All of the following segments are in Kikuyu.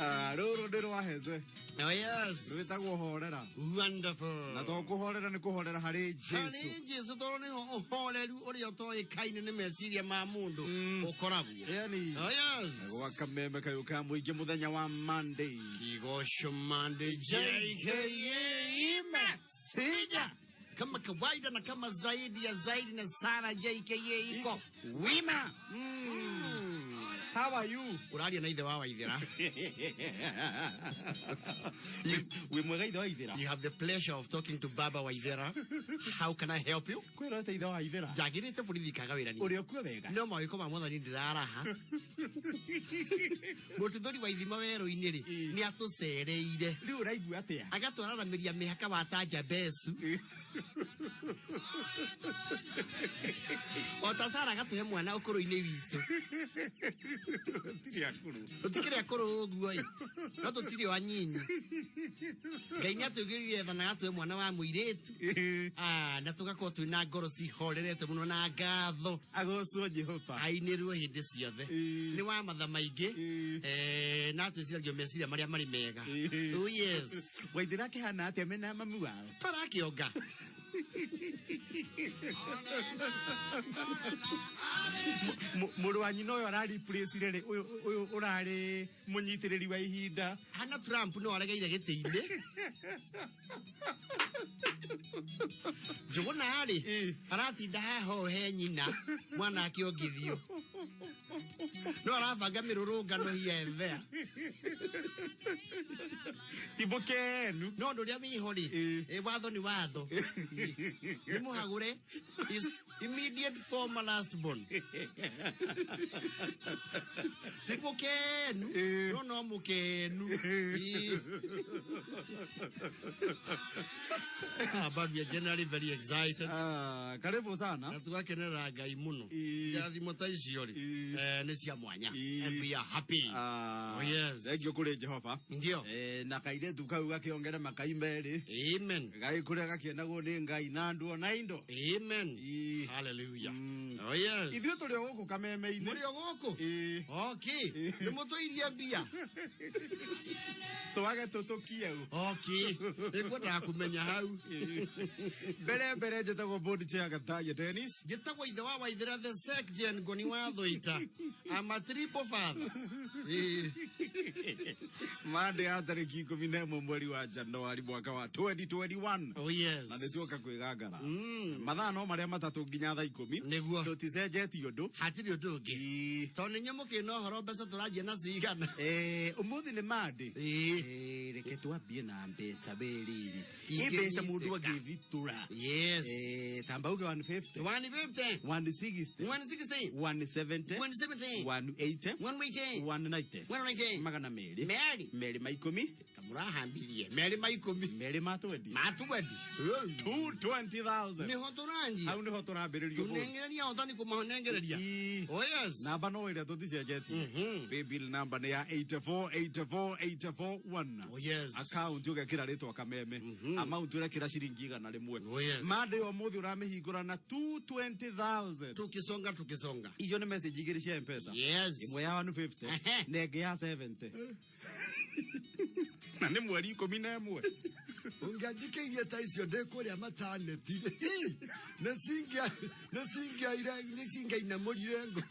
Ah, rũrũ nĩ rwa heze. Oh yes. Rwĩtagwo horera. Wonderful. Na to kũhorera nĩ kũhorera harĩ Jesu. Harĩ Jesu tondũ nĩho ũhoreru ũrĩa ũtoĩkaine nĩ meciria ma mũndũ ũkoragwo. Yani. Oh yes. Gwa kameme kayũ ka mũingĩ mũthenya wa Monday. Kigosho Monday JKA Sija. Kama kawaida na kama zaidi ya zaidi na sana JKA iko Wima. How are you? Uraria na ithe wa Waithera. Wĩ mwega ithe wa Ithera? You have the pleasure of talking to Baba Waithera. How can I help you? Kwĩra atĩ ithe wa Ithera. Njagĩrĩte borithi kaga wĩra niĩ. Ũrĩ okuo wega? No mawĩko ma mwathani ndĩraraha. Mũtuthũri wa ithima werũ-inĩ rĩ, nĩ atũcereire. Rĩu ũraigua atĩa? Agatwararamĩria mĩhaka wa Tanja Besu. O ta Sara agatũhe mwana ũkũrũ-inĩ witũ. Tũtirĩ akũrũ. Tũtikĩrĩ akũrũ ũguo ĩ. No tũtirĩ o anyinyi. Ngai nĩ atũigĩrĩire tha na agatũhe mwana wa mũirĩtu. Ah, na tũgakorwo twĩna ngoro cihorerete mũno na ngatho. Agocwo Jehova. Ainĩrwo hĩndĩ ciothe. Ĩĩ. Nĩ wa matha maingĩ. Ĩĩ. Na twĩciragia meciria marĩa marĩ mega. Ĩĩ. Oh yes. Waithera akĩhana atĩa mena mami wao? Tarakĩonga. Mũrũ wa nyina ũyũ arariplacire rĩ, ũyũ ũyũ ũrarĩ mũnyitĩrĩri wa ihinda. Hana Trump no aregeire gĩtĩ-inĩ. Njũgũna rĩ, Ĩĩ. aratinda haha ũũ he nyina mwana akĩongithio. No arabanga mĩrũrũngano here and there. Ti mũkenu. No ũndũ ũrĩa wĩho rĩ, Ĩĩ. watho nĩ watho. Nĩ mũhagũre is immediate former last born. Ti mũkenu, Ĩĩ. no no mũkenu. Ĩĩ. But we are generally very excited. Ah, karibu sana. Na tugakenerera Ngai mũno. Ĩĩ. Irathimo ta icio rĩ, Ĩĩ. nĩ cia mwanya. Ĩĩ. And we are happy. Ah, Oh, yes. Thengiũ kũrĩ Jehova. Ndio. Na kairĩtu kau gakĩongere makai merĩ. Amen. Gagĩkũre gakĩendagwo nĩ Ngai na andũ ona indo. Amen. Ĩĩ. Hallelujah. Oh yes. Ithuĩ tũrĩ o gũkũ kameme-inĩ. Mũrĩ o gũkũ? Ĩĩ. Okay. Nĩ mũtũirie mbia. Twage tũtũkieu. Okay. Nĩngwendaga kũmenya hau. Mbere mbere njĩtagwo board chair Gathaiya Dennis. Njĩtagwo ithe wa Waithera the sec gen ngoni wa Thũita. I'm a triple father. Ĩĩ. Mande ya tarĩki 11 mweri wa Januari mwaka wa 2021. Oh yes. Na nĩ tuoka kwĩgangara. Mathaa no marĩa matatũ nginya thaa 10. Nĩguo. Tũticenjetie ũndũ. Hatirĩ ũndũ ũngĩ. Ĩĩ. Tondũ nĩ inyuĩ mũkĩna ũhoro mbeca tũranjia na cigana. Ũmũthĩ nĩ Monday. Ĩĩ. Reke twambie na mbeca wĩrĩrĩ. Ingĩnyitĩka. Ĩ mbeca mũndũ angĩthitũra. Yes. Tamba uge 150. 150. 160. 160. 170. 170. 180. 180. 190. 190. Magana merĩ. Merĩ. Merĩ ma ikũmi. Kamũrahambirie. Merĩ ma ikũmi. Merĩ ma twendi. Ma twendi. 220,000. Nĩho tũranjia. Hau nĩho tũrambĩrĩria ũmũthĩ. Tũnengereria hotani kũmanengereria. Ĩĩ. Oh yes. Namba no ĩrĩa tũticenjetie. Paybill namba nĩ ya 8484841. Oh yes. Account ũgekĩra rĩtwa kameme. Amount ũrekĩra ciringi 100. Oh yes. Mande ya ũmũthĩ ũramĩhingũra na 220,000. Tukisonga tukisonga. Icio nĩ message igĩrĩ cia M-Pesa. Yes. Ĩmwe ya 150 Ehe. na ĩngĩ ya 70. Na nĩ mweri 11. Ũngĩanjikĩirie ta icio ndĩ kũrĩa mataneti. Nĩ cingainamũrire ngo.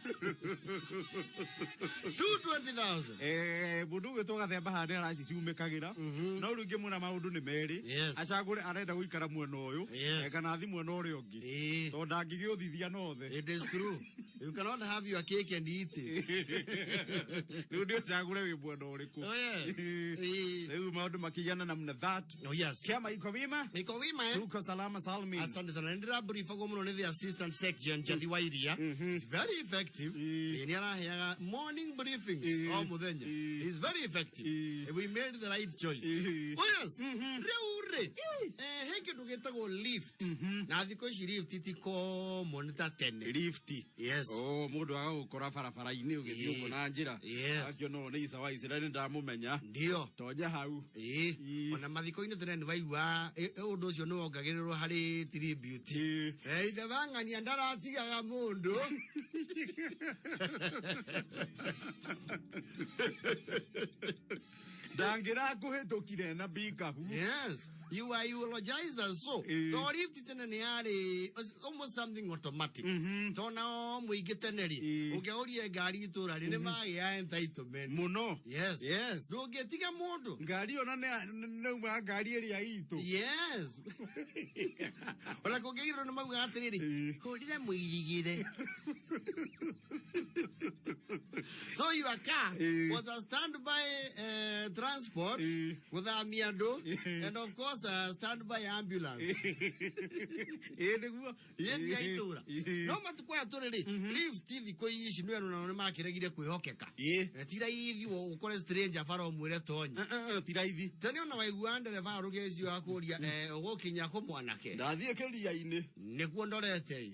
220,000. Mũndũ ũgwĩtwo Gathemba haha nĩ araciciumĩkagĩra. No rĩu ngĩmwĩra maũndũ nĩ merĩ. Yes. Acagũre arenda gũikara mwena ũyũ. Yes. Kana athi mwena ũrĩa ũngĩ. Ĩĩ. Tondũ ndangĩgĩũthithia nothe. It is true. You cannot have your cake and eat it. Rĩu nĩ ũcagũre wĩ mwena ũrĩkũ. Oh yes. Ĩĩ. Rĩu maũndũ makĩigana namna that. Oh yes. Kĩama iko wima. Iko wima eh? Tuko salama salmin. Asante sana. Ndĩrabrifagwo mũno nĩ the assistant section Njathi wa Iria. He's very effective. Ĩĩ. Ĩĩ, nĩ araheaga morning briefings Ĩĩ. o mũthenya. Ĩĩ. He's very effective. Ĩĩ. We made the right choice. Ĩĩ. Oh yes. Rĩu rĩ, he kĩndũ gĩtagwo lift. Na thikũ ici lift ti common ta tene. Lift. Yes. Oh, mũndũ agagũkora barabara-inĩ ũgĩthiĩ Ĩĩ. ũguo na njĩra. Yes. Akĩona ũyũ nĩ Isa wa Isiraeli ndamũmenya. Ndio. Tonya hau. Ĩĩ. Ĩĩ. Ona mathiko-inĩ tene nĩ waigua ũndũ ũcio nĩ wongagĩrĩrwo harĩ tribute. Ĩĩ. Ithe wa ng'ania ndaratigaga mũndũ. Ndangĩrakũhĩtũkire na pikabu. Yes, you are eulogized as so. To lift tene nĩ yarĩ almost something automatic. To nao mũingĩ tene rĩ, ũngĩagũrire ngari itũra rĩ, nĩ magĩa entitlement. Mũno. Yes. Yes. Ndũngĩtiga mũndũ. Ngari ona nĩ ngari ĩrĩa itũ. Yes. Ona kũngĩirwo nĩ maugaga atĩrĩrĩ, hũrĩra mũirigĩre. So your car was a standby transport gũthamia andũ and of course a standby ambulance. Ĩĩ nĩguo. Yeti ya itũra. No matukũ aya tũrĩ rĩ, lift thikũ ici nĩ andũ nao nĩ makĩregire kwĩhokeka. Ti raithi ũkore stranger bara ũmwĩre tonya. Ti raithi. Tene ona waiguaga ndereba arũge icio akũria ũgũkinya kũ mwanake. Ndathiĩ kĩria-inĩ. Nĩkuo ndorete.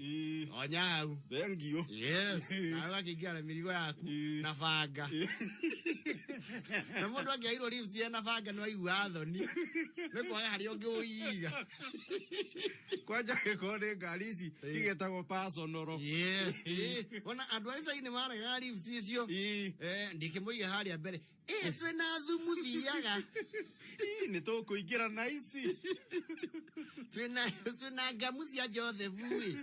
Onya hau. Thengiũ. Yes. Nawe ũgakĩingĩra na mĩrigo yaku na banga. Na mũndũ angĩairwo lift ena banga nĩ waiguaga thoni. Nĩ kwaga harĩa ũngĩũiga. Kwanja gĩkorwo nĩ ngari ici igetagwo personal. Yes. Ona andũ a icagi nĩ maregaga lift icio. Ndikĩmũiga harĩa mbere. Twĩna thumu thiaga. Nĩ tũkũingĩra na ici. Twĩna ngamu cia Joseph ĩ.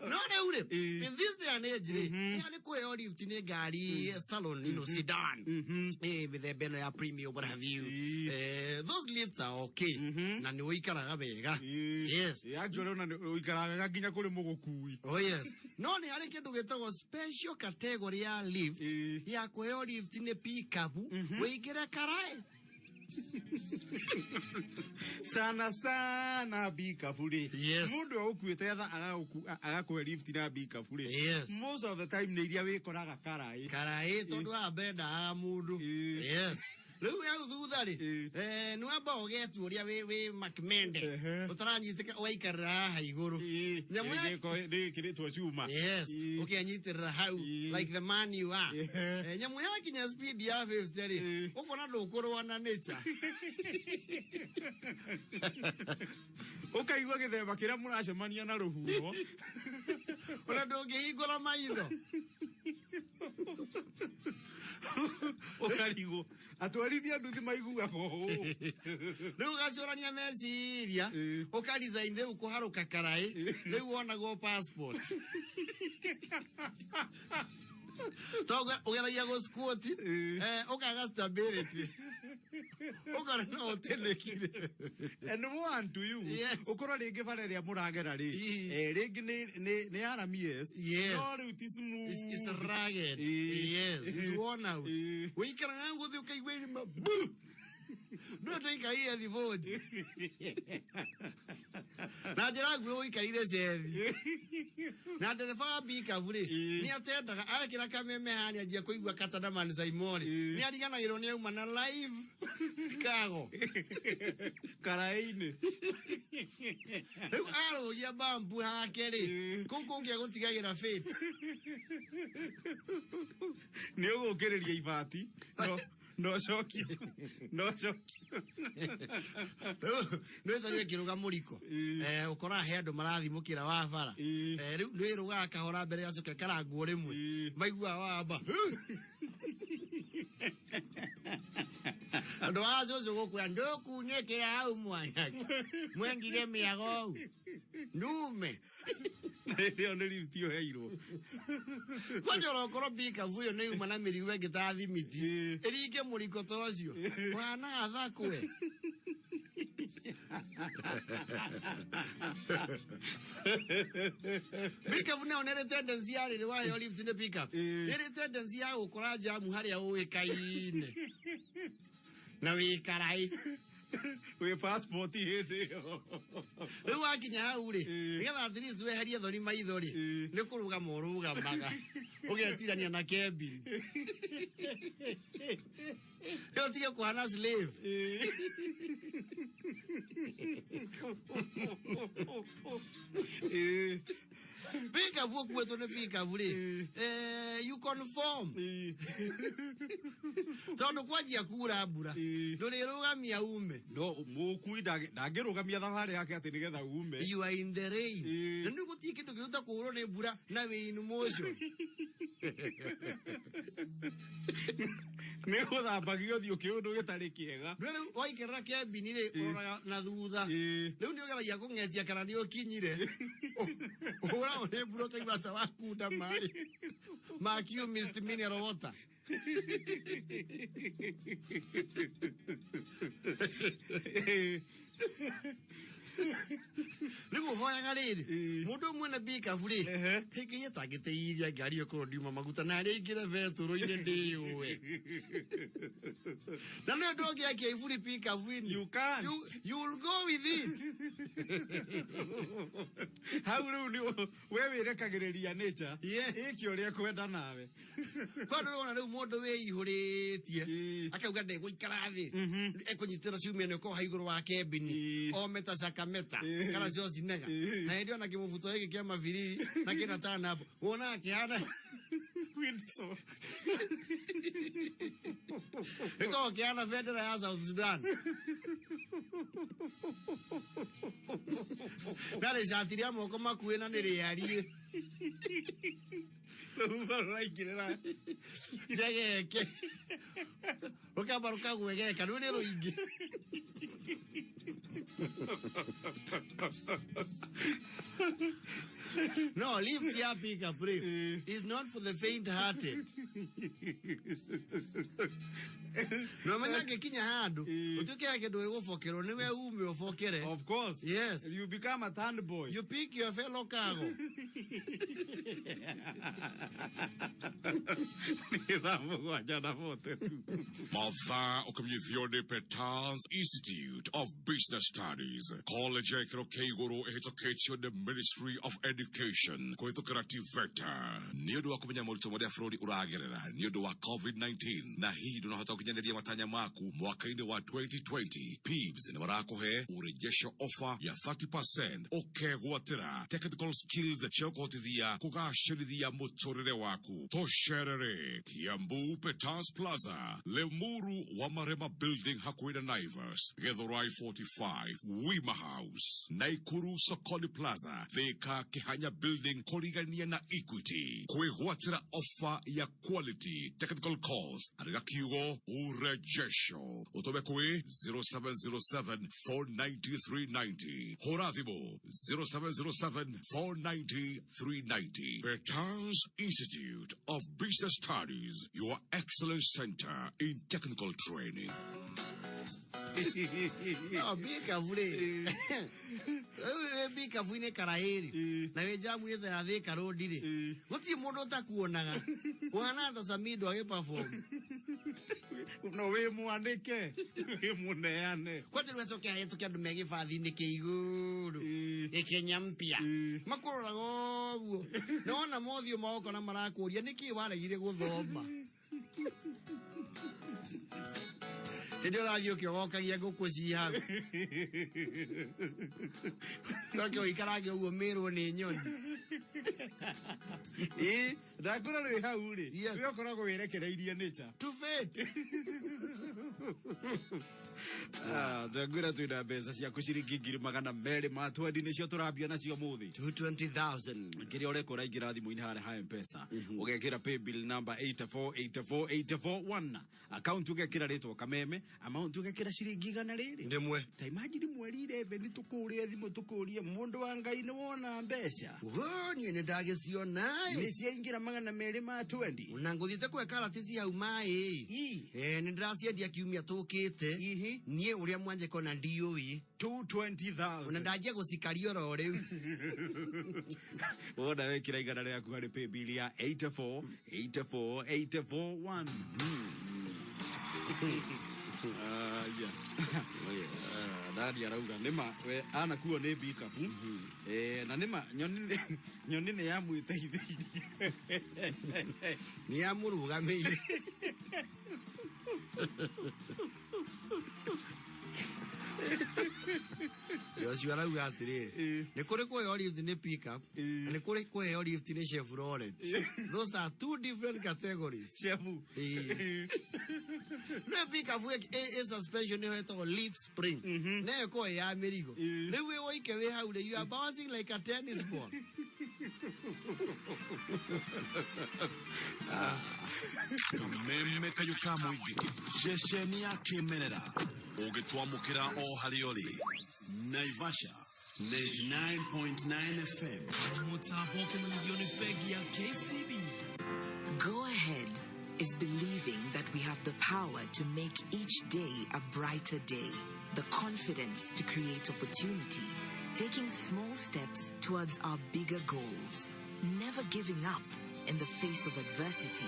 No rĩu rĩ, in this day and age rĩ, nĩ harĩ kũheo lift nĩ ngari salon, you know, sedan. Mĩthemba ĩno ya premium, what have you. Those lifts are okay. Na nĩ ũikaraga wega. Yes. Actually ona ũikaraga wega nginya kũrĩ mũgũkui. Oh yes. No nĩ harĩ kĩndũ gĩtagwo special category ya lift ya kũheo lift nĩ pickup ũingĩre karaĩ. Sana sana pickup rĩ. Yes. Mũndũ agũkuĩte etha agakũhe lift na pickup rĩ. Yes. Most of the time nĩ iria wĩkoraga karaĩ. Karaĩ tondũ haha mbere ndaga mũndũ. Yes. Rĩu hau thutha rĩ, nĩ wamba ũgetua ũrĩa wĩ Makmende. Ũtaranyitĩka ũgaikarĩra haha igũrũ. Nyamũ ya Nĩĩkĩrĩtwo cuma. Yes, ũkenyitĩrĩra hau like the man you are. Nyamũ yakinya speed ya 50 rĩ, ũkona ndũkũrũa na nature. Ũkaigua gĩthemba kĩrĩa mũracemania na rũhuho. Ona ndũngĩhingũra maitho. Ũkarigwo. Atwarithia nduthi maiguaga ũũ. Rĩu ũgacũrania meciria, ũka resign rĩu kũharũka karaĩ, rĩu wonagwo passport. Tondũ ũgeragia gũ squat, ũkaga stability. Ũkona no ũtĩnĩkire. And one to you. Yes. Ũkorwo rĩngĩ bara ĩrĩa mũragera rĩ, rĩngĩ nĩ RMS. Yes. No rĩu ti smooth. It's rugged. Yes, it's worn out. Ũikaraga gũthiĩ ũkaigua irima, bu! No ndũikarire thibũnji. Na njĩra nguhĩ ũikarire cethi. Na ndereba wa pickup rĩ, nĩ atendaga arekĩra kameme harĩa anjia kũigua kata na Man Saimori. Nĩ ariganagĩrwo nĩ auma na live kago. Karaĩ-inĩ. Rĩu arũgia bambu hake rĩ, kũu kũngĩ agũtigagĩra fate. Nĩ ũgũkĩrĩria ibati. No cokie. No cokie. Rĩu nĩ thari ĩkĩrũga mũriko. Ũkoraga he andũ marathimũkĩra wa bara. Rĩu nĩ ĩrũgaga kahora mbere yacoka ĩkarangwo rĩmwe. Maiguaga wamba. Andũ a cũcũ gũkwĩra ndũkunĩkĩra hau mwanake. Mwendire mĩago ũũ. Ndume. Na hĩndĩ ĩyo nĩ lift ũheirwo. Kwanja ona ũkorwo pickup ĩyo nĩ yuma na mĩrigo ĩngĩ ta thimiti. Ĩringe mũriko ta ũcio. Ũhanaga thakwe. Pickup nayo nĩ ĩrĩ tendency ya rĩrĩ waheo lift nĩ pickup. Ĩrĩ tendency ya gũkora jamu harĩa ũĩkaine. Na wĩ karaĩ. Wĩ passport hĩndĩ ĩyo. Rĩu wakinya hau rĩ, nĩgetha at least weherie thoni maitho rĩ, nĩ kũrũgama ũrũgamaga. Ũgetirania na kebin. Ĩyo tige kũhana slave. Pickup ũkuĩtwo nĩ pickup rĩ, you conform. Tondũ kwanjia kura mbura, ndũrĩrũgamia ume. No mũkui ndangĩrũgamia thabarĩ yake atĩ nĩgetha ume. You are in the rain. Na nĩ gũtirĩ kĩndũ kĩhota kũhũrwo nĩ mbura na wĩ in motion. Nĩ gũthambagio ũthiũ kĩũndũ gĩtarĩ kĩega. Rĩu rĩu waikĩrĩra kembini rĩ, ũroraga na thutha. Rĩu nĩ ũgeragia kũng'etia kana nĩ ũkinyire. Ũhũragwo nĩ mbura ũkaigua ta wakunda maĩ ma mist mineral water. Rĩu ũhoyaga rĩrĩ, mũndũ ũmwe na pickup rĩ, kaingĩ atangĩteithia ngari ĩyo korwo ndiuma maguta na arĩa aingĩre betũrũ-inĩ ndĩyũe. Na nĩ ũndũ ũngĩakia iburi pickup-inĩ. You can't. You will go with it. Hau rĩu nĩ we wĩrekagĩrĩria nature. Yeah. Ĩke ũrĩa ĩkwenda nawe. Kwa ndũrona rĩu mũndũ wĩihũrĩtie akauga ndegũikara thĩ, ekũnyitĩra ciumia nĩ ũkorwo igũrũ wa kembini ome ta cakameta kana ciocinega, na hĩndĩ ona kĩmũbuto gĩkĩ kĩa mabiriri na kĩna tanabu wona akĩhana Windsor. Gĩkoragwo kĩhana bendera ya South Sudan na rĩcati rĩa moko makuĩ na nĩ rĩariĩ. Rũhuho rũraingĩrĩra. Njegeke rũkamba rũkagwegeka rĩu nĩ rũingĩ. No lift ya pickup rĩ is not for the faint hearted. No menya angĩkinya handũ ũtuĩke ya kĩndũ gĩgũbokerwo nĩwe ume ũbokere. Of course. Yes. You become a third boy. You pick your fellow cargo. Nĩ thaa 7:42. Mathaa ũkĩmenyithio nĩ Petals Institute of Business Studies, college ya gĩkĩro kĩa igũrũ ĩhĩtũkĩtio nĩ Ministry of Education kũhĩtũkĩra TVETA nĩ ũndũ wa kũmenya moritũ marĩa bũrũri ũragerera nĩ ũndũ wa COVID-19, na hihi ndũnahota gũkinyanĩria matanya maku mwaka-inĩ wa 2020. PIBS nĩ marakũhe ũrejesho offer ya 30% ũkegwatĩra technical skills cia gũkũhotithia kũgacĩrithia mũtũrĩre waku. Tũcerere Kiambu, Petals Plaza, Limuru wa Marema Building hakuhĩ na Naivas, Githurai 45 Wima House, Naikuru Sokoni Plaza, Thika Kihanya Building kũrigania na Equity. Kwĩgwatĩra offer ya quality technical course, andĩka kiugo urejesho ũtũme kwĩ 0707 490 390. Hũra thimũ 0707 490 390. Petals Institute of Business Studies, your excellence center in technical training. No pickup rĩ, rĩu wĩ pickup-inĩ karaĩ rĩ, na wĩ jamu-inĩ ta ya Thika Road rĩ, gũtirĩ mũndũ ũtakuonaga, ũhana ta Samido agĩ perform. No wĩ mwandĩke, wĩ mũneane. Kwanja rĩu acoke ahĩtũke andũ me gĩbathi-inĩ kĩa igũrũ gĩkenya mpya, makũroraga ũguo na wona mothiũ mao ũkona marakũria nĩkĩ waregire gũthoma hĩndĩ ĩyo ũrathiĩ ũkĩogokagia ngũkũ ci hau, coke ũikarange ũguo mĩrwo nĩ nyoni. Ĩ, ndakwĩra rwĩ hau rĩ, we ũkoragwo wĩrekereirie nature. To fate. Ah, ndakwĩra twĩna mbeca ciaku ciringi 220,000 nĩcio tũrambia nacio mũthĩ. 220,000. Kĩrĩa ũreka, ũraingĩra thimũ-inĩ harĩa ha Mpesa, ũgekĩra paybill number 8484841, account ũgekĩra rĩtwa Kameme, amount ũgekĩra ciringi igana rĩrĩ 1. Ta imagine mweri 11 tũkũrĩa thimũ tũkũrie, mũndũ wa Ngai, nĩ wona mbeca? Wo, niĩ nĩ ndagĩciona. Nĩ ciaingĩra 220. Na ngũthiĩte kwe karati ci hau maĩ. Eh, nĩ ndĩraciendia kiumia tũkĩte. Niĩ ũrĩa mwanjĩko na ndiũĩ. 220,000. Ona ndanjia gũcikaria oro rĩu. Wona wekĩra igana rĩaku harĩ paybill ya 8484841. Ah, yeah. Ah, dadi arauga nĩma we anakuo nĩ bikabu. Eh, na nĩma nyoni nĩ yamwĩteithĩirie. Nĩ yamũrũgamĩire. Ũcio arauga atĩrĩrĩ, nĩ kũrĩ kũheo lift nĩ pickup na nĩ kũrĩ kũheo lift nĩ Chevrolet. Those are two different categories. Chevu. Ĩĩ. No pickup ĩ suspension nĩyo ĩtagwo leaf spring, na ĩyo ĩkoragwo ĩ ya mĩrigo. Rĩu wĩ woike wĩ hau rĩ, you are bouncing like a tennis ball. Kameme kayũ ka mũingĩ, ceceni ya kĩmerera ũngĩtwamũkĩra o harĩa ũrĩ. Naivasha 99.9 FM. Mũtambo ũkĩmenyithio nĩ bengi ya KCB. Go Ahead is believing that we have the power to make each day a brighter day, the confidence to create opportunity, taking small steps towards our bigger goals, never giving up in the face of adversity.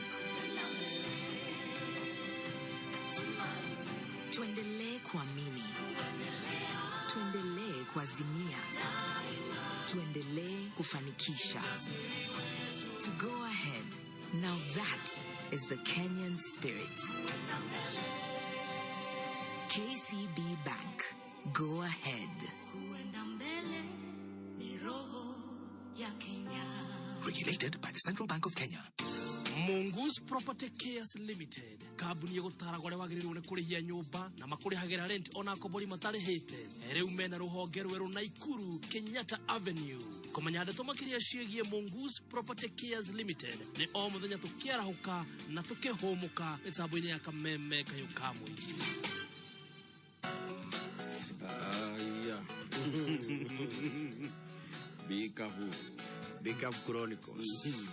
Tuendelee kuamini, tuendelee kuazimia, tuendelee kufanikisha. To go ahead, now that is the Kenyan spirit. KCB Bank. Go ahead. Kuenda mbele ni roho ya Kenya. Regulated by the Central Bank of Kenya. Mongoose Property Cares Limited, kambuni ĩgũtaragwo ũrĩa wagĩrĩirwo nĩ kũrĩhia nyũmba na makũrĩhagĩra rent ona akombori matarĩhĩte. Rĩu mena rũhonge rwerũ Naikuru, Kenyatta Avenue. Kũmenya ndeto makĩria ciĩgiĩ Mongoose Property Cares Limited nĩ o mũthenya tũkĩarahũka na tũkĩhũmũka mĩtambo-inĩ ya Kameme kayũ ka mũingĩ. Aya. Bikabu. Big Up Chronicles.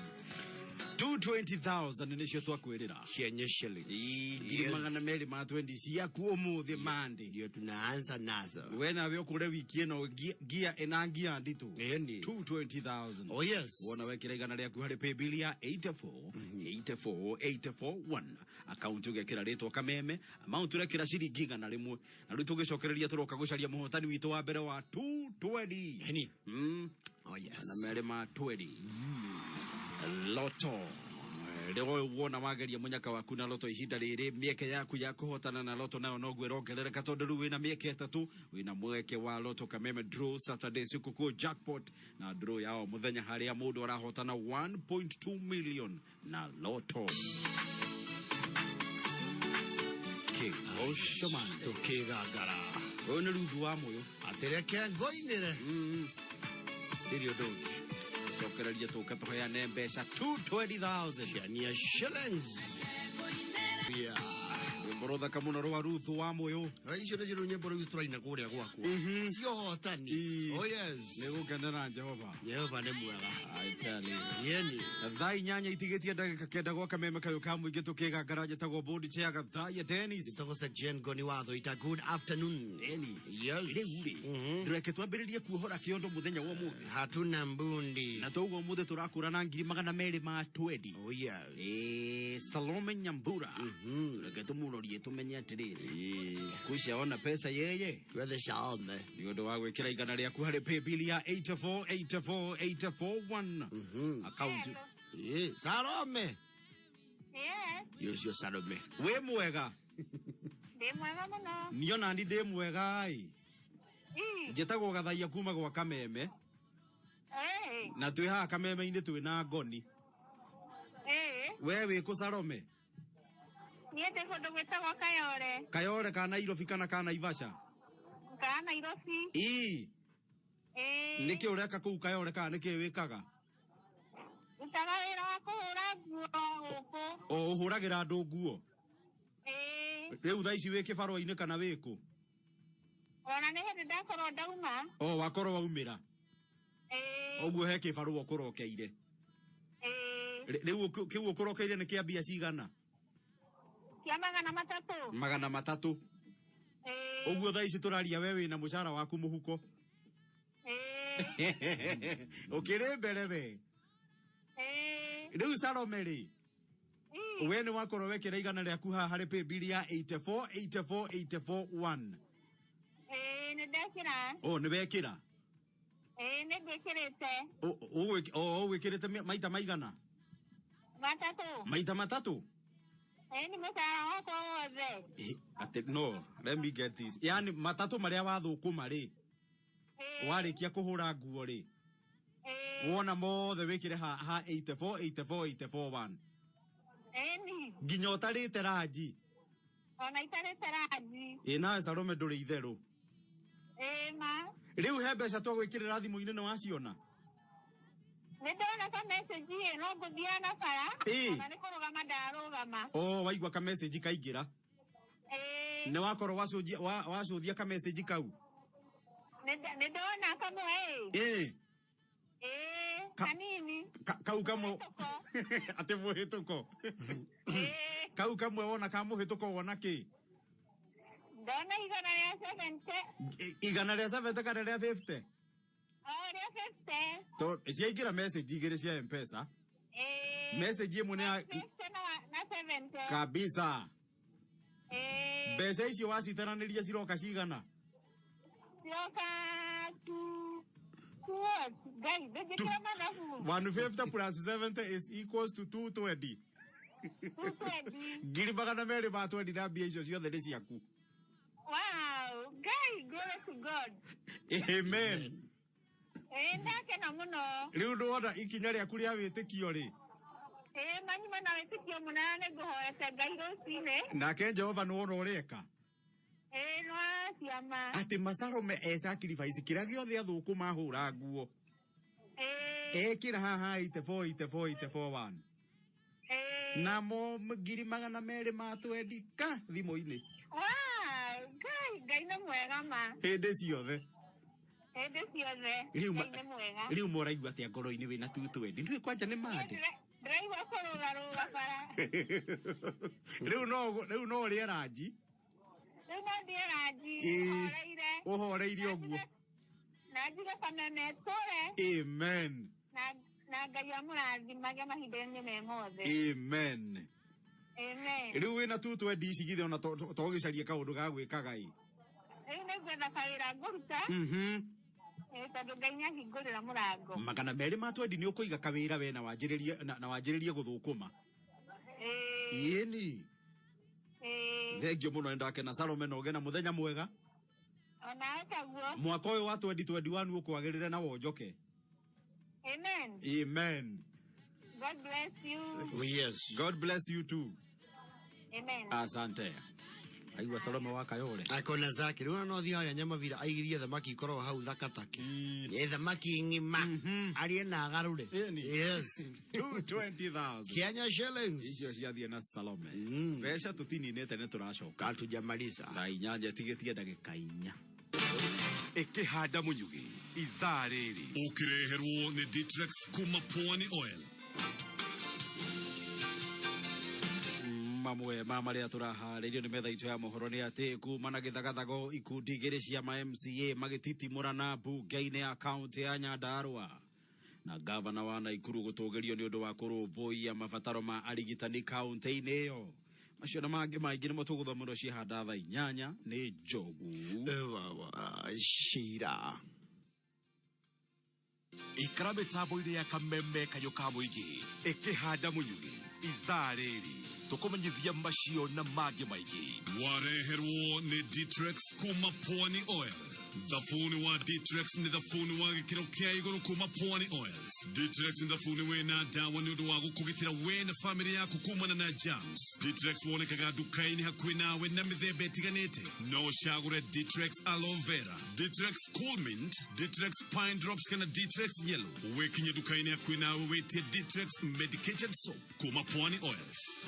220,000 nĩcio twakwĩrĩra. Kenya shillings. Ngiri 220 ciaku ũmũthĩ mande. Ndio tunaanza nazo. We nawe ũkũre wiki ĩno ngia ĩna ngia nditũ. Ĩni. 220,000. Oh yes. Wona wekĩra 100 rĩaku harĩ paybill ya 84 84 84 1, akaunti ũgekĩra rĩtwa Kameme, amount ũrekĩra ciringi 100. Na rĩu tũgĩcokereria tũroka gũcaria mũhotani witũ wa mbere wa 220. Ĩni. Oh yes. 220 loto. Rĩo wona wageria mũnyaka waku na loto ihinda rĩrĩ, mĩeke yaku ya kũhotana na loto nayo noguo ĩrongerereka, tondũ rĩu wĩna mĩeke ĩtatũ. Wĩna mweke wa loto Kameme draw Saturday sikukuu jackpot, na draw yao mũthenya harĩa mũndũ arahotana 1.2 million na loto. Kĩgocomande. Tukigangara. Ũyũ nĩ Ruthu wa Mũyũ. Atireke ngoinire. Ndiri ũndũ ũngĩ. Cokereria tũke tũheane mbeca 220,000. Kenya shillings. Yeah. Rwĩmbo rũthaka mũno rwa Ruthu wa Mũyũ. Icio nĩcio rĩu nyĩmbo rĩu tũraina kũrĩa gwakwa. Cio hotani. Oh yes. Nĩ gũkenera Jehova. Jehova nĩ mwega. I tell you. Yeni. Thaa 8:39 gwa Kameme kayũ ka mũingĩ tũkĩgangara. Njĩtagwo bodi chair Gathaia Dennis. Gĩtagwo Sir Jane Ngoni watho ita. Good afternoon. Eni. Yes. Rĩu rĩ, ndũreke twambĩrĩrie kuohora kĩondo mũthenya wa ũmũthĩ. Hatuna mbundi. Na toguo ũmũthĩ tũrakũra na 220,000. Oh yes. Salome Nyambura, reke tũmũrorie tũmenye atĩrĩrĩ, kuishaona pesa yeye. Twethe Salome. Nĩ ũndũ wa gwĩkĩra 100 rĩaku harĩ paybill ya 84 84 841 account. Salome. Yes, Yocio Salome. Wĩ mwega? Ndĩ mwega mũno. Niĩ onani ndĩ mwega ĩ. Njĩtagwo Gathaia kuma gwa Kameme. Na twĩ haha Kameme-inĩ twĩ na Ngoni. We wĩ kũ, Salome? Niĩ ndĩ kũndũ gwĩtagwo Kayore. Kayore ka Nairobi kana ka Naivasha? Ka Nairobi. Ii. Ĩĩ. Nĩkĩ ũreka kũu Kayore, kana nĩkĩ wĩkaga? Ndutaga wĩra wa kũhũra nguo gũkũ. O ũhũragĩra andũ nguo? Ĩĩ. Rĩu thaa ici wĩ kĩbarũa-inĩ kana wĩ kũ? Ona nĩ hĩndĩ ndakorwo ndauma. O wakorwo waumĩra? Ĩĩ. Ũguo he kĩbarũa ũkũrokeire? Ĩĩ. Rĩu kĩu ũkũrokeire nĩ kĩa mbia cigana? Kĩa 300. 300. Ĩĩ. Ũguo thaa ici tũraria we wĩna mũcara waku mũhuko? Ĩĩ. Ũkĩrĩ mbere we. Ĩĩ. Rĩu Salome rĩ, we nĩ wakorwo wekĩra 100 rĩaku haha harĩ paybill ya 84 84 84 1? Ĩĩ, nĩ ndekĩra. O nĩ wekĩra? Ĩĩ, nĩ ngwĩkĩrĩte. O ũgwĩkĩrĩte maita maigana? 3. Maita 3? Ĩĩ, nĩ mũcara wakwa wothe. Ati no, let me get this. Yani 3 marĩa wathũkũma rĩ, warĩkia kũhũra nguo rĩ, wona mothe wĩkĩre ha 84 84 84 1? Ĩni. Nginya ũtarĩte ranji? Ona itarĩte ranji. Ĩ nawe Salome ndũrĩ itherũ. Ĩĩ ma. Rĩu he mbeca twagwĩkĩrĩra thimũ-inĩ nĩ waciona? Nĩ ndona ka message ĩ no ngũthiaga na bara. Ĩ. Ona nĩ kũrũgama ndarũgama. O waigua ka message kaingĩra. Ĩ. Nĩ wakorwo wacũthia wacũthia ka message kau. Nĩ ndona kamwe ĩ. Ĩ. Ĩ, kanini. Kau kamwe atĩ mũhĩtũko. Kau kamwe wona ka mũhĩtũko wona kĩ? Ndona igana rĩa 70. Igana rĩa 70 kana rĩa 50? O rĩa 50. To ciaingĩra message igĩrĩ cia M-Pesa. Ĩ. Message ĩmwe nĩ ya 50 na 70. kabisa. Ĩ. Mbeca icio wacitaranĩria ciroka cigana? Ciroka two what? Ngai, ndũnjĩkĩre mathabu. 150 plus 70 is equals to 220. 220. Ngiri magana merĩ ma 20 na mbia icio ciothe nĩ ciaku. Wow, Ngai, glory to God. Amen. Ĩ, ndakena mũno. Rĩu ndwona ikinya rĩaku rĩa wĩtĩkio rĩ. Ĩ, manyuma na wĩtĩkio mũnene nĩ ngũhoete Ngai rũcinĩ. Nake Jehova nĩwona ũreka. Ĩ, nĩ wa ciama. Atĩ Masalome e sacrifice kĩrĩa gĩothe athũkũma ahũra nguo. Ekĩra haha 84 84 84 1. Namo ngiri magana merĩ ma 20 ka thimũ-inĩ. Wow, Ngai, Ngai nĩ mwega ma. Hĩndĩ ciothe. Hĩndĩ ciothe. Rĩu Ngai nĩ mwega. Rĩu mũraigua atĩa ngoro-inĩ wĩna 220? Ndũĩ kwanja nĩ mande. Ndĩraigua kũrũgarũga bara. Rĩu no ũrĩe ranji. Rĩu no ndĩe ranji. Ĩ. Ũhoreire. Ũhoreire ũguo. Na njuge kameme tũre. Amen. Na Ngai amũrathimage mahinda-inĩ me mothe. Amen. Amen. Rĩu wĩna 220 ici githĩ ona to ũgĩcarie kaũndũ ga gwĩkaga ĩ. Rĩu nĩngwetha kawĩra ngũruta. Tondũ Ngai nĩahingũrĩra mũrango. Magana merĩ ma 20 nĩ ũkũiga kawĩra we na wanjĩrĩrie na wanjĩrĩrie gũthũkũma. Ĩni. Thengio mũno nĩndakena Salome na ũgĩe na mũthenya mwega. Onawe taguo. Mwaka ũyũ wa 2021 ũkwagĩrĩre na wonjoke. Amen. Amen. God bless you. Oh, yes. God bless you too. Amen. Asante. Aigua Salome wa Kayole. Akona zake rĩu no thiĩ harĩa Nyamavira aigithie thamaki ikorwo hau thakatake. Ĩ thamaki ng'ima arĩe na agarũre. Yes. 220,000. Kenya shillings. Icio ciathiĩ na Salome. Mbeca tũtininĩte nĩ tũracoka. Hatujamaliza. Thaa inyanya tigĩtie ndagĩka inya. Ĩkĩhanda mũnyugĩ ithaa rĩrĩ. Ũkĩreherwo nĩ Ditrex kuma Pwani Oil. Mamwe ma marĩa tũraharĩirio nĩ metha itũ ya mohoro nĩ atĩ kuma na gĩthagathago ikundi igĩrĩ cia ma MCA magĩtitimũrana mbunge-inĩ ya kaũntĩ ya Nyandarua na gavana wa Naikuru gũtũgĩrio nĩ ũndũ wa kũrũmbũiya mabataro ma arigitani kaũntĩ-inĩ ĩyo. Macio na mangĩ maingĩ nĩmo tũgũthomerwo ciahanda thaa inyanya nĩ Njogu Shira. Ikara mĩtambo-inĩ ya kameme kayũ ka mũingĩ ĩkĩhanda mũnyugĩ ithaa rĩrĩ tũkũmenyithia macio na mangĩ maingĩ. Wareherwo nĩ Ditrex kuma Pwani Oil. Thabuni wa Ditrex nĩ thabuni wa gĩkĩro kĩa igũrũ kuma Pwani Oils. Ditrex nĩ thabuni wĩna ndawa nĩ ũndũ wa gũkũgitĩra we na famĩlĩ yaku kumana na germs. Ditrex wonekaga nduka-inĩ hakuhĩ nawe na mĩthemba ĩtiganĩte. No ũcagũre Ditrex Aloe Vera, Ditrex Cool Mint, Ditrex Pine Drops kana Ditrex Yellow. Wĩkinye nduka-inĩ hakuhĩ nawe wĩtie Ditrex Medicated Soap kuma Pwani Oils.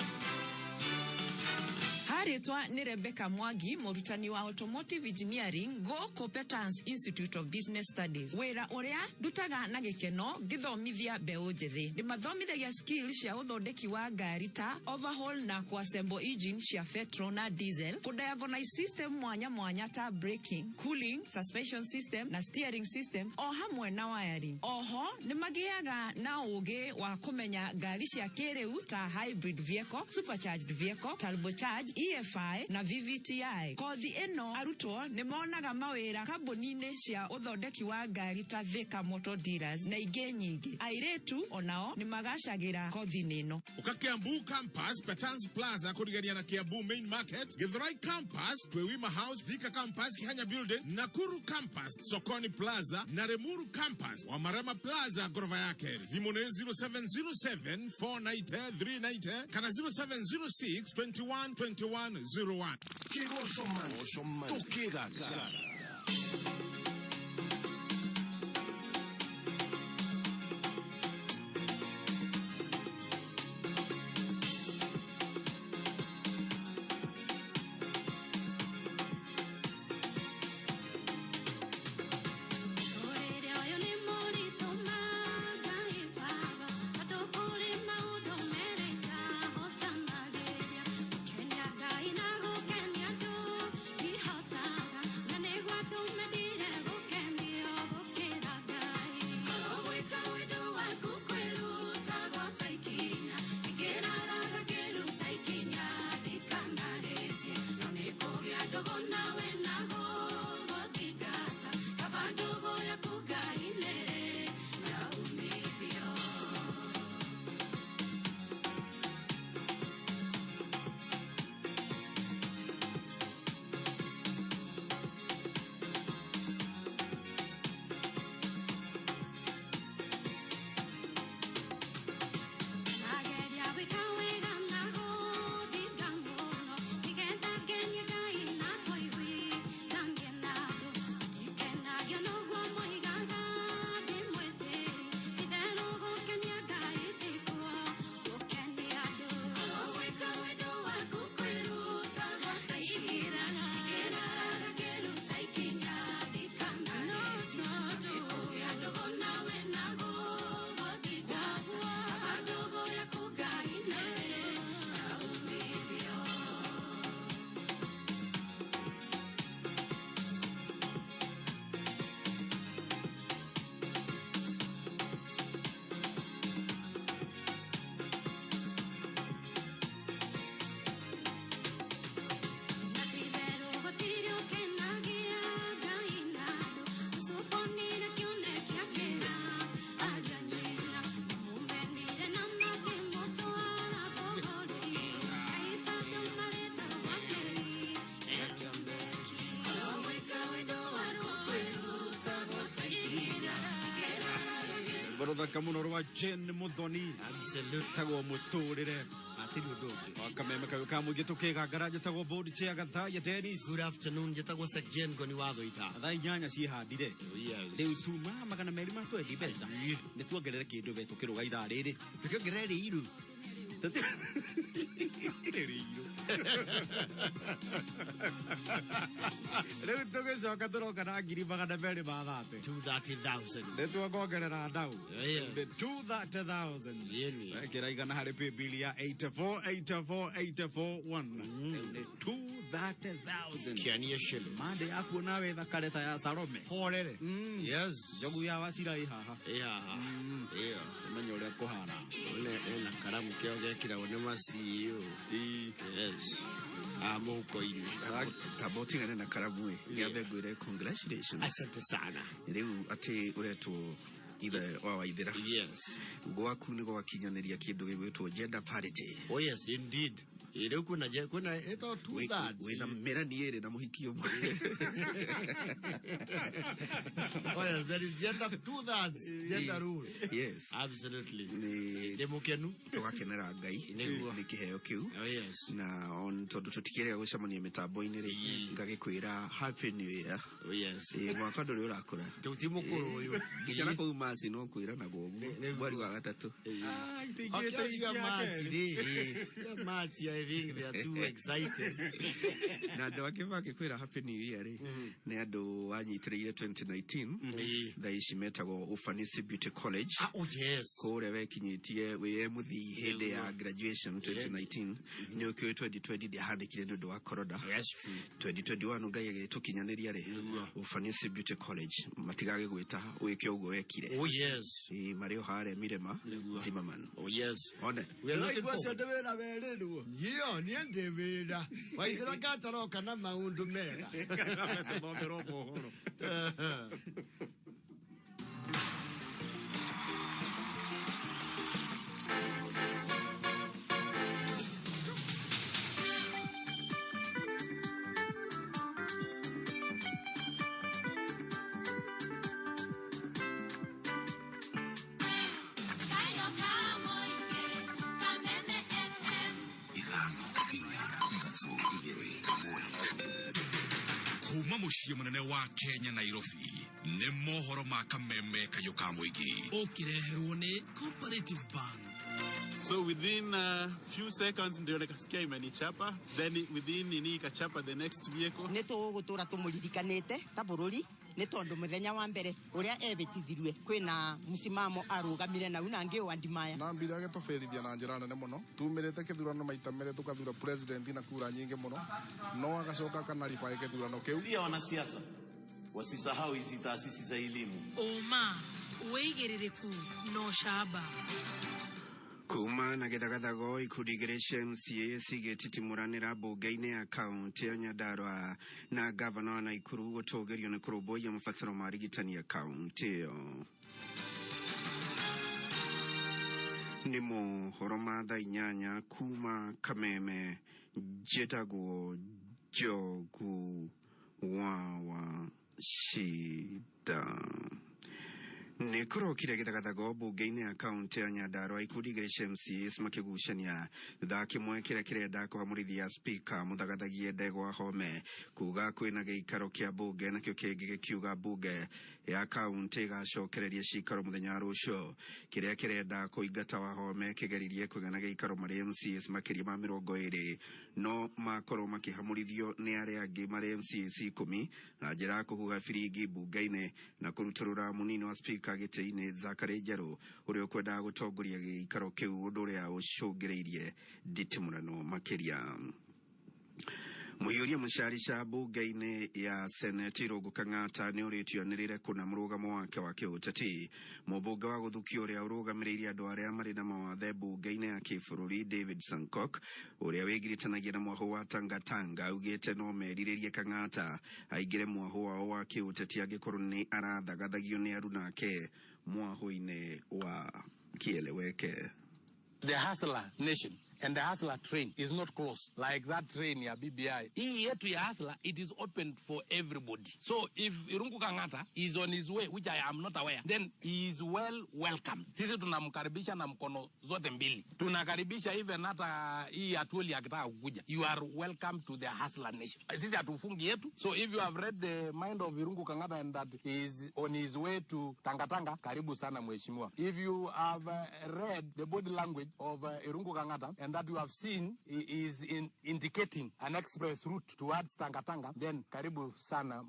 Haritwa ni Rebecca Mwangi, mũrutani wa Automotive Engineering gũkũ Petans Institute of Business Studies. Wĩra ũrĩa ndutaga na gĩkeno ngĩthomithia mbeũ njĩthĩ. Ndĩmathomithagia skills cia ũthondeki wa ngari ta overhaul na kuassemble engine cia petrol na diesel, kũdiagnose system mwanya mwanya ta braking, cooling, suspension system na steering system o hamwe na wiring. Oho nĩ magĩaga na ũgĩ wa kũmenya ngari cia kĩrĩu ta hybrid vehicle, supercharged vehicle, turbocharged, EFI na VVTi. Kothi ĩno arutwo nĩ monaga mawĩra kambuni-inĩ cia ũthondeki wa ngari ta Thika Motor Dealers na ingĩ nyingĩ. Airĩtu onao nĩ magacagĩra kothi-inĩ ĩno. Uka Kiambu Campus, Petans Plaza, kũrigania na Kiambu Main Market, Githurai Campus, Kwewima House, Thika Campus, Kihanya Building, Nakuru Campus, Sokoni Plaza na Remuru Campus, Wamarama Plaza, ghorofa yake. Thimũ nĩ 0707 490 390 kana 0706 21 21 01. Kĩgoco tũkĩgaka. Rũthaka mũno rwa Jane Muthoni. Absolute. Tagwo mũtũrĩre. Hatirĩ ũndũ ũngĩ. Wa kameme kayũ ka mũingĩ tũkĩgangara njĩtagwo board chair Gathaiya Dennis. Good afternoon, njĩtagwo Sek Jane Ngoni wa Thũita. Thaa inyanya ciĩhandire. Yes. Rĩu tuma 220 mbeca. Nĩ tuongerere kĩndũ we tũkĩrũga ithaa rĩrĩ. Tũkĩongerere rĩiru. Rĩirũ. Rĩu tũgĩcoka tũroka na 230,000. 230,000. Nĩ tuongongerera ndau. Yeah. Nĩ 230,000. Yeni. Wekĩra igana harĩ paybill ya 8484841. Rĩu nĩ 230,000. Kĩania shilling. Mande yakuo nawe thakare ta ya Salome. Horere. Yes. Njogu ya Wachira ĩ haha. Yeah. Yeah. Ũmenye ũrĩa kũhana. One ena karamu kĩo gekĩragwo nĩ ma CEO. Yes. Ah, mũhuko-inĩ. Tamba ũtigane na karamu ĩ ngĩambe ngwĩre congratulations. Asante sana. Rĩu atĩ ũretwo ithe wa Waithĩra. Yes. Gwaku nĩ gwakinyanĩria kĩndũ gĩgwĩtwo gender parity. Oh yes, indeed. Rĩu kwĩna kwĩna ĩtagwo two thirds. Wĩna mĩrani ĩrĩ na mũhiki ũmwe. Oh yes, there is gender two thirds gender rule. Yes. Absolutely. Nĩ Ndĩ mũkenu. tũgakenera Ngai Nĩguo. nĩ kĩheo kĩu. Oh yes. Na on tondũ tũtikĩrega gũcemania mĩtambo-inĩ rĩ, ngagĩkwĩra happy new year. Oh yes. Ĩ, mwaka ndũrĩ ũrakũra. Rĩu ti mũkũrũ ũyũ. Nginya na kũu maci no kwĩranagwo ũguo mweri wa gatatũ. Okay, acio a March rĩ. Acio a March, I think they are too excited. Na andũ angĩ mangĩkwĩra happy new year rĩ, nĩ andũ wanyitĩrĩire 2019 thaa ici metagwo Ufanisi Beauty College. Ah, oh yes. Kũrĩa wekinyĩtie wĩ mũthii hĩndĩ ya graduation 2019. Nĩ ũkĩũĩ 2020 ndĩahanĩkire nĩ ũndũ wa corona. Yes, true. 2021 Ngai agĩtũkinyanĩria rĩ, Ufanisi Beauty College matigagĩgwĩta wĩke ũguo wekire. Oh yes. Ĩ, marĩ o harĩa Mirema Zimmerman. Oh yes. One. We are looking Ũraigua forward. ũcio ndĩ wĩra werĩrwo. Iyo, niĩ ndĩ wĩra. Waithĩra ngataroka na maũndũ mega. Tũthomerwo mohoro. Kayo ka mũingĩ, Kameme FM. Ithano inya ithatũ igĩrĩ ĩmwe kuma mũciĩ mũnene wa Kenya Nairobi nĩ mohoro ma kameme kayũ ka mũingĩ. Ũkĩreherwo nĩ Cooperative Bank. So within a few seconds ndio nikasikia imenichapa, then within nini ikachapa the next vehicle. Nä tå gå tå ra tå må ririkanä te ta bå rå ri nä tondå må thenya wa mbere å rä a ebätithirue kwä na mũcimamo arũgamire nau na ngä å andimaya. Na mbire agĩtũbĩrithia na njĩra nene mũno. Tumĩrĩte kĩthurano maita merĩ tũkathura president na kura nyingĩ mũno, no agacoka akanaribaya kĩthurano kĩu. Pia wanasiasa wasisahau hizi taasisi za elimu. Ũma, wĩigĩrĩrĩku na ũcamba. Kuma na gĩthagathago ikundi igĩrĩ cia MCA cigĩtitimuranĩra mbunge-inĩ ya kaũntĩ ya Nyandarua na gavana wa Naikuru gũtũgĩrio nĩ kũrũmbũiya mabataro ma arigitani ya kaũntĩ ĩyo. Nĩ mohoro ma thaa inyanya kuma Kameme, njĩtagwo Njogu wa Wachira. Nĩ kũrokire gĩthagathago mbunge-inĩ ya kaũntĩ ya Nyandarua ikundi igĩrĩ cia MCAs makĩgucania thaa kĩmwe kĩrĩa kĩrenda kũhamũrithia spika mũthagathagie Ndegwa Home kuga kwĩna gĩikaro kĩa mbunge nakĩo kĩngĩ gĩkiuga mbunge ya kaũntĩ ĩgacokereria cikaro mũthenya wa rũciũ. Kĩrĩa kĩrenda kũingata Wahome kĩgeririe kũgĩa na gĩikaro marĩ MCAs makĩria ma 20 no makorwo makĩhamũrithio nĩ arĩa angĩ marĩ MCAs 10 na njĩra ya kũhuha biringi mbunge-inĩ na kũrutũrũra mũnini wa spika gĩtĩ-inĩ Zachary Njerũ ũrĩa ũkwendaga gũtongoria gĩikaro kĩu ũndũ ũrĩa ũcũngĩrĩirie nditimũrano makĩria. Mũhiũria mũcarica mbunge-inĩ ya Seneti Irũngũ Kang'ata nĩ ũrĩtio anĩrĩre kũna mũrũgamo wake wa kĩũteti. Mũmbunge wa gũthukio ũrĩa ũrũgamĩrĩire andũ arĩa marĩ na mawathe mbunge-inĩ ya kĩbũrũri David Sankok ũrĩa wĩgiritanagia na mwahũ wa Tangatanga augĩte no merirĩrie Kang'ata aingĩre mwahũ wao wa kĩũteti angĩkorwo nĩ arathagathagio nĩ arunake mwahũ-inĩ wa kieleweke. The hustler nation. And the Hustler train is not closed like that train ya BBI. Hii yetu ya Hustler, it is open for everybody. So if Irungu Kang'ata is on his way, which I am not aware, then he is well welcome. Sisi tunamkaribisha na mkono zote mbili. Tunakaribisha even hata hii Atwoli akitaka kukuja. You are welcome to the Hustler Nation. Sisi hatufungi yetu. So if you have read the mind of Irungu Kang'ata and that he is on his way to Tangatanga, karibu sana mheshimiwa. If you have read the body language of Irungu Kang'ata and that you have seen he is indicating an express route towards Tangatanga, then karibu sana.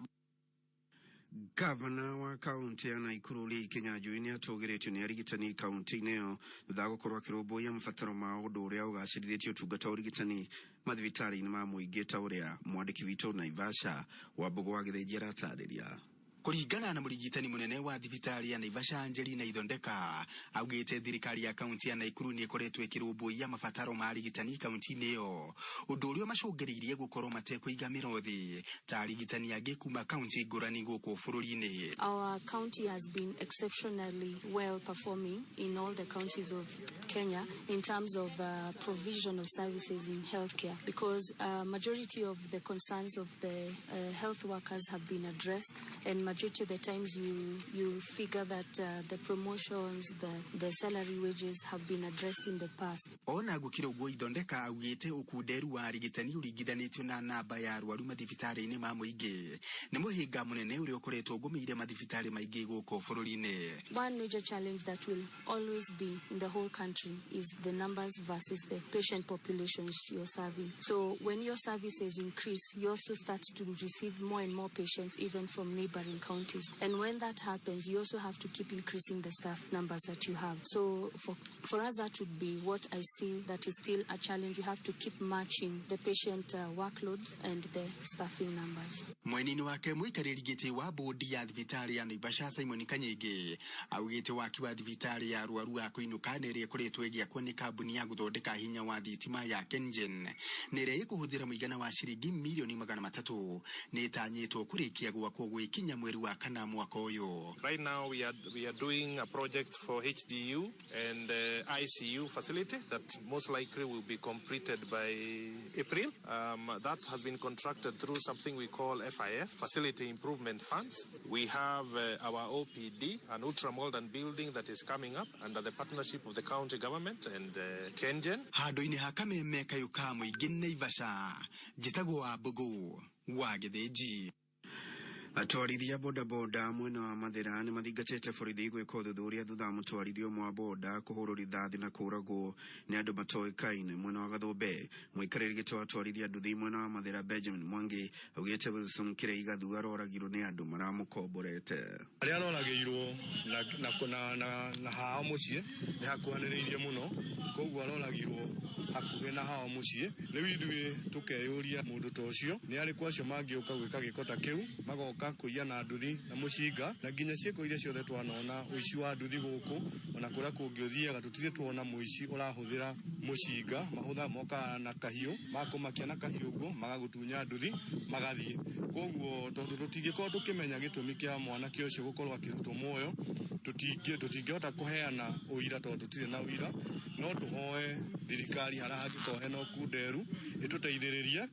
Gavana wa kaunti ya Nakuru Lee Kinyanjui nĩ atũgĩrĩtio nĩ arigitani kaunti-inĩ ĩyo thutha wa gũkorwo akĩrũmbũiya mabataro ma ũndũ ũrĩa ũgacĩrithĩtie ũtungata wa ũrigitani mathibitarĩ-inĩ ma mũingĩ ta ũrĩa mwandĩki witũ Naivasha Wambũgũ wa Gĩthĩnji aratarĩria. Kũringana na mũrigitani mũnene wa thibitarĩ ya Naivasha Angelina Ithondeka, augĩte thirikari ya kaunti ya Nakuru nĩ ĩkoretwo ĩkĩrũmbũiya mabataro ma arigitani kaunti-inĩ ĩyo, ũndũ ũrĩa ũmacũngĩrĩirie gũkorwo matekũiga mĩro thĩ ta arigitani angĩ kuma kaunti ngũrani gũkũ bũrũri-inĩ. Our county has been exceptionally well performing in all the counties of Kenya in terms of provision of services in healthcare, because majority of the concerns of the health workers have been addressed, and majority of the times you figure that the promotions, the salary wages have been addressed in the past. Ona gũkĩrĩ ũguo, Ithondeka augĩte ũkunderu wa arigitani ũringithanĩtio na namba ya arwaru mathibitarĩ-inĩ ma mũingĩ nĩ mũhĩnga mũnene ũrĩa ũkoretwo ũgũmĩire mathibitarĩ maingĩ gũkũ bũrũri-inĩ. One major challenge that will always be in the whole country is the numbers versus the patient populations you're serving. So when your services increase, you also start to receive more and more patients, even from neighboring counties. And when that happens, you also have to keep increasing the staff numbers that you have. So for us, that would be what I see that is still a challenge. You have to keep matching the patient workload and the staffing numbers. Mwena-inĩ wake, mũikarĩri gĩtĩ wa bodi ya thibitarĩ ya Naivasha Simon Kanyingĩ augĩte waki wa thibitarĩ ya arwaru a kũinũka na ĩrĩa ĩkoretwo ĩgĩakwo nĩ kambuni ya gũthondeka hinya wa thitima ya KenGen na ĩrĩa ĩkũhũthĩra mũigana wa ciringi mirioni 300 nĩ ĩtanyĩtwo kũrĩkia gwakwo gwĩkinya mweri wa kana mwaka ũyũ. Right now we are doing a project for HDU and ICU facility that most likely will be completed by April. That has been contracted through something we call FIF, Facility Improvement Funds. We have our OPD, an ultra-modern building that is coming up under the partnership of the county government and KenGen. Handũ-inĩ ha kameme kayũ ka mũingĩ Naivasha, njĩtagwo Wambũgũ wa Gĩthĩnji. Atwarithia bodaboda mwena wa Mathira nĩ mathingatĩte borithi gwĩka ũthuthuria thutha wa mũtwarithia ũmwe wa boda kũhũrwo rithathi na kũũragwo nĩ andũ matoĩkaine mwena wa Gathũmbe. Mũikarĩri gĩtĩ wa atwarithia nduthi mwena wa Mathira Benjamin Mwangi augĩte Wilson Kĩrĩigathu aroragirwo nĩ andũ maramũkomborete. Arĩa aroragĩirwo na hao mũciĩ nĩ hakuhanĩrĩirie mũno, koguo aroragirwo hakuhĩ na hao mũciĩ. Rĩu ithuĩ tũkeyũria, mũndũ ta ũcio nĩ arĩkũ acio mangĩũka gwĩka gĩko ta kĩu, magoka kũiya na nduthi na mũcinga, na nginya ciĩko iria ciothe twanona ũici wa nduthi gũkũ ona kũrĩa kũngĩ ũthiaga, tũtirĩ tuona mũici ũrahũthĩra mũcinga. Mahũtha mokaga na kahiũ, makũmakia na kahiũ ũguo magagũtunya nduthi magathiĩ. Koguo tondũ tũtingĩkorwo tũkĩmenya gĩtũmi kĩa mwanake ũcio gũkorwo akĩrutwo muoyo, tũtingĩhota kũheana ũira tondũ tũtirĩ na ũira, no tũhoe thirikari harĩa hangĩkorwo hena ũkunderu ĩtũteithĩrĩrie.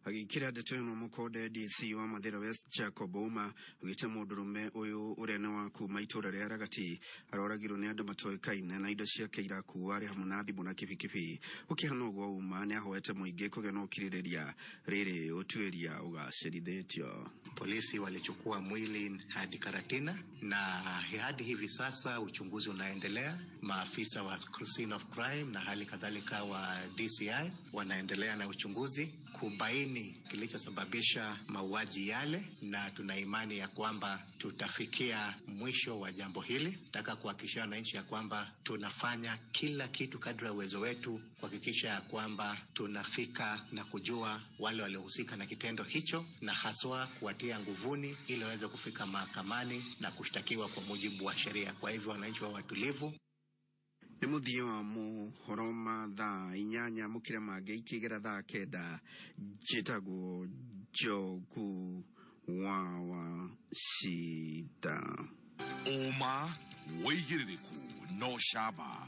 Agĩkĩra ndeto ĩno mũkonde, DC wa Mathira West Jacob Ouma augĩte mũndũrũme ũyũ ũrĩa nĩ wa kuma itũra rĩa Ragati aroragirwo nĩ andũ matoĩkaine na indo ciake irakuo arĩ hamwe na thimũ na kibikibi. Gũkĩhana ũguo, Ouma nĩ ahoete mũingĩ kũgĩa na ũkirĩrĩria rĩrĩ ũtuĩria ũgacĩrithĩtio. Polisi walichukua mwili hadi Karatina na hadi hivi sasa uchunguzi unaendelea. Maafisa wa scene of crime na hali kadhalika wa DCI wanaendelea na uchunguzi kubaini kilichosababisha mauaji yale, na tuna imani ya kwamba tutafikia mwisho wa jambo hili. Nataka kuhakikishia wananchi ya kwamba tunafanya kila kitu kadri ya uwezo wetu kuhakikisha ya kwamba tunafika na kujua wale waliohusika na kitendo hicho, na haswa kuwatia nguvuni ili waweze kufika mahakamani na kushtakiwa kwa mujibu wa sheria. Kwa hivyo wananchi wawe watulivu. Nĩ mũthia wa mohoro ma thaa 8, mũkĩra mangĩ ikĩgera thaa 9. Njĩtagwo Njogu wa Wacida. Ũma, wĩigĩrĩrĩku no camba.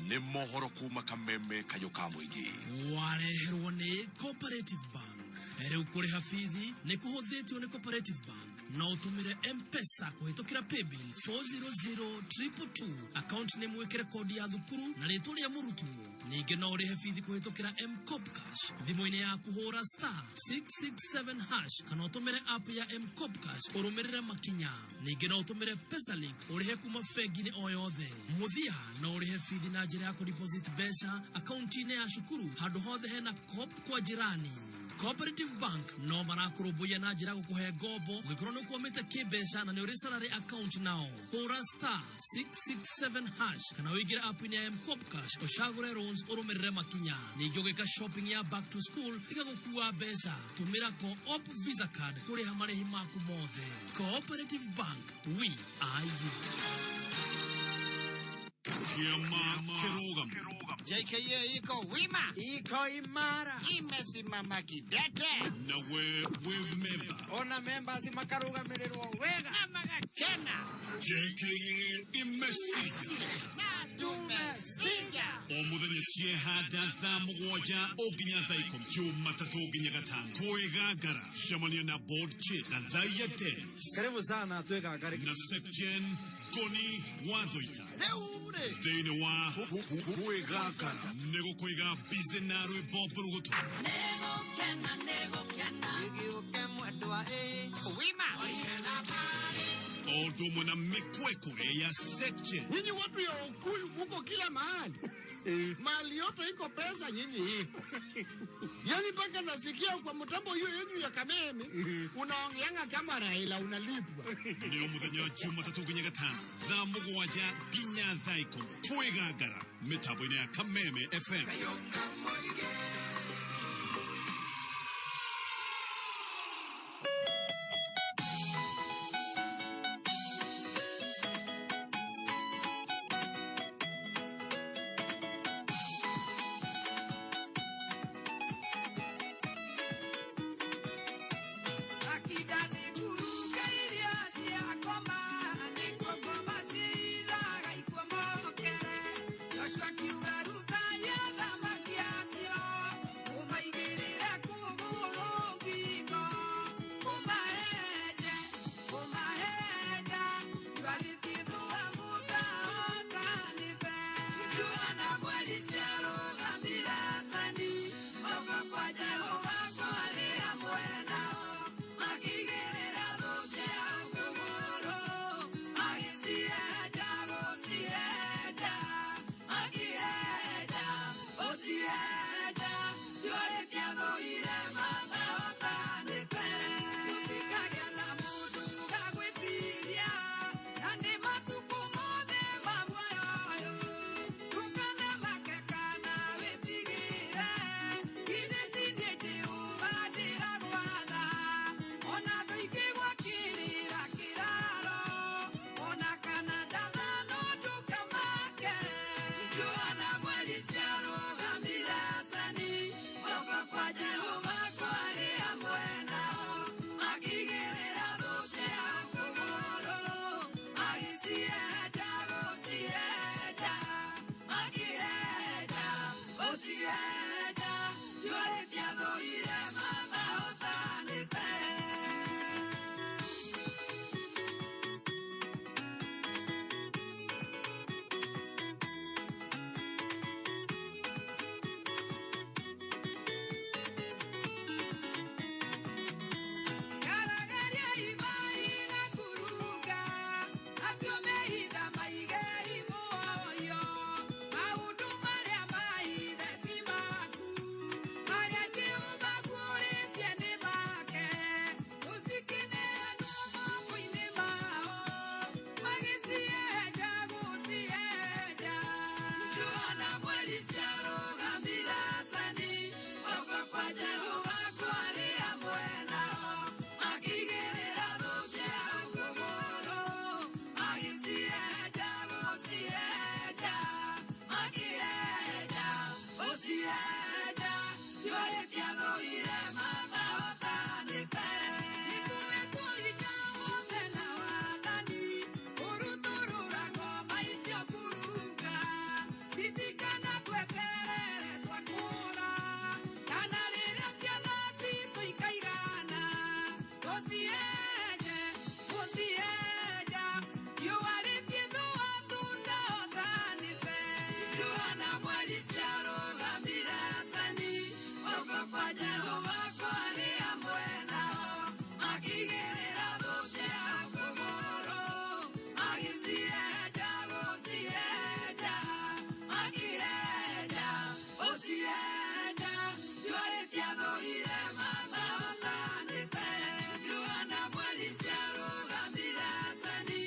Nĩ mohoro kuma Kameme kayũ ka mũingĩ. Wareherwo nĩ Cooperative Bank. Rĩu kũrĩha bithi nĩ kũhũthĩtio nĩ Cooperative Bank. No ũtũmĩre M-Pesa kũhĩtũkĩra paybill 400222, account nĩ mwĩkĩre kodi ya thukuru na rĩtwa rĩa mũrutwo. Ningĩ no ũrĩhe bithi kũhĩtũkĩra M-Kopa Cash thimũ-inĩ yaku, hũra *667# kana ũtũmĩre app ya M-Kopa Cash ũrũmĩrĩre makinya. Ningĩ no ũtũmĩre Pesalink ũrĩhe kuma bengi-inĩ o yothe. Mũthia no ũrĩhe bithi na njĩra ya kũdeposit mbeca akaunti-inĩ ya cukuru handũ hothe hena Co-op kwa jirani. Cooperative Bank no marakũrũmbũiya na njĩra ya gũkũhe ngombo ũngĩkorwo nĩ ũkwamĩte kĩmbeca na nĩ ũrĩ salary account nao. Hũra *667# kana ũingĩre app-inĩ ya M-Kopa Cash, ũcagũre loans, ũrũmĩrĩre makinya. Ningĩ ũgĩka shopping ya back to school, tiga gũkua mbeca, tũmĩra Co-op Visa card kũrĩha marĩhi maku mothe. Cooperative Bank, we are you. Kĩama kĩrũgamu. JKIA iko wima, iko imara, imesimama kidete. Nawe wĩ memba. Ona members makarugamirĩrwo wega na magakena. JKIA imesija na tumesija. O mũthenya ciehanda thaa 7 o nginya thaa 10, Jumatatũ nginya gatano. Kwĩgangara, cemania na board chair Gathaia Dennis. Karibu sana twĩgangare. Na Secgen Ngoni Wathoita. Rĩu rĩ, thĩinĩ wa kwĩgangara nĩ gũkũiga busy na rwĩmbo mbũrũgũtũ. Nĩgũkena, nĩgũkena. Gĩgĩũke mwendwa ĩ wima. O ũndũ ũmwe na mĩkwekwe ya Secgen. Nyinyi watu ya Ukuyu muko kila mahali. Mahali yote iko pesa, nyinyi iko. Yaani mpaka nasikia kwa mtambo hiyo yenyu ya Kameme unaongeanga kama Raila unalipwa. Nĩ o mũthenya wa Jumatatũ nginya gatano thaa 7 nginya thaa 10, kwĩgangara mĩtambo-inĩ ya Kameme FM. kwa Jehova kwarĩ hamwe nao, makĩigĩrĩra thũ ciao kũgũrũ, magĩcienja gũcienja, makĩenja gũcienja, riũa rĩtiathũire matahotanĩte, riũa na mweri ciarũgamire ceni,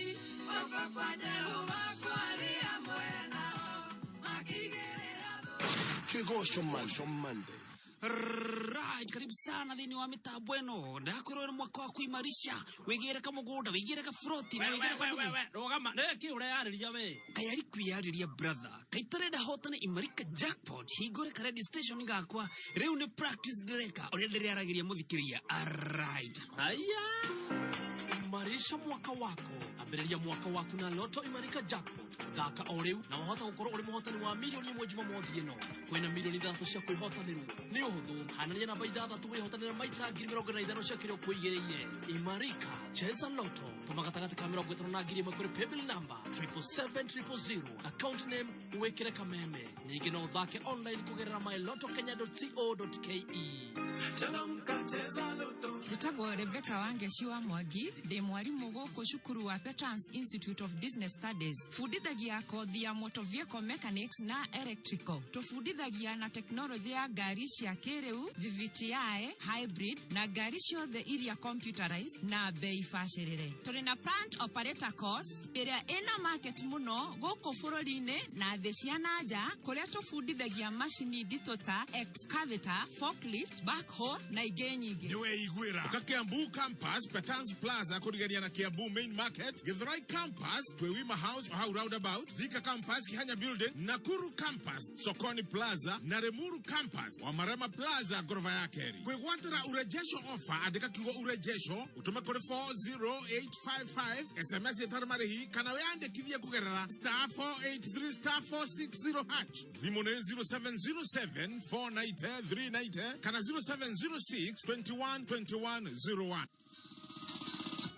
guoko kwa Jehova kwarĩ hamwe nao, makĩigĩrĩra Kigosho Monday. Right, karibu sana thĩinĩ wa mĩtambo ĩno ndakwĩrwo nĩ mwaka wa kũimarisha wĩgĩre kamũgũnda wĩgĩre kaburoti na wĩgĩre kandugu rũgama nĩ kĩ ũreyarĩria we kayari kwĩyarĩria brother kaitarenda hotane imarika jackpot hingũre ka radio station gakwa rĩu nĩ practice ndĩreka ũrĩa ndĩrĩaragĩria mũthikĩria alright Haya. Imarisha mwaka wako ambĩrĩria mwaka waku na Lotto Imarika Jackpot thaka o rĩu na wahota gũkorwo ũrĩ mũhotani wa milioni 1 Jumamothi ĩno kwĩna milioni 6 cia kwĩhotanĩrwo nĩ ũhũthũ hanania namba 6 wĩhotanĩre maita 45,000 cia kĩrĩa ũkwĩigĩrĩire Imarika cheza Lotto tũma gatagatĩ ka 50 na 1,000 kũrĩ paybill number 777 000 account name wĩkĩre kameme ningĩ no ũthake online kũgerera mylottokenya.co.ke. Njĩtagwo Rebecca Wangeci wa Mwangi, ndĩ mwarimũ gũkũ cukuru wa Petans Institute of Business Studies. Bundithagia kothi ya motor vehicle mechanics na electrical. Tũbundithagia na tekinoronjĩ ya ngari cia kĩrĩu, VVTi, hybrid na ngari ciothe iria computerized na bei bacĩrĩre. Tũrĩ na plant operator course ĩrĩa ĩna market mũno gũkũ bũrũri-inĩ na thĩ cia na nja, kũrĩa tũbundithagia macini nditũ ta excavator, forklift, backhoe na ingĩ nyingĩ. Nĩweiguĩra ũka Kiambu campus Petans Plaza kũrigania na Kiambu main market, Githurai campus Twewima House hau roundabout, Thika campus Kihanya building, Nakuru campus Sokoni Plaza na Limuru campus Wamarema Plaza gorofa ya keri. Kwĩgwatĩra urejesho offer andĩka kiugo urejesho ũtũme kũrĩ 40855 SMS ĩtarĩ marĩhi kana wĩyandĩkithie kũgerera star 483 star 460 hash. Thimũ nĩ 0707 490 390 kana 0706 21 21 01.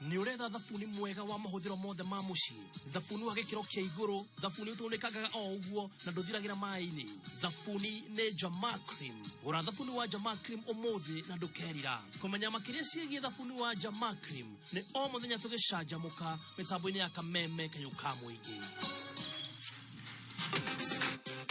Nĩ ũretha thabuni mwega wa mahũthĩro mothe ma mũciĩ, thabuni wa gĩkĩro kĩa igũrũ, thabuni ũtũrĩkangaga o ũguo na ndũthiragĩra maĩ-inĩ. Thabuni nĩ Jamaa Cream. Gũra thabuni wa Jamaa Cream ũmũthĩ na ndũkerira. Kũmenya makĩria ciĩgiĩ thabuni wa Jamaa Cream nĩ o mũthenya tũgĩcanjamũka mĩtambo-inĩ ya Kameme Kayũ ka Mũingĩ.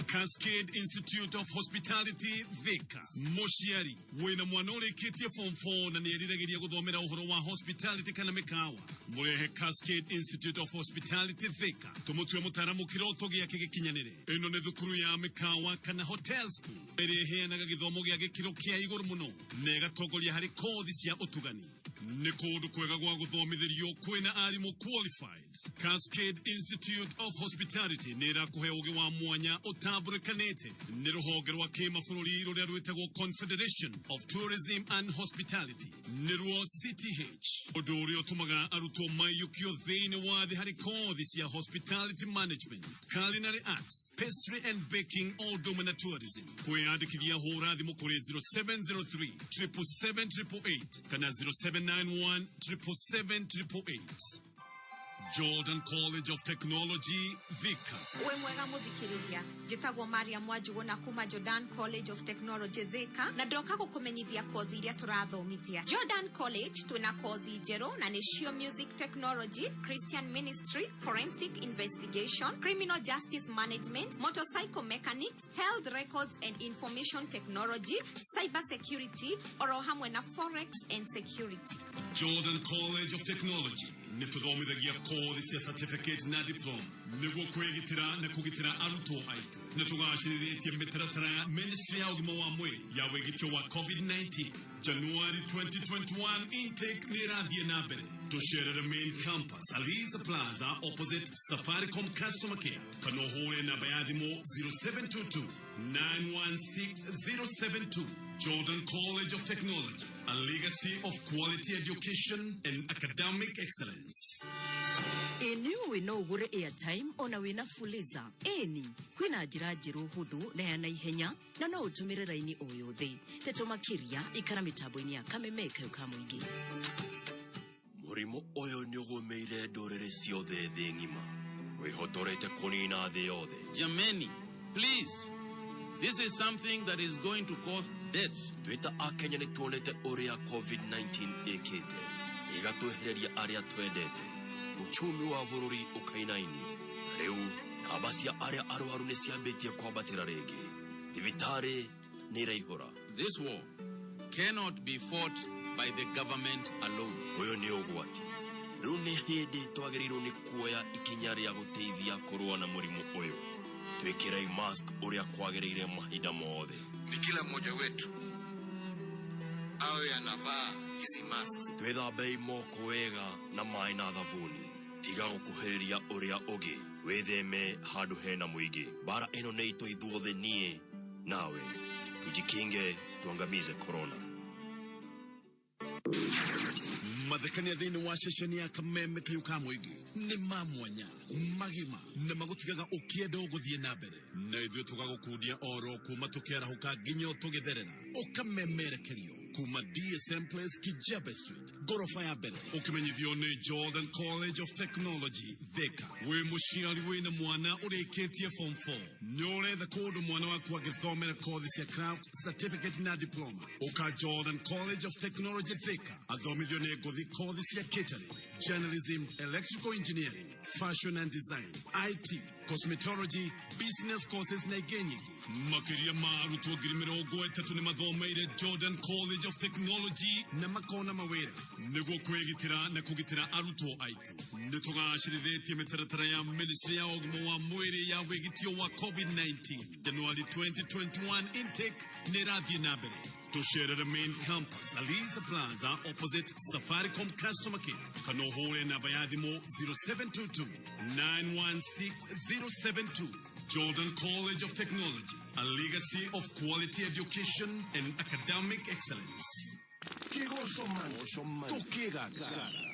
Cascade Institute of Hospitality Thika. Mũciari wĩna mwana ũrĩkĩtie form 4 na nĩeriragĩria gũthomera ũhoro wa hospitality kana mĩkawa, mũrehe Cascade Institute of Hospitality Thika tũmũtue mũtaaramu kĩroto gĩake gĩkinyanĩre. Ĩno nĩ thukuru ya mĩkawa kana hotel school ĩrĩa ĩheanaga gĩthomo gĩa gĩkĩro kĩa igũrũ mũno na ĩgatongoria harĩ kothi cia ũtugani. Nĩ kũndũ kwega gwa gũthomithĩrio kwĩna arimũ qualified. Cascade Institute of Hospitality nĩ ĩrakũhe ũgĩ wa mwanya ũtambũrĩkanĩte nĩ rũhonge rwa kĩmabũrũri rũrĩa rwĩtagwo Confederation of Tourism and Hospitality, nĩruo CTH, ũndũ ũrĩa ũtũmaga arutwo maiyũkio thĩinĩ wa thĩ harĩ kothi cia hospitality management, culinary arts, pastry and baking o ũndũ ũmwe na tourism. Kwĩyandĩkithia hũra thimũ kũrĩ 0703 777 888 kana 0791 777 888. Jordan College of Technology, Thika. Wĩ mwega mũthikĩrĩria, njĩtagwo Maria Mwanjuguna kuma Jordan College of Technology Thika, na ndoka gũkũmenyithia kothi iria tũrathomithia Jordan College. Twĩna kothi njerũ na nĩcio Music Technology, Christian Ministry, Forensic Investigation, Criminal Justice Management, Motorcycle Mechanics, Health Records and Information Technology, Cyber Security oro hamwe na Forex and Security. Jordan College of Technology nĩ tũthomithagia kothi cia certificate na diploma nĩguo kwĩgitĩra na kũgitĩra arutwo aitũ. Nĩ tũgacĩrithĩtie mĩtaratara ya Ministry ya ũgima wa mwĩrĩ ya wĩgitio wa COVID-19. January 2021 intake nĩ ĩrathiĩ na mbere. Tũcerere main campus, Aliza Plaza, opposite Safaricom customer care, kana ũhũre namba ya thimũ 0722 916 072. Jordan College of Technology, a legacy of quality education and academic excellence. Ĩ nĩ no ũgũre airtime ona wĩna Fuliza? Ĩni, kwĩna njĩra njerũ hũthũ na ya naihenya na no ũtũmĩre raini o yothe. Ndeto makĩria ikara mĩtambo-inĩ ya Kameme Kayũ ka Mũingĩ. Mũrimũ ũyũ nĩ ũgũmĩire ndũrĩrĩ ciothe thĩ ng'ima, wĩhotorete kũnina thĩ yothe. Jameni, please. This is something that is going to cause deaths. Twĩ ta akenya nĩ tuonete ũrĩa COVID-19 ĩkĩte ĩgatwehereria arĩa twendete, uchumi wa bũrũri ũkainaini. Na rĩu namba cia arĩa arwaru nĩ ciambĩtie kwambatĩra rĩngĩ, thibitarĩ nĩ iraihũra. This war cannot be fought by the government alone. Ũyũ nĩ ũgwati. Rĩu nĩ hĩndĩ twagĩrĩirwo nĩ kuoya ikinya rĩa gũteithia kũrũa na mũrimũ ũyũ. Twĩkĩrei mask ũrĩa kwagĩrĩire mahinda mothe. Ni kila mmoja wetu awe anavaa hizi masks. Twĩthambei moko wega na maĩ na thabuni. Tiga gũkuhĩrĩria ũrĩa ũngĩ, wĩtheme handũ hena mũingĩ. Mbara ĩno nĩ itũ ithuothe, niĩ nawe. Tujikinge, tuangamize corona. Mathekania thĩinĩ wa ceceni ya Kameme kayũ ka mũingĩ nĩ ma mwanya magima na magũtigaga ũkĩenda ũgũthiĩ na mbere, na ithuĩ tũgagũkundia oro kuma tũkĩarahũka nginya tũgĩtherera ũkamemerekerio kuma DSM Place, Kijabe Street, ngoroba ya mbere, ũkĩmenyithio nĩ Jordan College of Technology, Thika. Wĩ mũciari wĩna mwana ũrĩkĩtie form 4, nĩ ũretha kũndũ mwana waku angĩthomera kothi cia craft, certificate na diploma, ũka Jordan College of Technology, Thika, athomithio nĩ ngũthi kothi cia catering, journalism, electrical engineering, fashion and design, IT, cosmetology, business courses na ingĩ nyingĩ. Makĩria ma arutwo 30,000 nĩ mathomeire Jordan College of Technology na makona mawĩra. Nĩguo kwĩgitĩra na kũgitĩra arutwo aitũ, nĩ tũgacĩrithĩtie mĩtaratara ya ministry ya ũgima wa mwĩrĩ ya wĩgitio wa COVID-19. January 2021 intake nĩ ĩrathiĩ na mbere. Tũcerere main campus, Alisa Plaza, opposite Safaricom customer care, kana ũhũre namba ya thimũ 0722 916 072. Jordan College of Technology, a legacy of quality education and academic excellence. Kĩgoco man tũkĩgangara.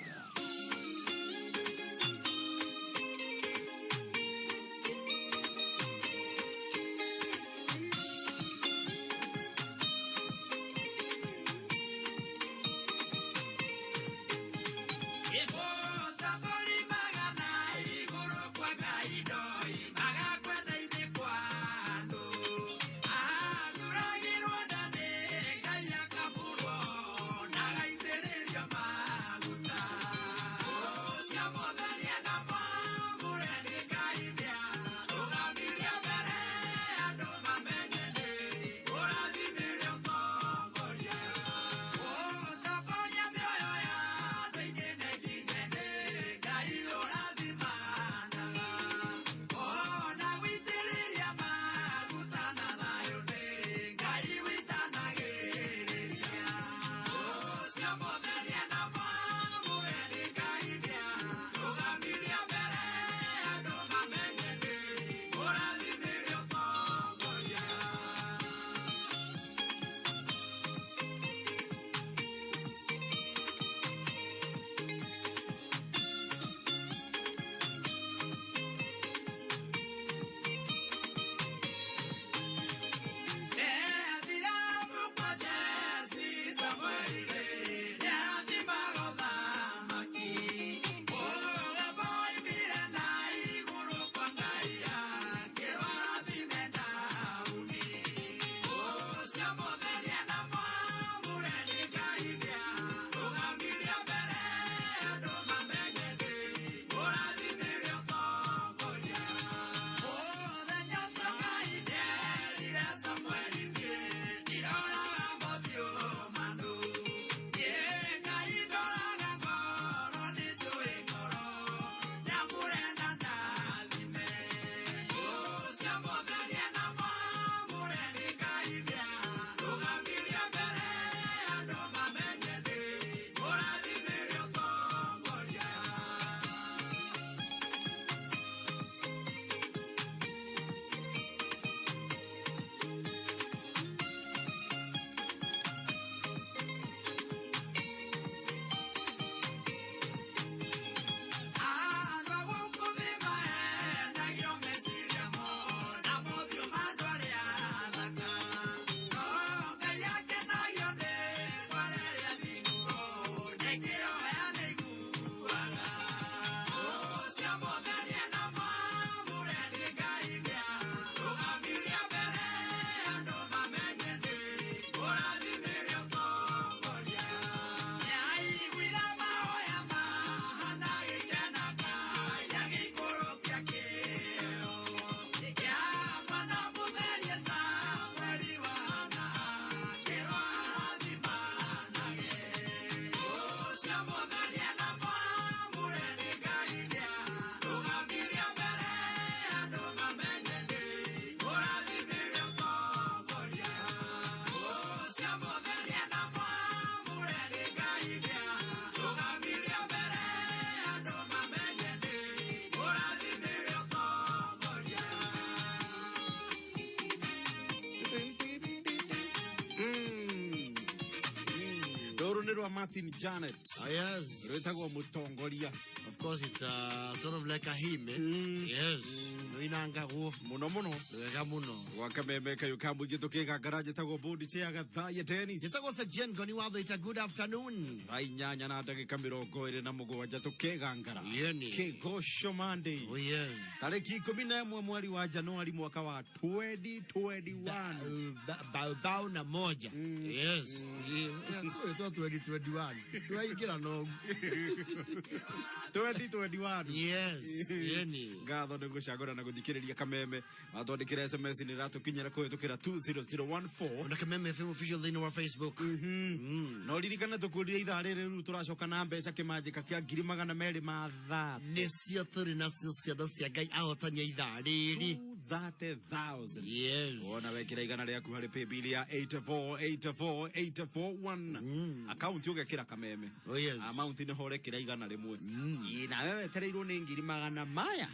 Rwa Martin Janet. Oh, yes. Rwĩtagwo Mũtongoria. Of course it's sort of like a hymn, eh? Yes. Rũinangagwo mũno mũno. Wega mũno. Gwa kameme kayũ ka mũingĩ tũkĩgangara njĩtagwo Bodi Chair Gathaiya Dennis. Njĩtagwo Sir Jane Ngoni Watho. It's a good afternoon. Thaa 8:27 tũkĩgangara. Yeni. Kĩgoco Monday. Oh, yes. Tarĩki 11 mweri wa Januari mwaka wa 2021. Bao bao na moja. Yes. Twĩtwo 2021. Tũraingĩra nogu. 2021. Yes. Yeni. Ngatho nĩ gũcagũra na gũthikĩrĩria kameme. Watwandĩkĩra SMS nĩ ĩratũkinyĩra kũhĩtũkĩra 20014. Na Kameme FM official thĩinĩ wa Facebook. No ririkane tũkũrire ithaa rĩrĩ rĩu tũracoka na mbeca kĩmanjĩka kĩa 230,000. Nĩcio tũrĩ nacio ciana cia Ngai ahotania ithaa rĩrĩ. 30,000. Yes. Wona wekĩra 100 rĩaku harĩ paybill ya 8484841. Akaunti ũgekĩra kameme. Oh, yes. Amount nĩho ũrekĩra 100. Ĩ, nawe wetereirwo nĩ ngiri magana maya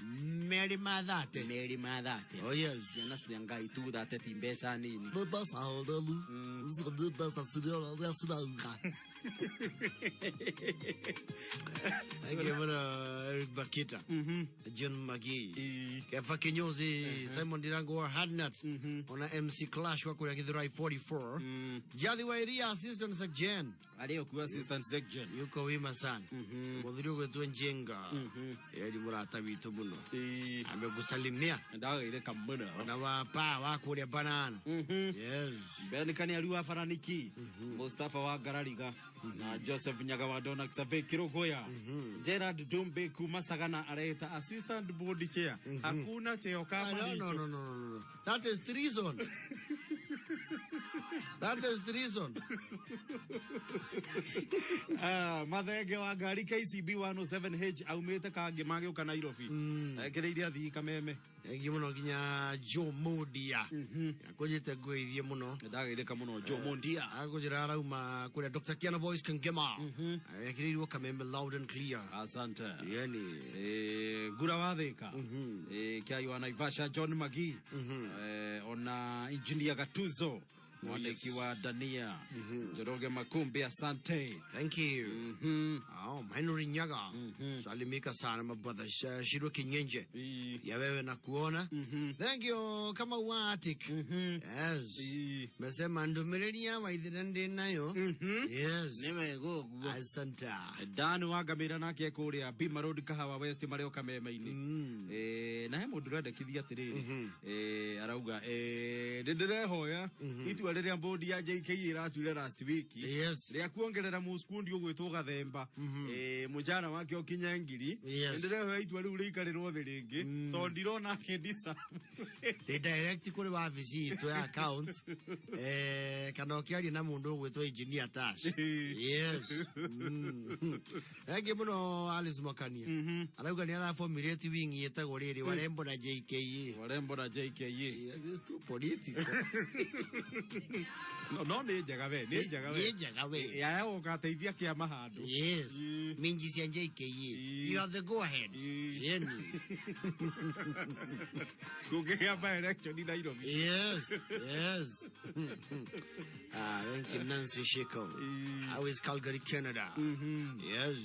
merĩ ma thate. Merĩ ma thate. Oh, yes. Ciana cia Ngai tu thate ti mbeca nini. Nĩ mbeca horeri. Icio nĩ mbeca ciria cirauga. Thank you mũno Eric Bakita. John Magee. Kefa Kinyozi, Simon Dirango wa Hadnat, ona MC Clash wa kũrĩa Githurai 44. Jathi wa Iria assistant Sir Jen. Arĩ okuo assistant Sir Jen. Yuko wima sana. Mũthuri ũgwĩtwo Njenga. Yeye ni mũrata witũ mũno. Amekusalimia. Ndagaithĩka mũno. Na wa pa wa kũrĩa banana. Yes. Ben Kaniaru wa Faraniki, Mustafa wa Garariga, na Joseph Nyaga wa Donax Survey Kirogoya, Gerard Dumbe kuma Sagana areta assistant board chair. Hakuna cheo kama No, hicho. no, no, no, no, no. That is treason. That is treason. Ah, Mathenge wa ngari KCB 107H aumĩte Kangĩ magĩũka Nairobi. Ekereirie athii kameme. Thengi mũno nginya Joe Mondia. Akũnjĩte ngũithie mũno. Ndagaithĩka mũno Joe Mondia. Akũnjĩra arauma kũrĩa Dr. Kiana Boys Kangema. Ekĩrĩirwo kameme loud and clear. Asante. Yani. Ngura wa Thĩka. Kĩai wa Naivasha John Magee. Ona engineer Gatuzo. Mwaniki wa Dania. Njoroge Makumbi, asante. Thank you. Oh, Henry Nyaga. Salimika sana my brother. Shirwa Kinyenje. Ya wewe na kuona. Thank you kama Watik. Yes. Mesema ndumireria waithira ndi nayo. Yes. Niwega Asante. Dan wa Ngamĩra nake kũrĩa Bima Road Kahawa West marĩ o kameme-inĩ. Na he mũndũ ũrandĩkithia atĩrĩrĩ. Arauga nĩ ndĩrehoya itua rĩrĩa bodi ya JKA ĩratuire last week. Yes. Rĩa kuongerera mũskundi ũgwĩtwo Gathemba. Mũcara wake ũkinye ngiri. Yes. Nĩ ndĩrehoya itua rĩu rĩikarĩrwo thĩ rĩngĩ tondũ ndirona akĩndisa. Ndĩ direct kũrĩ wabici itũ ya accounts. Kana ũkĩaria na mũndũ ũgwĩtwo engineer Tash. Yes. Thengi mũno Alice Mwakania. Arauga nĩ araformulate wing ĩtagwo rĩrĩ Warembo na JKA. Warembo na JKA. Yes, it's too political. No, no nĩ njega we, nĩ njega we. Nĩ njega we. Yaya ũgateithia kĩama handũ. Yes. Minji cia JKA. You have the go ahead. Yeni. Kũngĩgĩa by election Nairobi. Yes, yes. Thank you, Nancy Shiko. How is Calgary, Canada? Yes.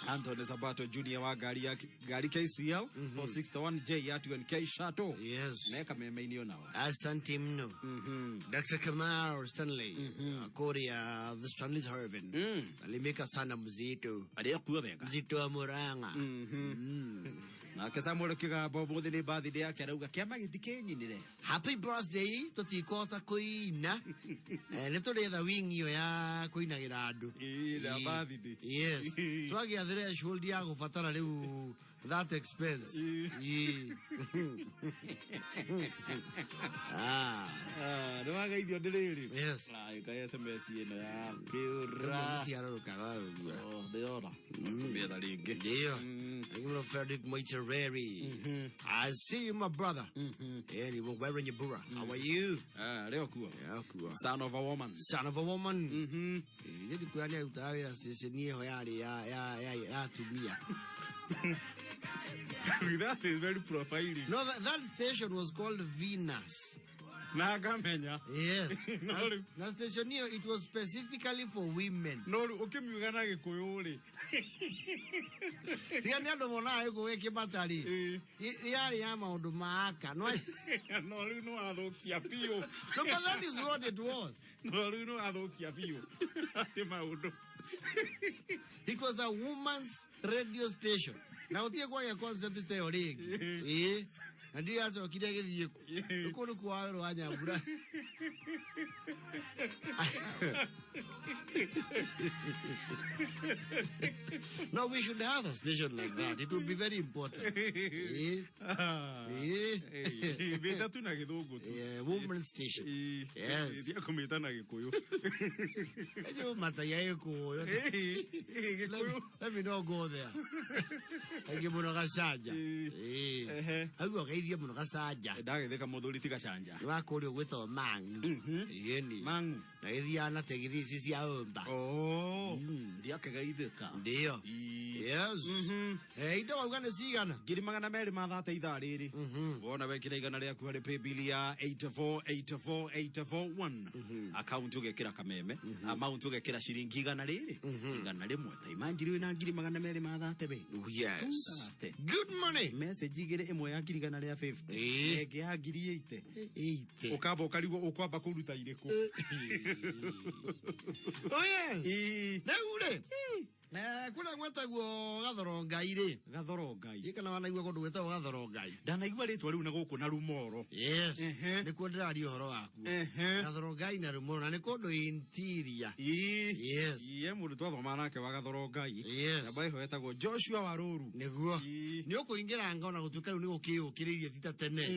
Anthony Sabato Junior wa ngari ya ngari KCL 461J ya 2NK Chateau. Yes. Meka meme-inĩ onao. Asante mno. Dr. Kamau Stanley. Korea, the Stanley's Hervin. Alimika sana mzito. Arĩa kuo wega. Mzito wa Murang'a. Nake Samuel Kĩgambo ũmũthĩ nĩ birthday yake arauga kĩama gĩtikĩnyinire. Happy birthday tũtikũhota kũina. Nĩ tũrĩetha wing ĩyo ya kũinagĩra andũ. Na birthday. Yes. Twagĩa threshold ya gũbatara rĩu that expense. Ĩĩ. Ah. Ah, nĩ wagaithio nĩ rĩrĩ. Yes. Ĩka SMS ĩno ya kĩũra. Rĩmwe nĩciarũrũkaga ũguo. Oh, ndĩrona. Tũmĩetha rĩngĩ. Ndio. Thank you, Frederick Moitereri. I see you, my brother. Yeah, you were wearing your bura. How are you? Ah, leo kuo. Yeah, kuo. Son of a woman. Son of a woman. Nĩ ndikuoya nĩ arutaga wĩra ceceni ĩyo yarĩ ya atumia. That is very profiling. No, that station was called Venus. Na ngamenya. Yes. No rĩu Na station ĩyo it was specifically for women. No rĩu ũkĩmiuga na gĩkũyũ rĩ. Tiga nĩ andũ monaga gĩkũyũ gĩkĩmata rĩ. Yarĩ ya maũndũ ma aka. No, no rĩu nĩ wathũkia biũ. No, but that is what it was. No rĩu nĩ wathũkia biũ. Atĩ maũndũ. It was a woman's radio station. Na gũtirĩ kwagĩa concept ta ĩyo rĩngĩ. Ĩĩ. Na ndiũ yacokire ĩgĩthiĩ kũ. Kũu nĩkuo Wawerũ wa Nyambura. No, we should have a station like that. It would be very important. Ĩĩ. Ĩĩ. Mĩta tu na gĩthũngũ tu. Yeah, woman station. Yes. Tia kũmĩta na gĩkũyũ. Ejo mataya gĩkũyũ. Gĩkũyũ. Let me not go there. Aingĩ mũno gacanja. Ĩĩ. Auga geithie mũno gacanja. Ndagĩthĩka mũthuri ti gacanja. Nĩ wakũria ũgwĩtwo Mang'u. Ĩni. Mang'u. Na gĩthiaga na tegithi ici cia ũmba. Oh. Ndiakĩgeithĩka. Ndio. Yes. Indo wauga nĩ cigana? 230,000 ithaa rĩrĩ. Wona wekĩra 100 rĩaku harĩ paybill ya 8484841. Account ũgekĩra kameme. Amount ũgekĩra ciringi 100 rĩrĩ. 100. Ta imagine wĩna 230,000 we. Yes. Good money. Message igĩrĩ ĩmwe ya 150,000. Ĩngĩ ya 80,000. 80. Ũkamba ũkarigwo ũkwamba kũruta irĩkũ. Oh yes. Rĩu rĩ. Kũrĩa gwetagwo Gathorongai rĩ. Gathorongai. Kana wanaigua kũndũ gwetagwo Gathorongai? Ndanaigua rĩtwa rĩu na gũkũ na Rumoro. Yes. Nĩkuo ndĩraria ũhoro waku. Gathorongai na Rumoro na nĩ kũndũ interior. Yes. Iye mũndũ twathoma nake wa Gathorongai. Yes. Namba ĩho etagwo Joshua Warũru. Nĩguo. Nĩ ũkũingĩra nga ona gũtuĩka rĩu nĩ gũkĩyũkĩrĩirie ti ta tene.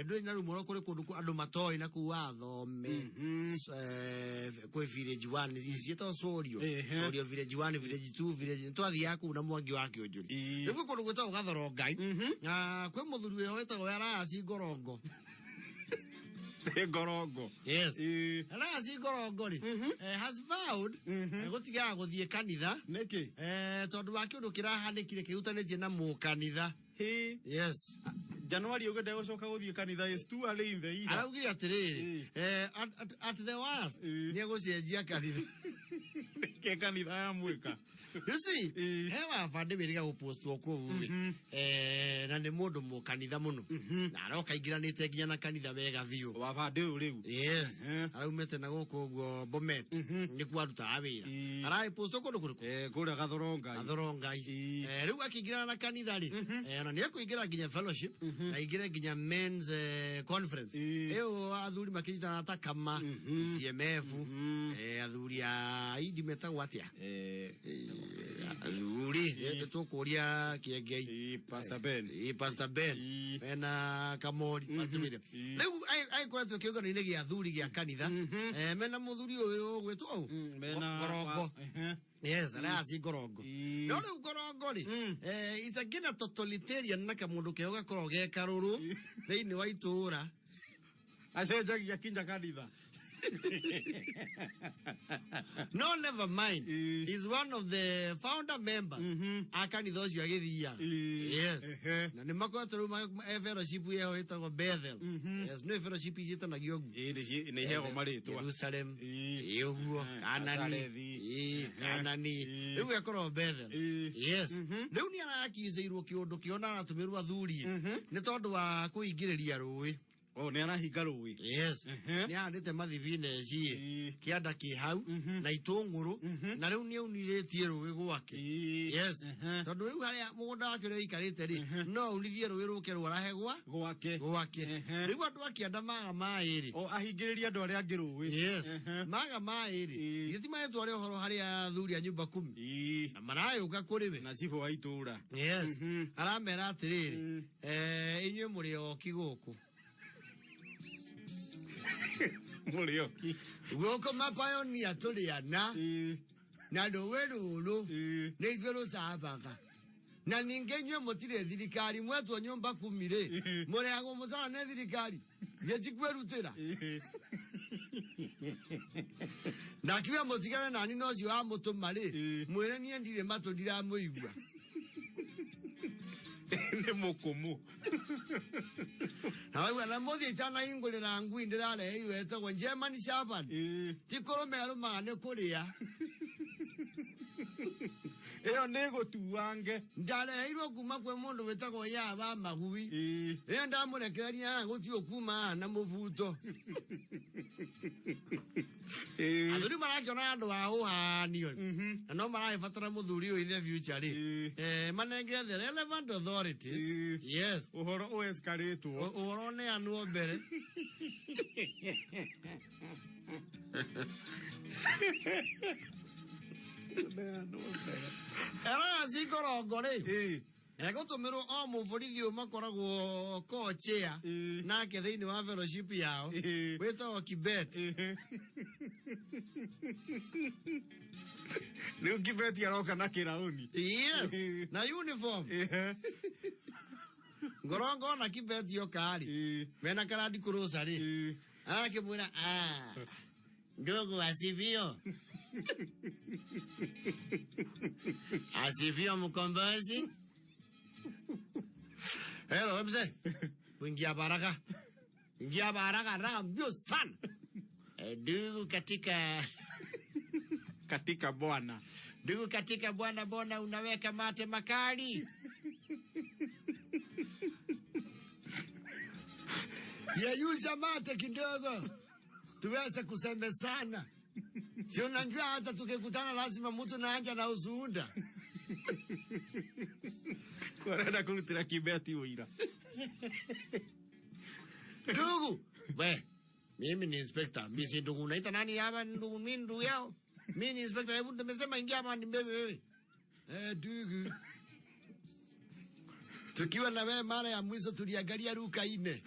Ndũĩ na Rumoro kũrĩ kũndũ andũ matoĩ na kũu wathome. Kwĩ village 1 ici ciĩtagwo Sorio. Sorio village 1, village 2, village twathiaga kũu na Mwangi wa Kĩũnjũri. Rĩu gwĩ kũndũ gwĩtagwo Gathorongai. Na kwĩ mũthuri wĩho wĩtagwo Elias Ngorongo. Ngorongo. Yes. Elias Ngorongo rĩ, has vowed gũtigaga gũthiĩ kanitha. Nĩkĩ? Tondũ wa kĩũndũ kĩrahanĩkire kĩhutanĩtie na mũkanitha. Yes. Januari ũguo ndegũcoka gũthiĩ kanitha is too early in the year. Araugire atĩrĩrĩ, at the worst nĩ egũcenjia kanitha. Nĩkĩ kanitha ya mwĩka? You see, he wabandĩ wĩrĩga gũpostwo kũu rĩ, na nĩ mũndũ mũkanitha mũno. Na aroka aingĩranĩte nginya na kanitha wega biũ. Wabandĩ ũyũ rĩu. Yes. Araumĩte na gũkũ ũguo Bomet. Nĩkuo arutaga wĩra. Aragĩpostwo kũndũ kũrĩkũ? Kũrĩa Gathorongai. Gathorongai. Rĩu akĩingĩrana na kanitha rĩ, ona nĩ ekũingĩra nginya fellowship, na aingĩre nginya men's conference. Ĩyo athuri makĩnyitana ta kama, CMF, athuri a indi metagwo atĩa? Athuri, tũkũria Kĩengei. Pastor Ben. Pastor Ben. Mena Kamori. Matũmire. Rĩu agĩkoretwo kĩũngano-inĩ gĩa athuri gĩa kanitha. Mena mũthuri ũyũ ũgwĩtwo ũ? Ngorongo. Yes, Elias Ngorongo. No rĩu Ngorongo rĩ, is again a totalitarian na kamũndũ keo gakoragwo ge karũrũ thĩinĩ wa itũũra. Acenjagia kinya kanitha. No, never mind. He's one of the founder members. A kanitha ũcio agĩthiaga. Yes. Na nĩ makoretwo rĩu fellowship ĩyo ĩtagwo Bethel. Yes, nĩ fellowship ciĩtanagio ũguo. Nĩ iheagwo marĩtwa. Jerusalem. Ĩĩ ũguo. Kanani. Ĩĩ, Kanani. Rĩu ĩkorwo Bethel. Yes. Rĩu nĩ arakicĩirwo kĩũndũ kĩo na aratũmĩrwo athuri. Nĩ tondũ wa kũingĩrĩria rũĩ. Oh, nĩ arahinga rũĩ. Yes. Nĩ ahandĩte mathibineci kĩanda kĩ hau na itũngũrũ na rĩu nĩ aunithĩtie rũĩ gwake. Yes. Tondũ rĩu harĩa mũgũnda wake ũrĩa ũikarĩte rĩ, no aunithie rũĩ rũke rwarahe gwake. Gwake. Rĩu andũ a kĩanda maga maĩ rĩ. O ahingĩrĩrie andũ arĩa angĩ rũĩ. Yes. Maga maĩ rĩ. Githĩ ti maretware ũhoro harĩa athuri a nyũmba kumi. Na maragĩũka kũrĩ we. Na cibũ wa itũũra. Yes. Aramera atĩrĩrĩ, inyuĩ mũrĩ oki gũkũ. Mũrĩoki. Gũkũ mapayonia tũrĩ ana na rũĩ rũrũ nĩ ithuĩ rũcabaga. Na ningĩ inyuĩ mũtirĩ thirikari mwetwo nyũmba kumi rĩ, mũrĩhagwo mũcara nĩ thirikari. Githĩ ti kwĩrutĩra? Na akiuga mũtigane nani na ũcio wamũtũma rĩ, mwĩre niĩ ndirĩ matũ ndiramũigua. Nĩ mũkũmũ. Na waigua na mũthiĩ itanahingũrĩra ngui ndĩrareheirwo ĩtagwo German Shepherd. Ti kũrũma ĩrũmaga nĩ kũrĩa. Ĩyo nĩ gũtuange. Ndareheirwo kuma kwĩ mũndũ wĩtagwo Yaba Magui. Ĩyo ndamũrekereria haha gũtirĩ ũkuma haha na mũbuto. Athuri marakĩona andũ a ũhanio na no maragĩbatara mũthuri ũyũ in the future rĩ, manengere the relevant authorities. Yes. Ũhoro ũescalate-wo. Ũhoro ũneanwo mbere. Elias Ikorongo rĩ, egũtũmĩrwo o mũborithi ũyũ makoragwo co-chair nake thĩinĩ wa fellowship yao wĩtagwo Kibet. Rĩu Kibet aroka na kĩraũni. Yes, na uniform. Ngorongo na Kibet yoka rĩ, mena karandi kũrũca rĩ, arakĩmwĩra, "Ah, ndugu asivio. Asivio mkombozi. Hello mzee. Ingia baraka. Ingia baraka haraka mbio sana. Ndugu katika katika Bwana. Ndugu katika Bwana, mbona unaweka mate makali? Yeyuza mate kidogo tuweze kusemezana. Si unajua hata tukikutana lazima mtu naanja na usuunda. Warenda kurutira Kibeti ũira. Ndugu, we, mimi ni inspector. Mimi si ndugu. Unaita nani hapa ndugu? Mimi ndugu yao. Mimi ni inspector. Hebu nimesema ingia hapa ni mbebe wewe. Ndugu. Tukiwa na wewe mara ya mwisho tuliangalia Luka 4.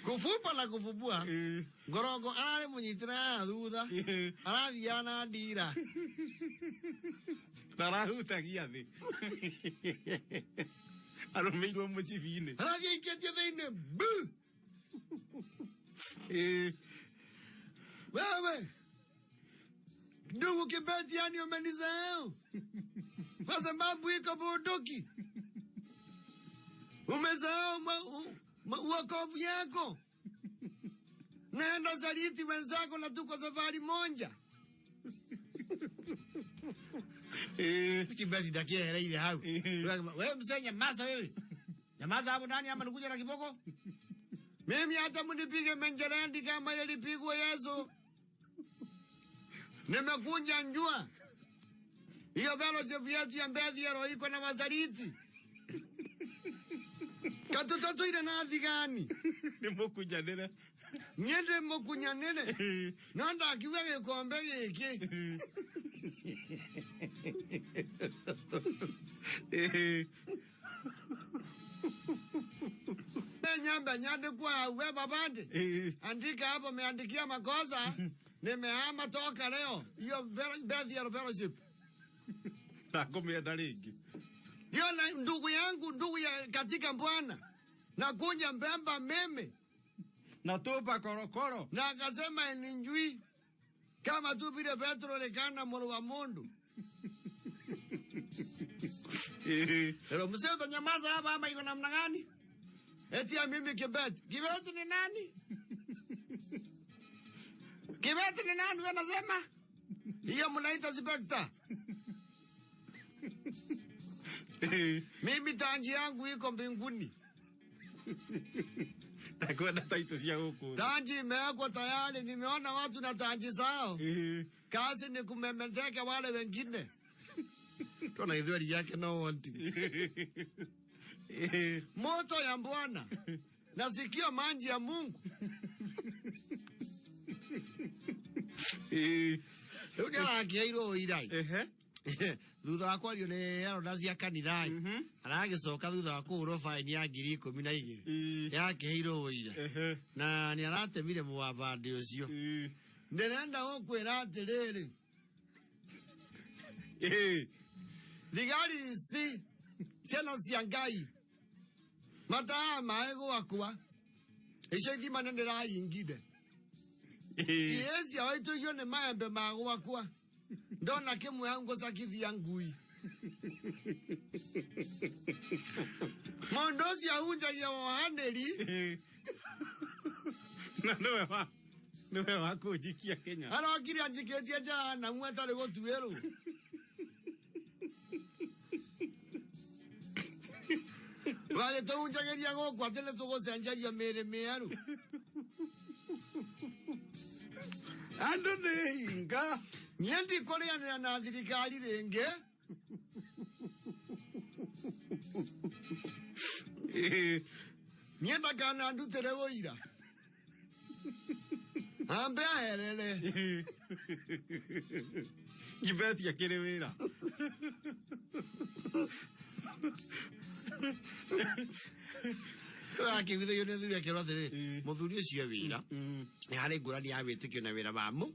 Kufupa na kufubua. Ngorongo ararĩ mũnyitĩre haha thutha. Arathiaga na ndira. Na arahutagia thĩ. Arũmĩirwo mũcibi-inĩ. Arathiĩ aikĩtie thĩinĩ. Bu! Wewe. Ndugu Kibeti, yani umenisahau. Kwa sababu iko bunduki. Umesahau wokovu yako. Naenda saliti wenzako na tuko safari moja. Kibeti ndakiehereire hau. Wewe mzee nyamaza wewe. Nyamaza hapo ndani ama nikuja na kiboko? Mimi hata mnipige menjerendi kama ile lipigwa Yesu. Nimekunja njua. Hiyo fellowship yetu ya Mbethi ya roho iko na wazaliti. Katoto ile na thigani. Ni mukunyanire. Nyende mukunyanire. No ndakiuga gikombe giki. Nyamba nyande kwa we babande. Andika hapo, umeandikia makosa. Nimehama toka leo. Hiyo Bethel Fellowship. Na ngũmĩenda rĩngĩ. Hiyo na ndugu yangu, ndugu ya katika Bwana. Na kunja mbemba meme. Na tupa korokoro. Na akasema ni njui. Kama tu vile Petro alikana mwana wa Mungu. Pero mzee utanyamaza hapa ama iko namna gani? Eti ya mimi Kibet. Kibet ni nani? Kibet ni nani wewe unasema? Hiyo mnaita inspector. Mimi tanji yangu iko mbinguni. Takwenda taito cia gũkũ. Tanji imewekwa tayari, nimeona watu na tanji zao. Kazi ni kumemeteka wale wengine. Tuna ithweri yake no wanti. Moto ya Bwana. Nasikia maji ya Mungu. Rĩu nĩ arakĩheirwo ũira. Thutha wa kwario nĩ aronda cia kanitha. Aragĩcoka thutha wa kũhũrwo faini ya ngiri ikũmi na igĩrĩ. Nĩ akĩheirwo ũira. Na nĩ aratemire mũwabandĩ ũcio. Ndĩrenda gũkwĩra atĩrĩrĩ. Thigari ici ciana cia Ngai mataha maĩ gwakwa icio ithima nĩ ndĩrahingire. Ihĩ ciao itũigio nĩ maembe ma gwakwa. Ndona kĩmwe hau ngũcakithia ngui. Mũndũ ũcio ahunjagia wohanĩri. Na nĩwe wa nĩwe wa kũnjikia Kenya. Arokire anjikĩtie jehanamu atarĩ gũtuĩrwo. Wagĩtũhunjagĩria gũkũ atĩ nĩ tũgũcenjerio mĩĩrĩ mĩerũ. Andũ nĩ hinga. Niĩ ndikũrĩanĩra na thirikari rĩngĩ. Niĩ ndakana ndutĩre ũira. Ambe aherere. Kibeti akĩrĩ wĩra. Akĩiguithagio nĩ thuri akĩrwo atĩrĩ, mũthuri ũcio e wĩra. Nĩ harĩ ngũrani ya wĩtĩkio na wĩra wa mũ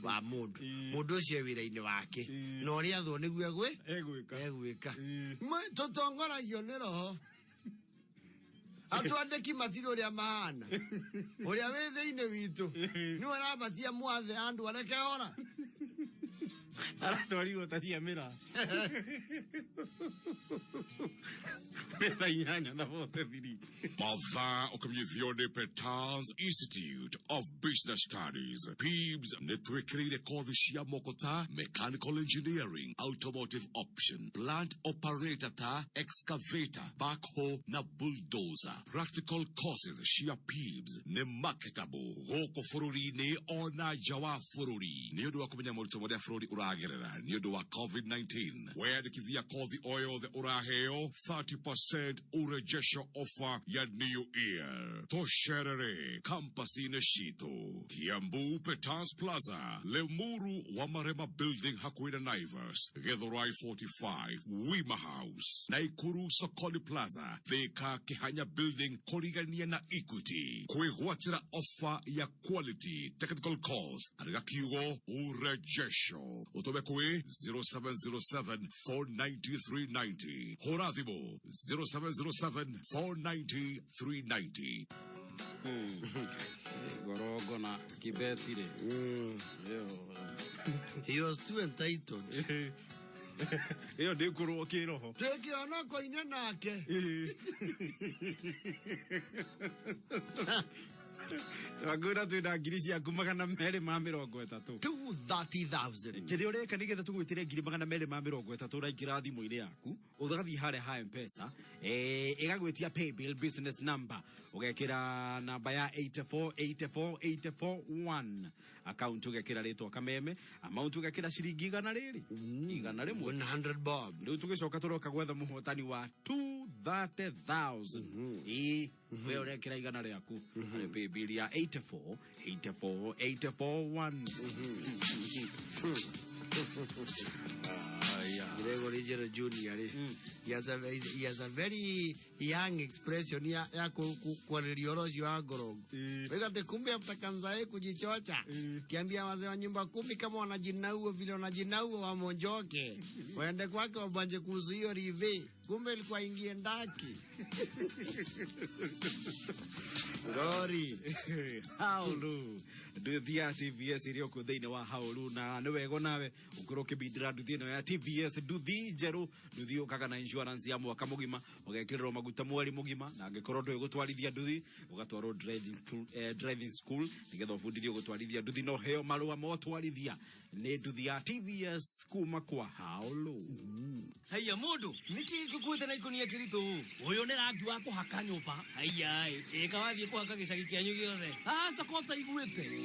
wa mũndũ. Mũndũ ũcio e wĩra-inĩ wake. Na ũrĩa athwo nĩguo egwĩ egwĩka. Egwĩka. Tũtongoragio nĩ roho. Atwandĩki matirĩ ũrĩa mahana. Ũrĩa wĩ thĩinĩ witũ nĩwe ũrabatia mwathe andũ areke ora. Aratwarirwo ta cia mĩra. Metha inyanya na bote thiri. Mathaa ũkĩmenyithio nĩ Petals Institute of Business Studies. PIBS nĩ twĩkĩrĩire kothi cia moko ta mechanical engineering, automotive option, plant operator ta excavator, backhoe na bulldozer. Practical courses cia PIBS nĩ marketable gũkũ bũrũri-inĩ ona nja wa bũrũri. Nĩ ũndũ wa kũmenya moritũ marĩa bũrũri ũragerera nĩ ũndũ wa COVID-19. Weyandĩkithia kothi o yothe ũraheo 30% urejesho offer ya New Year. Tũcerere kampasi-inĩ citũ Kiambu Petals Plaza, Limuru Wamarema Building hakuhĩ na Naivas, Githurai 45 Wima House, Naikuru Sokoni Plaza, Thika Kihanya Building kũrigania na Equity. Kwĩgwatĩra offer ya quality technical course andĩka kiugo urejesho ũtũme kwĩ 0707 490 390. Hũra thimũ 0707 490 390. Gorongo na Kibeti rĩ. He was too entitled. Ĩyo ndĩkũrwo kĩroho. Twĩ kĩonoko-inĩ nake. Twangwĩra twĩna ngiri ciaku 230. 230,000. Kĩrĩa ũreka nĩgetha tũgwĩtĩre ngiri 230 ũraingĩra thimũ-inĩ yaku, ũgathiĩ harĩa ha M-Pesa, ĩgagwĩtia paybill business number, ũgekĩra namba ya 8484841, account ũgekĩra rĩtwa Kameme, amount ũgekĩra ciringi igana rĩrĩ, 100. 100 bob. Rĩu tũgĩcoka tũroka gwetha mũhotani wa 230,000. Ĩĩ, we ũrekĩra igana rĩaku harĩ paybill ya 8484841. Gregory Jero Junior rĩ, he has a very young expression ya kwarĩria ũhoro ũcio wa ngorongo. Wega ati kumbe after kanzae kujichocha, kiambia wazee wa nyumba kumi kama wanajinauo vile wanajinauo wamonjoke, waende kwake wabanje kuhusu hiyo rive, kumbe ilikuwa ingie ndaki. Ngori. Haulu. Nduthi ya TVS ĩrĩ okuo thĩinĩ wa Haulu, na nĩ wega nawe ũkorwo ũkĩbindĩra nduthi ĩno ya TVS, nduthi njerũ, nduthi yũkaga na insurance ya mwaka mũgima, ũgekĩrĩrwo maguta mweri mũgima, na angĩkorwo ndũĩ gũtwarithia nduthi, ũgatwarwo driving school nĩgetha ũbundithio gũtwarithia nduthi na ũheo marũa ma ũtwarithia. Nĩ nduthi ya TVS kuma kwa Haulu. Haiya mũndũ, nĩkĩ gĩkuĩte na ikũnia kĩritũ ũũ? Ũyũ nĩ rangi wa kũhaka nyũmba. Haiya, ĩka wathiĩ kũhaka gĩcagi kĩanyu gĩothe. Aca ko ũtaiguĩte.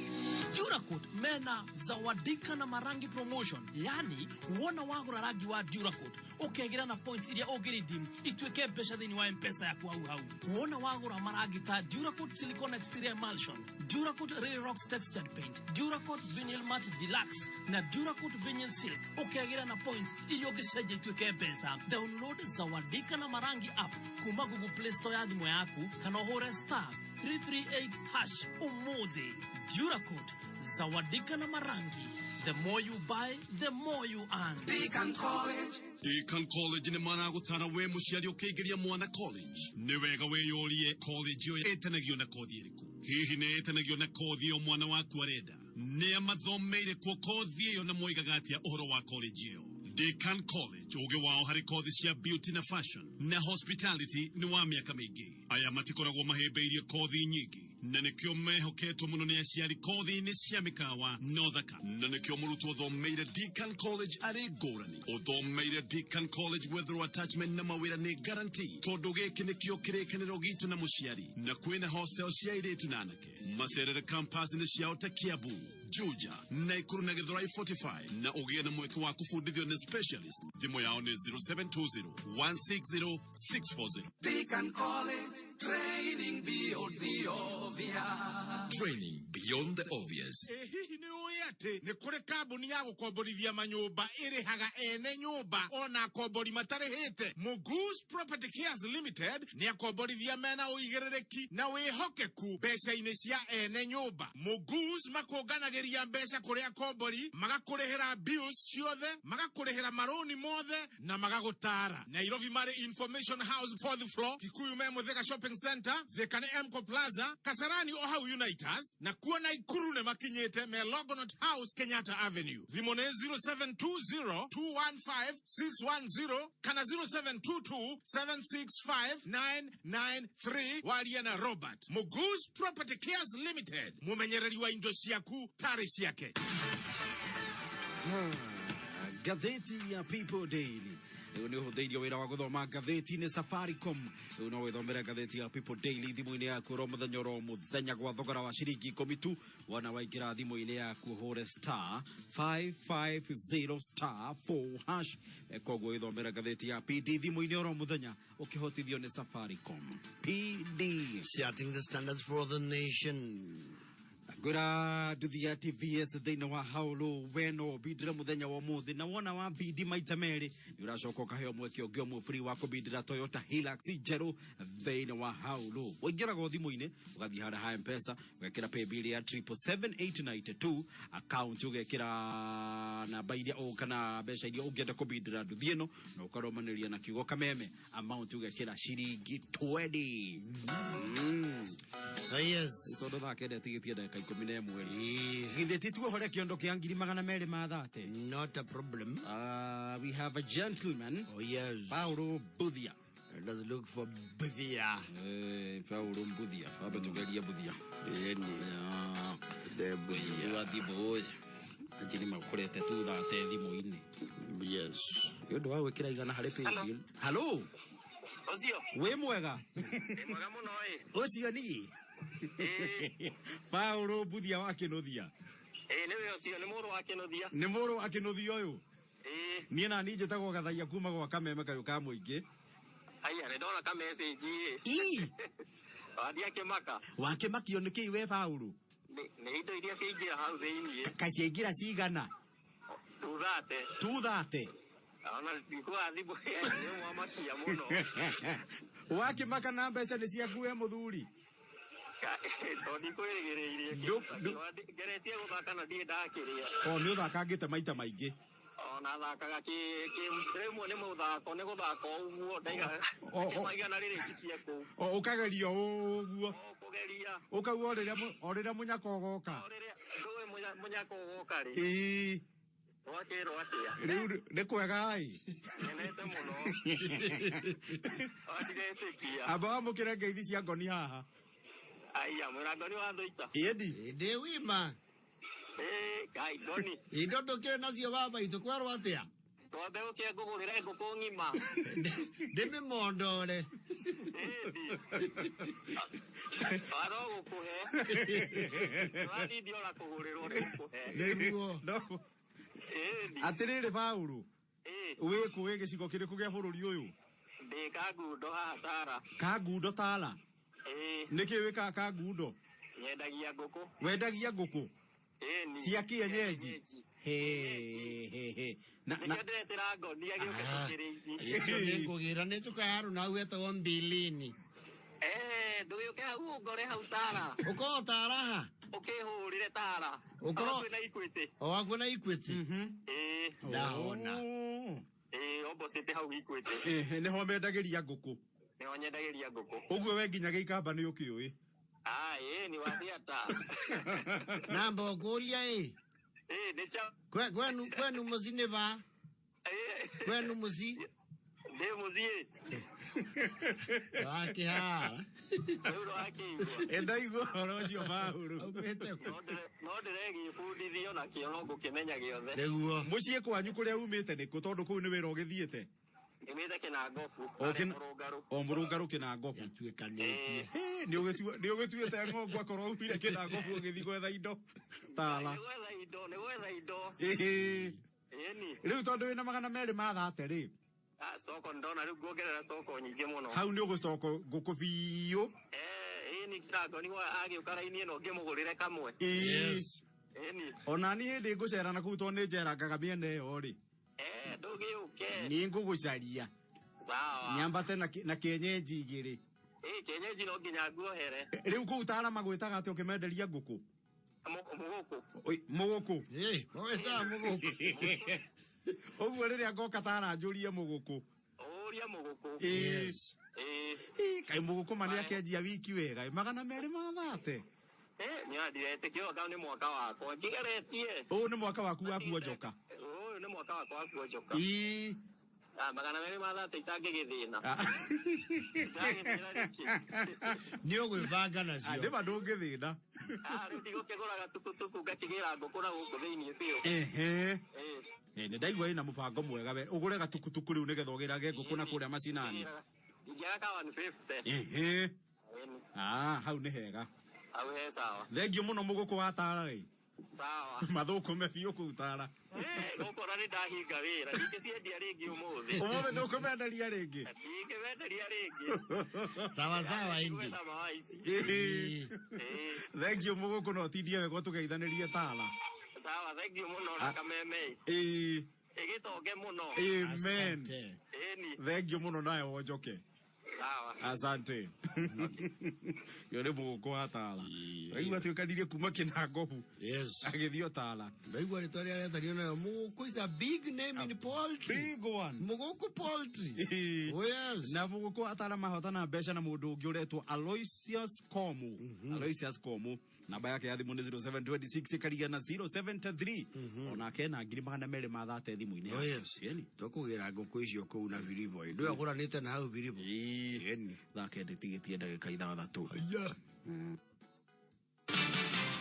Duracoat mena zawadika na marangi promotion, yani wona wagũra rangi wa Duracoat ũkegĩra na points iria ũngĩredeem ituĩke mbeca thĩinĩ wa M-Pesa yaku hau hau. Wona wagũra marangi ta Duracoat Silicone Exterior Emulsion, Duracoat Real Rocks Textured Paint, Duracoat Vinyl Matte Deluxe na Duracoat Vinyl Silk ũkegĩra na points iria ũngĩcenjia ituĩke mbeca. Download Zawadika na Marangi app kuma Google Play Store ya thimũ yaku kana ũhũre star 338 hash ũmũthĩ. Duracoat, Zawadika na Marangi. The more you buy, the more you earn. Deacon College. Deacon College nĩ maragũtara we mũciari ũkĩingĩria mwana college. Nĩ wega wĩyũrie college ĩyo ĩtanagio na kothi ĩrĩkũ. Hihi nĩ ĩtanagio na kothi ĩyo mwana waku arenda? Nĩ amathomeire kuo kothi ĩyo na moigaga atĩa ũhoro wa college ĩyo? Decan College ũgĩ wao harĩ kothi cia beauty na fashion na hospitality nĩ wa mĩaka mĩingĩ. Aya matikoragwo mahĩmbĩirie kothi nyingĩ na nĩkĩo mehoketwo mũno nĩ aciari kothi-inĩ cia mĩkawa na ũthaka, na nĩkĩo mũrutwo ũthomeire Decan College arĩ ngũrani. Ũthomeire Decan College gwetherwo attachment na mawĩra nĩ guarantee, tondũ gĩkĩ nĩkĩo kĩrĩkanĩro gitũ na mũciari, na kwĩna hostel cia airĩtu na anake. Macerere campus-inĩ ciao ta Kiambu, Juja, Naikuru na Githurai 45 na ũgĩe na mweke wa kũbundithio nĩ specialist. Thimũ yao nĩ 0720 160 640. Deacon College, training beyond the obvious. Training beyond the obvious. Ĩ hihi nĩ ũĩ atĩ nĩ kũrĩ kambuni ya gũkomborithia manyũmba ĩrĩhaga ene nyũmba ona akombori matarĩhĩte? Mugus Property Cares Limited nĩ akomborithia mena ũigĩrĩrĩki na wĩhokeku mbeca-inĩ cia ene nyũmba. Mugus makũnganagĩria mbeca kũrĩ akombori, magakũrĩhĩra bills ciothe, magakũrĩhĩra marũni mothe na magagũtara. Nairobi marĩ Information House fourth floor, Kikuyu me Muthaiga Shopping Center, Thika nĩ Mco Plaza, Kasarani o hau Unitas, na kuo Naikuru nĩ makinyĩte me Longonot House, Kenyatta Avenue. Thimũ nĩ 0720 215 610 kana 0722 765 993. Waria na Robert. Mugus Property Cares Limited, mumenyereri wa indo ciaku tarĩ ciake. Ngathĩti ya People Daily. Rĩu nĩ ũhũthĩirio wĩra wa gũthoma ngathĩti nĩ Safaricom. Rĩu no wĩthomere ngathĩti ya People Daily thimũ-inĩ yaku oro mũthenya oro mũthenya gwa thogora wa ciringi 10 tu. Wona waingĩra thimũ-inĩ yaku ũhũre star 550 star 4 hash. Koguo wĩthomere ngathĩti ya PD thimũ-inĩ oro mũthenya ũkĩhotithio nĩ Safaricom. PD. Setting the standards for the nation. Ngwĩra nduthi ya TVS thĩinĩ wa haũlũ we no ũbindĩre mũthenya wa ũmũthĩ, na wona wa bindi maita merĩ nĩ ũracoka ũkaheo mweke ũngĩ ũmwe free wa kũbindĩra Toyota Hilux njerũ thĩinĩ wa haũlũ. Ũingĩraga o thimũ-inĩ ũgathiĩ harĩa ha M-Pesa ũgekĩra paybill ya 777,892, account ũgekĩra namba iria kana mbeca iria ũngĩenda kũbindĩra nduthi ĩno, na ũkarũmanĩria na kiugo kameme, amount ũgekĩra ciringi 20. Yes. Tondũ thaa kenda ĩtigĩtie ndagĩka 11 rĩ, githĩ ti tuohore kĩondo kĩa 230,000? Not a problem. We have a gentleman. Oh yes. Paulo Buthia. Let us look for Buthia. Paulo Buthia. Wambe tugerie Buthia. Yeni. The Buthia. Wa thimũ anji nĩ makũrete tu thate thimũ-inĩ. Yes. Nĩ ũndũ wa gwĩkĩra 100 harĩ paybill. Hello. Ũcio. Wĩ mwega? Wĩ mwega mũno ĩ. Ũcio niĩ. Paulo Buthia wa Kĩnũthia. Ĩ nĩwe ũcio, nĩ mũrũ wa Kĩnũthia. Nĩ mũrũ wa Kĩnũthia ũyũ? Ĩ. Niĩ na niĩ njĩtagwo Gathaia kuma gwa Kameme kayũ ka mũingĩ. Aya, nĩ ndona ka message ĩ. Ĩ. Wathiĩ akĩmaka. Wakĩmakio nĩ kĩĩ we Paulo? Nĩ indo iria ciaingĩra hau thĩiniĩ. Kaĩ ciaingĩra cigana? 230. 230. Ona ndikuwa thimũ nĩ mwamakia mũno. Wakĩmaka na mbeca nĩ ciaku we mũthuri? Tondũ ndikwĩrĩgĩrĩirie. Ngeretie gũthaka na ndirĩ ndakĩrĩa. O nĩ ũthakangĩte maita maingĩ. Ona thakaga rĩmwe nĩ mũthako, nĩ gũthaka o ũguo, ndaiga kĩma 100 rĩrĩ njikie kũu. O ũkageria ũguo. O kũgeria. Ũkauga o rĩrĩa mũnyaka ũgoka. O rĩrĩa ndũĩ mũnyaka ũgoka rĩ. Ĩĩ. Wakĩrwo atĩa? Rĩu nĩ kwega ĩ. Ngenete mũno. Wandiretĩkia. Amba wamũkĩre ngeithi cia ngoni haha. Aya, mwĩra ngoni wa Thũita. Ĩndi. Ndĩ wima. Ĩ, Ngai, ngoni. Indo ndũkĩrĩ nacio baba itũ kwerwo atĩa? Twambe ũkĩe ngũgũrĩre ngũkũ ng'ima. Ndĩmĩmondore. Ĩndi. Waro gũkũhe. Wathithi ora kũgũrĩrwo nĩ gũkũhe. Nĩguo. No. Ĩndi. Atĩrĩrĩ Paũlũ. Ĩ. Wĩ kũ, wĩ gĩcigo kĩrĩkũ kĩa bũrũri ũyũ? Ndĩ Kangundo haha Tara. Kangundo Tara? Ĩ. Nĩkĩ wĩkaga Kangundo? Nyendagia ngũkũ. Wendagia ngũkũ? Ĩni. Cia kĩenyenji? He, he, he. Na, na. Nĩkĩo ndĩretĩra ngoni agĩũke tũkĩrĩ ici. Icio nĩ ngũgĩra nĩ tũkaharũ na hau etagwo Mbilini. Ndũgĩũke hau ũngore hau Tara. Ũkorwo Tara ha? Ũkĩhũrĩre Tara. Ũkorwo Hakuhĩ na Equity. O hakuhĩ na Equity. Ĩ. Ndahona. Ĩ, opposite hau Equity. Ĩ, nĩho mendagĩria ngũkũ. Nĩho nyendagĩria ngũkũ. Ũguo we nginya gĩikamba nĩ ũkĩũĩ. Ah, ĩ, ni waciata. Namba ũkũria ĩ. Ĩ, nĩ cha. Kwenu mũciĩ nĩ va? Ĩ, Kwenu muci. Ndĩ mũciĩ. Wakĩhara. Rĩu ndũrakĩigua. Ndaigua ũhoro ũcio Paũlũ. Aumĩte kũ? No ndĩregĩbundithia onakĩo no ngũkĩmenya gĩothe. Nĩguo. Mũciĩ kwanyu kũrĩa umĩte nĩkũ tondũ kũu nĩ wĩra ũgĩthiĩte? Nyumĩte Kĩnangobu. O Harĩa Mũrũngarũ. O Mũrũngarũ Kĩnangobu. Yatuĩkanĩtie. Nĩ ũgĩtuĩte ng'ongo akorwo umire Kĩnangobu ũgĩthiĩ gwetha indo Tala. Nĩ gwetha indo, nĩ gwetha indo. Ĩni. Rĩu tondũ wĩna 230 rĩ. Ah, stoko ndona rĩu nguongerera stoko nyingĩ mũno. Hau nĩ ũgũstoko ngũkũ biũ. Ĩni Kĩnango nĩguo agĩũka raini ĩno ngĩmũgũrĩre kamwe. Yes. Ĩni. Ona niĩ hĩndĩ ngũcera na kũu tondũ nĩ njerangaga mĩena ĩyo rĩ. Ndũgĩũke. Nĩ ngũgũcaria. Sawa. Nyambate na kĩenyenji igĩrĩ. Kĩenyenji no nginya nguohere. Rĩu kũu Tala magwĩtaga atĩ ũkĩmenderia ngũkũ? Mũgũkũ. Mũgũkũ. Magwĩtaga mũgũkũ. Ũguo rĩrĩa ngoka Tala njũrie mũgũkũ. Ũria mũgũkũ. Yes. Kaĩ mũgũkũ ma nĩakĩanjia wiki wega. 230. Nĩ ndiretĩkio anga nĩ mwaka wakwa. Ngĩgeretie. Ũyũ nĩ mwaka waku wa kuonjoka. Ũyũ nĩ mwaka wakwa wa kuonjoka. 230 itangĩgĩthĩna. Ndagĩthĩna nĩkĩ? Nĩ ũgwĩbanga nacio. Ndĩma ndũngĩthĩna. Rĩu ndigũkĩgũra gatukutuku ngakĩgĩra ngũkũ na gũkũ thĩinĩ biũ. Ehe. Nĩ ndaigua ĩna mũbango mwega we. Ũgũre gatukutuku rĩu nĩgetha ũgĩrage ngũkũ na kũrĩa macinani. Ingĩaga ka 150. Ehe. Hau nĩ hega. Hau he sawa. Thengiũ mũno mũgũkũ wa Tala rĩ. Sawa. Mathũkũme biũ kũu Tala. Gũkora nĩ ndahinga wĩra. Ndingĩciendia rĩngĩ ũmũthĩ. Ũmũthĩ ndũkũmenderia rĩngĩ. Ndingĩmenderia rĩngĩ. Sawa sawa indi. Thengiũ mũgũkũ no ũtindie wega ũtũgeithanĩrie Tala. Sawa, thengiũ mũno na kameme. Ĩgĩtonge mũno. Amen. Ĩni. Thengiũ mũno nawe wonjoke. Sawa. Asante. Yo nĩ mũgũkũ wa Tala. Waigua atuĩkanirie kuma Kĩnangobu. Yes. Agĩthiĩ Tala. Ndaigua rĩtwa rĩrĩa rĩetanio nayo Mũgũkũ is a big name in poultry. Big one. Mũgũkũ poultry. Oh yes. Na mũgũkũ wa Tala mahotana mbeca na mũndũ ũngĩ ũretwo Aloysius Komu. Aloysius Komu. Namba yake ya thimũ nĩ 0726 ĩkariga na 073. Onake ena 230 thimũ-inĩ. Oh yes. Tũkũgĩra ngũkũ icio kũu na Biribo. Ndũĩ agũranĩte na hau Biribo. Thaa kenda ĩtigĩtie ndagĩka 6.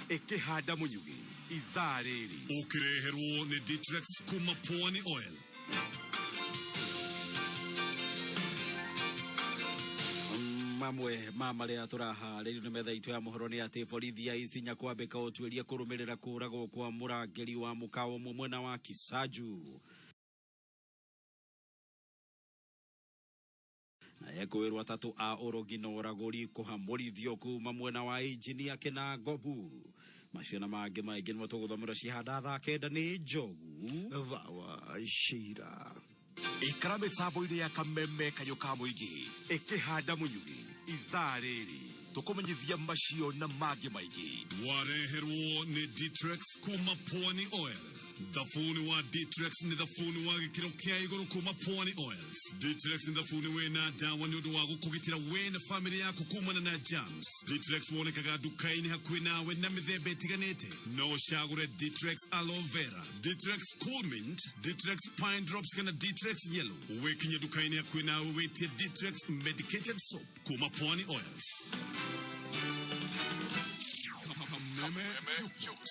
Ĩkĩhanda mũnyugĩ ithaa rĩrĩ. Ũkĩreherwo nĩ Ditrex kuma Pwani Oil. Mamwe ma marĩa tũraharĩrio nĩ metha itũ ya mohoro nĩ atĩ borithi ya Isinya kwambĩka ũtuĩria kũrũmĩrĩra kũragwo kwa mũrangĩri wa mũkawa ũmwe mwena wa Kisaju. Na ekwĩrwo atatũ a ũrogi na ũragũri kũhamũrithio kuma mwena wa Injinia Kĩnangobu. Macio na mangĩ maingĩ nĩmo tũgũthomera cihanda thaa 9 nĩ Njogu Vawa Shira. Ikara mĩtambo-inĩ ya kameme kayũ ka mũingĩ ĩkĩhanda mũnyugĩ ithaa rĩrĩ tũkũmenyithia macio na mangĩ maingĩ. Wareherwo nĩ Ditrex kuma Pwani Oil. Thabuni wa Ditrex nĩ thabuni wa gĩkĩro kĩa igũrũ kuma Pwani Oils. Ditrex nĩ thabuni wĩna ndawa nĩ ũndũ wa gũkũgitĩra we na famĩlĩ yaku kumana na germs. Ditrex wonekaga nduka-inĩ hakuhĩ nawe na mĩthemba ĩtiganĩte. No ũcagũre Ditrex Aloe Vera, Ditrex Cool Mint, Ditrex Pine Drops kana Ditrex Yellow. Wĩkinye nduka-inĩ hakuhĩ nawe wĩtie Ditrex Medicated Soap kuma Pwani Oils. Kameme Jukebox.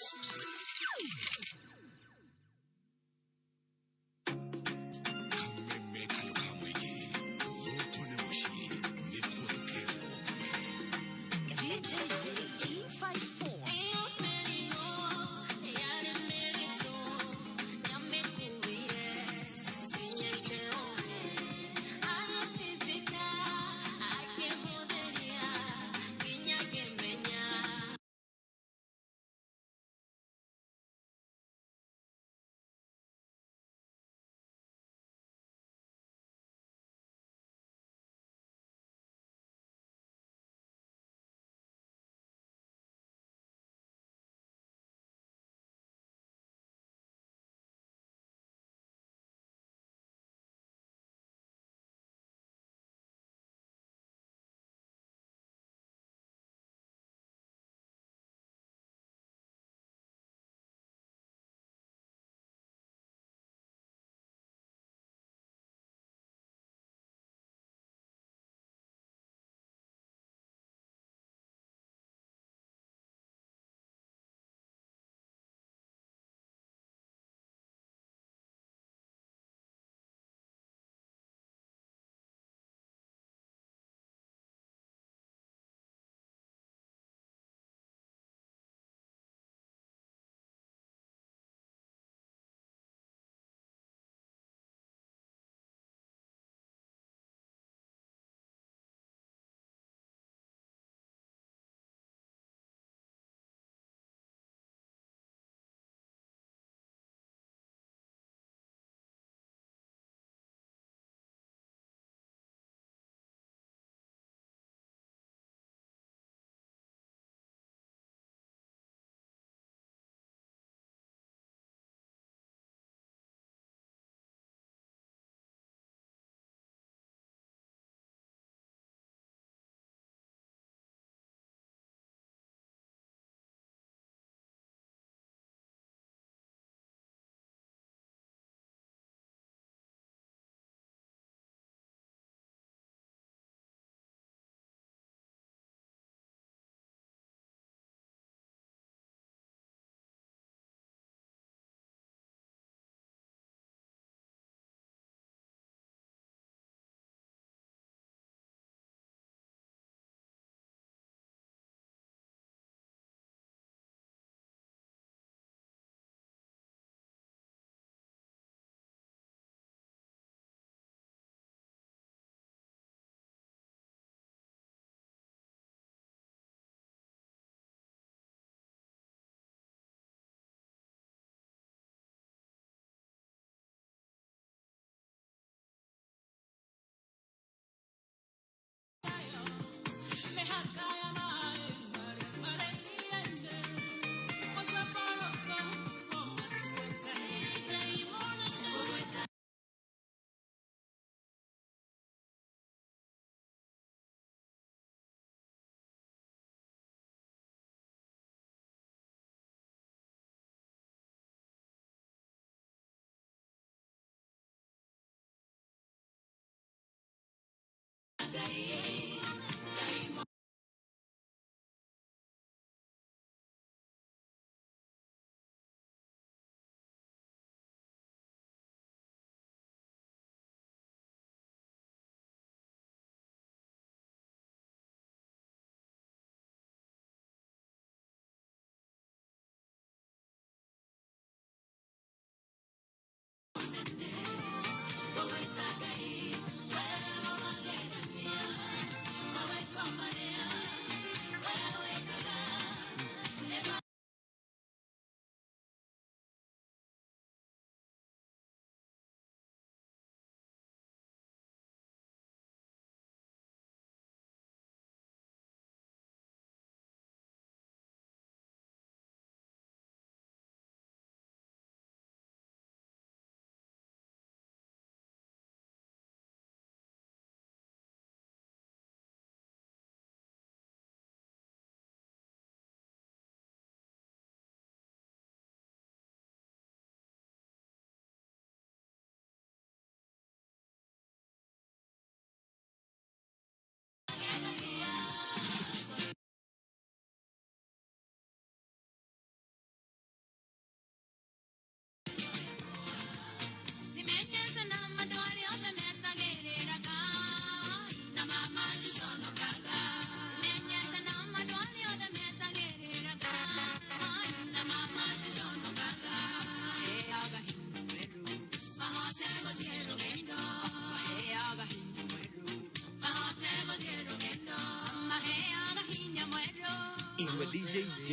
Iwe DJ J.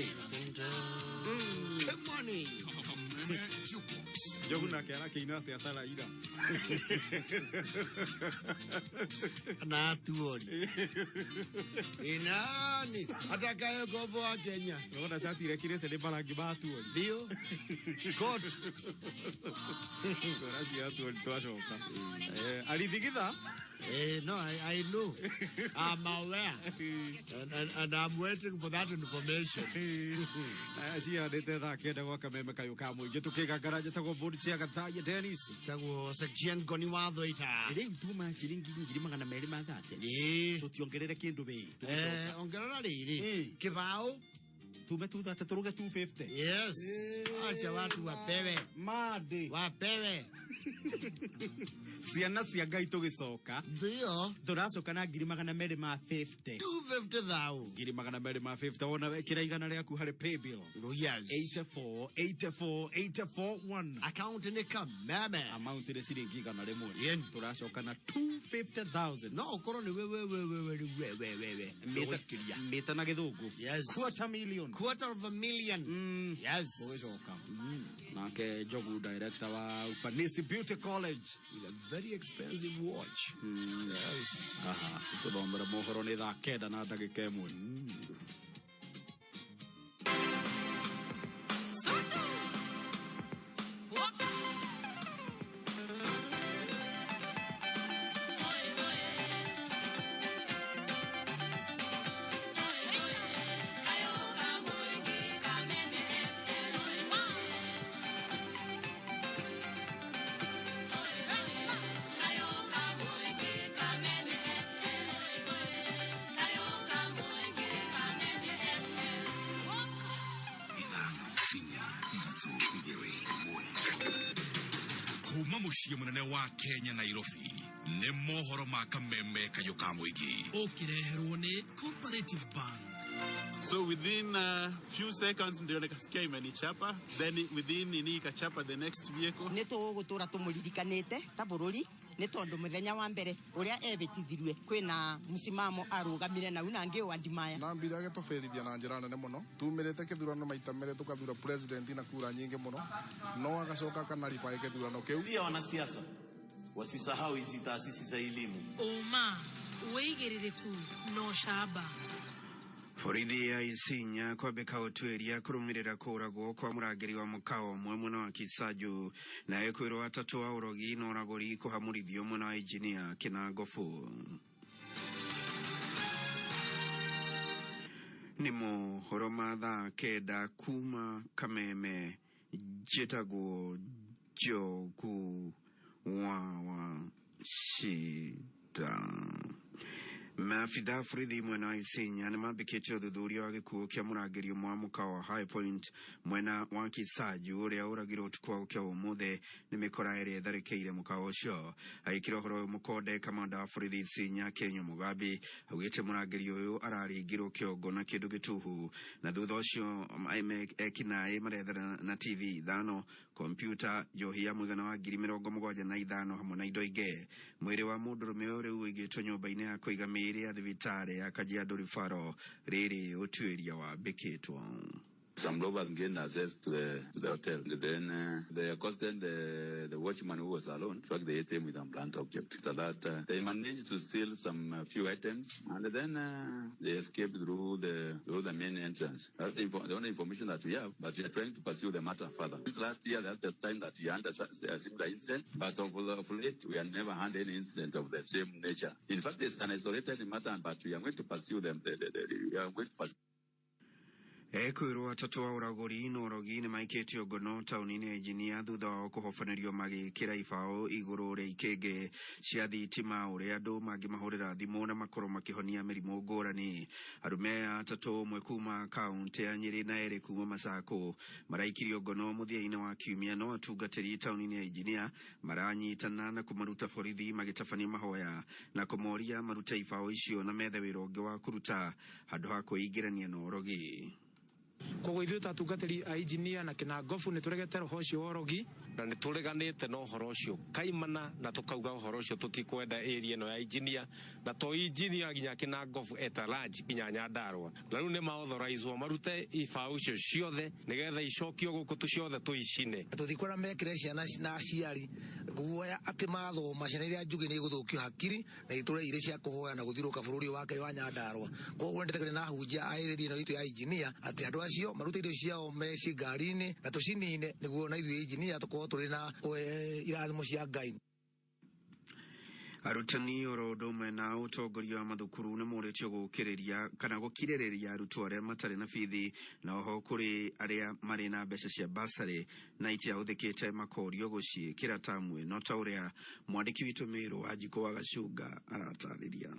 Good morning. Njogu nake arakĩina atĩa ta Raila? Na atuoni. Ni nani atakayekomboa Kenya? Ona shati irekirĩte nĩ marangi ma atuoni. Ndio. God. Ngora cia atuoni twacoka. Arithigitha? No, I know. I'm aware. And I'm waiting for that information. Ciandĩte thaa kenda gwa kameme kayũ ka mũingĩ tũkĩgangara njĩtagwo Mbũri cia Gathaia Dennis. Tagwo Section Ngoni wa Thwaita. Rĩu tuma ciringi 230,000. Tũtiongerere kĩndũ bei. Ongerera rĩrĩ. Kĩbaũ. Tume 230 turuge 250. Yes. Acha watu wapewe. Madi. Wapewe. Ciana cia Ngai tũgĩcoka. Ndio. Tũracoka na 250,000. 250,000. 250,000 wona wekĩra igana rĩaku harĩ paybill. Yes. 84 84 84 1. Account nĩ kameme. Amount nĩ ciringi 100. Tũracoka na 250,000. No ũkorwo nĩ we we we we we we we we we. Mĩta na gĩthũngũ. Yes. Quarter million. Quarter of a million. Yes. Ũgĩcoka. Nake Njogu director wa Ufanisi Beauty College. With a very expensive watch. Yes. Aha. Tũthomere mohoro nĩ thaa 9 na ndagĩka 1. Kuma muciĩ mũnene wa Kenya Nairobi nĩ mohoro ma kameme kayũ ka mũingĩ. Ũkĩreherwo nĩ Cooperative Bank. So within a few seconds ndio nikasikia imenichapa, then within nini ikachapa the next vehicle. Nĩ tũgũtũra tũmũririkanĩte ta bũrũri nĩ tondũ mũthenya wa mbere ũrĩa ebĩtithirie kwĩna msimamo arũgamire nau na ngĩũandimaya. Na mbira agĩtũbĩrithia na njĩra nene mũno. Tumĩrĩte kĩthurano maita merĩ tũkathura president na kura nyingĩ mũno, no agacoka akanarify kĩthurano kĩu. Pia wanasiasa wasisahau hizi taasisi za elimu. Ũma, wĩigĩrĩrĩku na ũcamba. Borithi ya Isinya kwambĩka ũtuĩria kũrũmĩrĩra kũũragwo kwa mũrangĩri wa mũkawa ũmwe mwena wa Kisaju na ekwĩrwo atatũ a ũrogi na ũragũri kũhamũrithio mwena wa injinia Kĩnangobu. Nĩ mohoro ma thaa 9 kuma Kameme. Njĩtagwo Njogu wa Wachira. Maabitha a borithi mwena wa Isinya nĩ mambĩkĩte ũthuthuria wa gĩkuũ kĩa mũrangĩri ũmwe wa mũkawa wa High Point mwena wa Kisaju ũrĩa ũragirwo ũtukũ wa gũkĩa ũmũthĩ nĩ mĩkora ĩrĩa ĩtharĩkĩire mũkawa ũcio. Agĩkĩra ũhoro ũyũ mũkonde, kamanda wa borithi Isinya Kenyo Mugambi augĩte mũrangĩri ũyũ araringirwo kĩongo na kĩndũ gĩtuhu na thutha ũcio ekinaĩ marethana na TV 5, kompyuta, njohi ya mũigana wa ngiri 75 hamwe na indo ingĩ. Mwĩrĩ wa mũndũrũme ũyũ rĩu ũigĩtwo nyũmba-inĩ ya kũiga mĩĩrĩ ya thibitarĩ ya Kajiado Referral rĩrĩ ũtuĩria wambĩkĩtwo. Some robbers gained access to the hotel. Then they accosted the watchman who was alone, struck the ATM with a blunt object. So that they managed to steal some few items, and then they escaped through the main entrance. That's the only information that we have, but we are trying to pursue the matter further. This last year, that's the time that we had a similar incident, but of late, we have never had any incident of the same nature. In fact, it's an isolated matter, but we are going to pursue them. We are going to pursue. Ekwirwo atatu a ũragũri na ũrogi nĩ maikĩtio ngono taũni-inĩ ya Injinia thutha wao kũhobanĩrio magĩkĩra ibaũ igũrũ rĩa ikĩngĩ cia thitima ũrĩa andũ mangĩmahũrĩra thimũ na makorwo makĩhonia mĩrimũ ngũrani. Arũme aya atatũ, ũmwe kuma kaũntĩ ya Nyĩrĩ na erĩ kuma Macaku, maraikirio ngono mũthia-inĩ wa kiumia, no atungatĩri taũni-inĩ ya Injinia maranyitana na kũmaruta borithi magĩtabania mahoya na kũmoria marute ibaũ icio na methe wĩra ũngĩ wa kũruta handũ ha kwĩingĩrania na ũrogi. Koguo ithuĩ ta atungatĩri a injinia na kĩnangobu nĩ tũregete roho ũcio wa ũrogi na nĩ tũreganĩte na ũhoro ũcio kaimana na tũkauga ũhoro ũcio tũtikwenda area ĩno ya injinia na to injinia nginya kĩnangobu at large nginya Nyandarua na rĩu nĩ maauthorizewo marute ibaũ icio ciothe nĩgetha icokio gũkũ tu ciothe tũicine. Tũtikwenda mekĩre ciana na aciari guoya atĩ mathoma ciana iria njugĩ nĩ igũthũkio hakiri na itũre irĩ cia kũhoya na gũthiũrũrũka bũrũri wake wa Nyandarua. Koguo nĩ na ahunjia a area ĩno itũ ya injinia atĩ andũ acio marute indo ciao meci ngari-inĩ na tũcinine nĩguo na ithuĩ injinia tũkorwo tũrĩ na irathimo cia Ngai. Arutani oro ũndũ ũmwe na ũtongoria wa mathukuru nĩ morĩtio gũkĩrĩria kana gũkirĩrĩria arutwo arĩa matarĩ na bithi na oho kũrĩ arĩa marĩ na mbeca cia basarĩ na itiahũthĩkĩte makorio gũciĩkĩra tamu ĩno ta ũrĩa mwandĩki witũ Mĩrũ Wanjikũ wa Gacunga aratarĩria.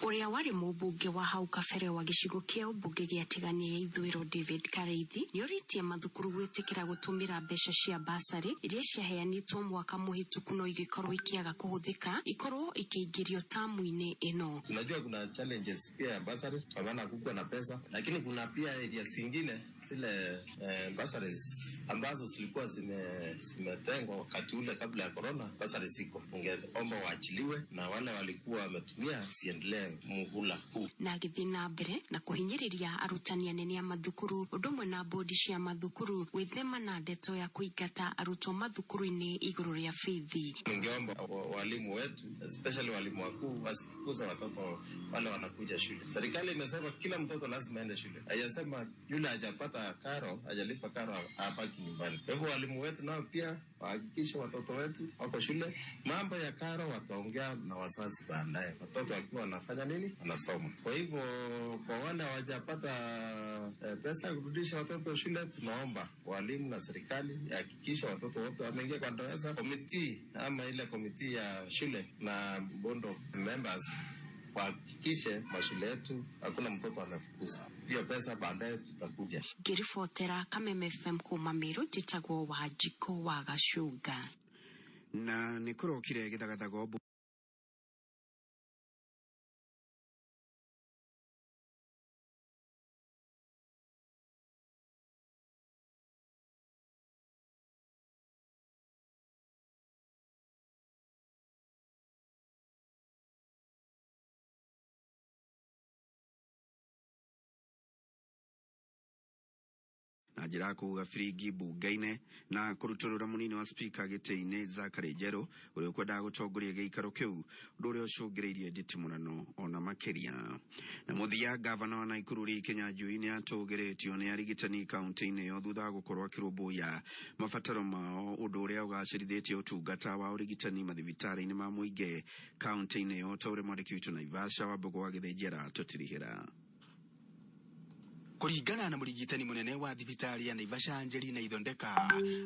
Ũrĩa warĩ mũmbunge wa hau kabere wa gĩcigo kĩa ũmbunge gĩa Tigania ya Ithũĩro David Kareithi nĩorĩtie mathukuru gwĩtĩkĩra gũtũmĩra mbeca cia basarĩ iria ciaheanĩtwo mwaka mũhĩtũku no igĩkorwo ikĩaga kũhũthĩka ikorwo ikĩingĩrio tamu-inĩ ĩno. Tunajua kuna challenges pia ya basari kwa maana hakukuwa na pesa, lakini kuna pia areas zingine zile bursaries ambazo zilikuwa zimetengwa wakati ule kabla ya corona, basari ziko, ungeomba waachiliwe na wale walikuwa wametumia siendelee muhula huu. Na agĩthiĩ na mbere na kũhinyĩrĩria arutani anene a mathukuru ũndũ ũmwe na bodi cia mathukuru gwĩthema na ndeto ya kũingata arutwo mathukuru-inĩ igũrũ rĩa bithi. Ningeomba walimu wetu especially walimu wakuu wasifukuze watoto wale wanakuja shule. Serikali imesema kila mtoto lazima aende shule, haijasema yule hajapata karo, hajalipa karo abaki nyumbani. Kwa hivyo walimu wetu nao pia wahakikishe watoto wetu wako shule. Mambo ya karo wataongea na wazazi baadaye, watoto wakiwa wanafanya nini, wanasoma. Kwa hivyo kwa wale hawajapata pesa ya kurudisha watoto shule, tunaomba walimu na serikali hakikisha watoto wote wameingia kwa darasa. Komiti ama ile komiti ya shule na board of members wahakikishe mashule yetu hakuna mtoto amefukuzwa. Hiyo pesa baadaye tutakuja. Ngĩribotera Kameme FM kuma Meru, njĩtagwo Wanjikũ wa Gacunga. Na nĩ kũrokire gĩthagathago na njĩra ya kũhuha biringi mbunge-inĩ na kũrutũrũra mũnini wa spika gĩtĩ-inĩ Zachary Njerũ ũrĩa ũkwendaga gũtongoria gĩikaro kĩu, ũndũ ũrĩa ũcũngĩrĩirie nditimũrano ona makĩria. Na mũthia, gavana wa Nakuru Lee Kinyanjui nĩ atũgĩrĩtio nĩ arigitani kaunti-inĩ ĩyo thutha wa gũkorwo akĩrũmbũiya mabataro mao, ũndũ ũrĩa ũgacĩrithĩtie ũtungata wa ũrigitani mathibitarĩ-inĩ ma mũingĩ kaunti-inĩ ĩyo, ta ũrĩa mwandĩki witũ Naivasha wa Mbũgũ wa Gĩthĩnji aratũtirihĩra. Kũringana na mũrigitani mũnene wa thibitarĩ ya Naivasha Angelina Ithondeka,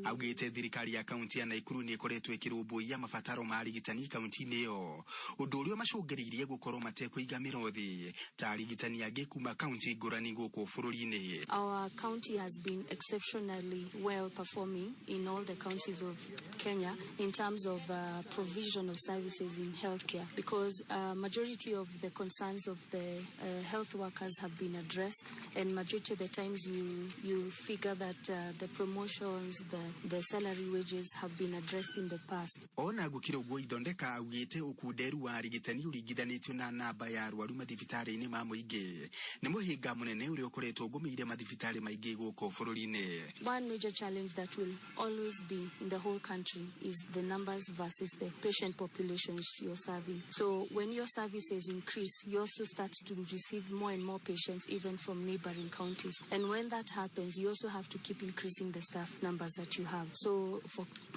augĩte thirikari ya kaunti ya Naikuru nĩ ĩkoretwo ĩkĩrũmbũiya mabataro ma arigitani kaunti-inĩ ĩyo, ũndũ ũrĩa ũmacũngĩrĩirie gũkorwo matekũiga mĩrothi ta arigitani angĩ kuma kaunti ngũrani gũkũ bũrũri-inĩ. Our county has been exceptionally well performing in all the counties of Kenya in terms of provision of services in healthcare, because majority of the concerns of the health workers have been addressed, and majority of the times you figure that the promotions, the salary wages have been addressed in the past. Ona gũkĩrĩ ũguo, Ithondeka augĩte ũkunderu wa arigitani ũringithanĩtio na namba ya arwaru mathibitarĩ-inĩ ma mũingĩ nĩ mũhĩnga mũnene ũrĩa ũkoretwo ũgũmĩire mathibitarĩ maingĩ gũkũ bũrũri-inĩ. One major challenge that will always be in the whole country is the numbers versus the patient populations you're serving. So when your services increase, you also start to receive more and more patients, even from neighboring counties. And when that happens, you also have to keep increasing the staff numbers that you have. So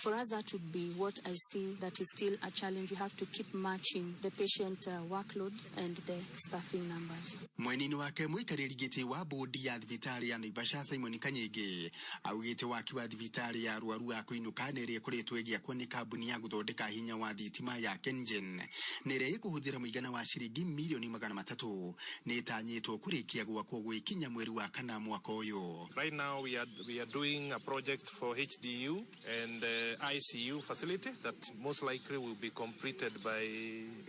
for us, that would be what I see that is still a challenge. You have to keep matching the patient workload and the staffing numbers. Mwena-inĩ wake, mũikarĩri gĩtĩ wa bodi ya thibitarĩ ya Naivasha Simon Kanyĩngĩ augĩte waki wa thibitarĩ ya arwaru a kũinũka na ĩrĩa ĩkoretwo ĩgĩakwo nĩ kambuni ya gũthondeka hinya wa thitima ya KenGen na ĩrĩa ĩkũhũthĩra mũigana wa ciringi mirioni 300 nĩ ĩtanyĩtwo kũrĩkia gwakwo gwĩkinya mweri wa kana mwaka ũyũ. Right now, we are doing a project for HDU and ICU facility that most likely will be completed by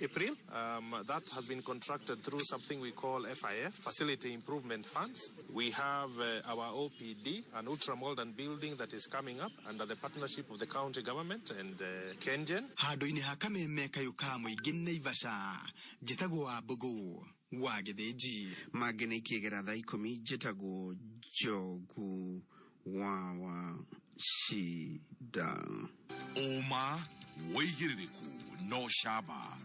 April. That has been contracted through something we call FIF, Facility Improvement Funds. We have our OPD, an ultra-modern building that is coming up under the partnership of the county government and KenGen. Handũ-inĩ ha kameme kayũ ka mũingĩ Naivasha, njĩtagwo wa Mbũgũ wa Gĩthĩnji. Mangĩ nĩ ikĩgera thaa 10. Njĩtagwo Njogu wa Shida. Ũma, wĩigĩrĩrĩku no camba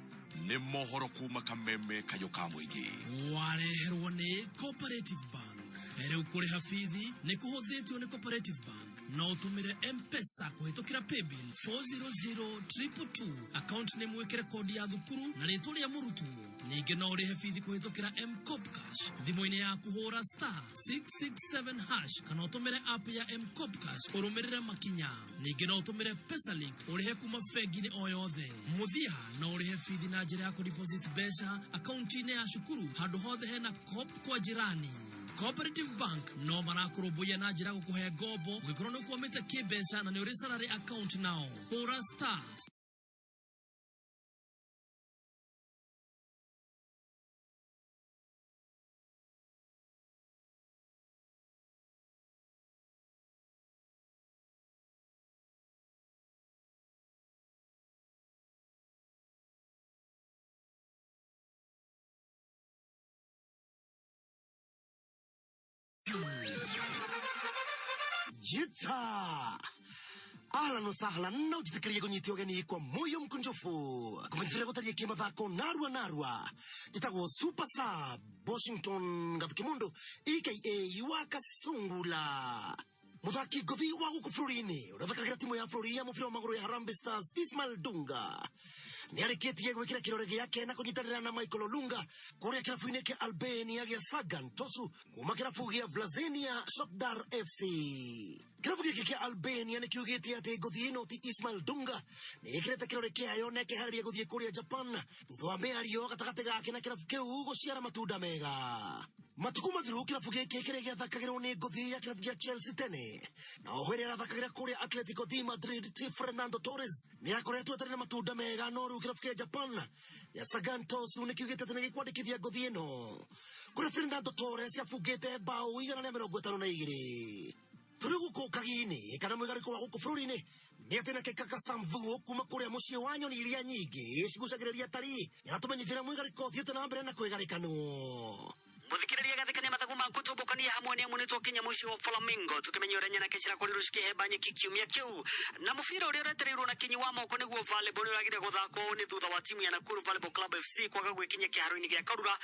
nĩ mohoro kuma kameme kayũ ka mũingĩ. Wareherwo nĩ Cooperative Bank. Rĩu kũrĩha bithi nĩ kũhũthĩtio nĩ Cooperative Bank. No ũtũmĩre M-Pesa kũhĩtũkĩra paybill 400222, account nĩ mwĩkĩre kodi ya thukuru na rĩtwa rĩa mũrutwo. Ningĩ no ũrĩhe bithi kũhĩtũkĩra M-Kopa Cash thimũ-inĩ yaku, hũra *667# kana ũtũmĩre app ya M-Kopa Cash ũrũmĩrĩre makinya. Ningĩ no ũtũmĩre Pesalink ũrĩhe kuma bengi-inĩ o yothe. Mũthia no ũrĩhe bithi na njĩra ya kũdeposit mbeca akaunti-inĩ ya cukuru handũ hothe hena Co-op kwa jirani. Cooperative Bank no marakũrũmbũiya na njĩra gũkũhe ngombo ũngĩkorwo nĩ ũkwamĩte kĩmbeca na nĩ ũrĩ salary account nao, hũra star Jita ahlan wa sahlan, na ujitikirie kunyitio ũgeni kwa moyo mkunjufu kũmenyithĩria gũtariĩ kĩmathako narua narua. Njĩtagwo Super Sub Washington Gathukimundu aka wa Kasungula. Muthaki ngũthi wa gũkũ bũrũri-inĩ ũrĩa ũthakagĩra timu ya bũrũri ya mũbira wa magũrũ ya Harambee Stars, Ismail Dunga, nĩ arĩkĩtie gwĩkĩra kĩrore gĩake na kũnyitanĩra na Michael Olunga kũrĩa kĩrabu-inĩ kĩa Albania gĩa Sagan Tosu kuma kĩrabu gĩa Vllaznia Shkëndija FC. Kĩrabu gĩkĩ kĩa Albania nĩ kiugĩte atĩ ngũthi ĩno ti Ismail Dunga nĩ ĩkĩrĩte kĩrore kĩayo na ĩkeharĩria gũthiĩ kũrĩa Japan thutha wa mĩario gatagatĩ gake na kĩrabu kĩu gũciara matunda mega. Matukũ mathiru, kĩrabu gĩkĩ kĩrĩa gĩathakagĩrwo nĩ ngũthi ya kĩrabu gĩa Chelsea tene na oho ĩrĩa arathakagĩra kũrĩa Atletico de Madrid ti Fernando Torres nĩ akoretwo atarĩ na matunda mega, no rĩu kĩrabu kĩa Japan ya Sagan Tosu nĩ kiugĩte atĩ nĩ gĩkwandĩkithia ngũthi ĩno kũrĩa Fernando Torres abungĩte bao 152. Tũrĩ gũkũ kagi-inĩ kana mwĩgarĩko wa gũkũ bũrũri-inĩ nĩ atĩ nake kaka Samvuo kuma kũrĩa mũciĩ wa nyoni iria nyingĩ cigucagĩrĩria atarii nĩaratũmenyithĩra mwĩgarĩko ũthiĩte na mbere na kwĩgarĩkanwo. Muthikiriria gathekania mathagu maku tũmbũkanie hamwe nĩ amu nĩtwakinya mũciĩ wa Flamingo tukĩmenya ũrĩa nyanake cirakorirwo cikĩhemba nyeki kiumia kĩu. Na mũbira ũrĩa ũretereirwo na kinyi wa moko nĩguo volleyball nĩũragire gũthakwo nĩ thutha wa timu ya Nakuru Volleyball Club FC kwaga gwĩkinyia kĩharo-inĩ gĩa Karura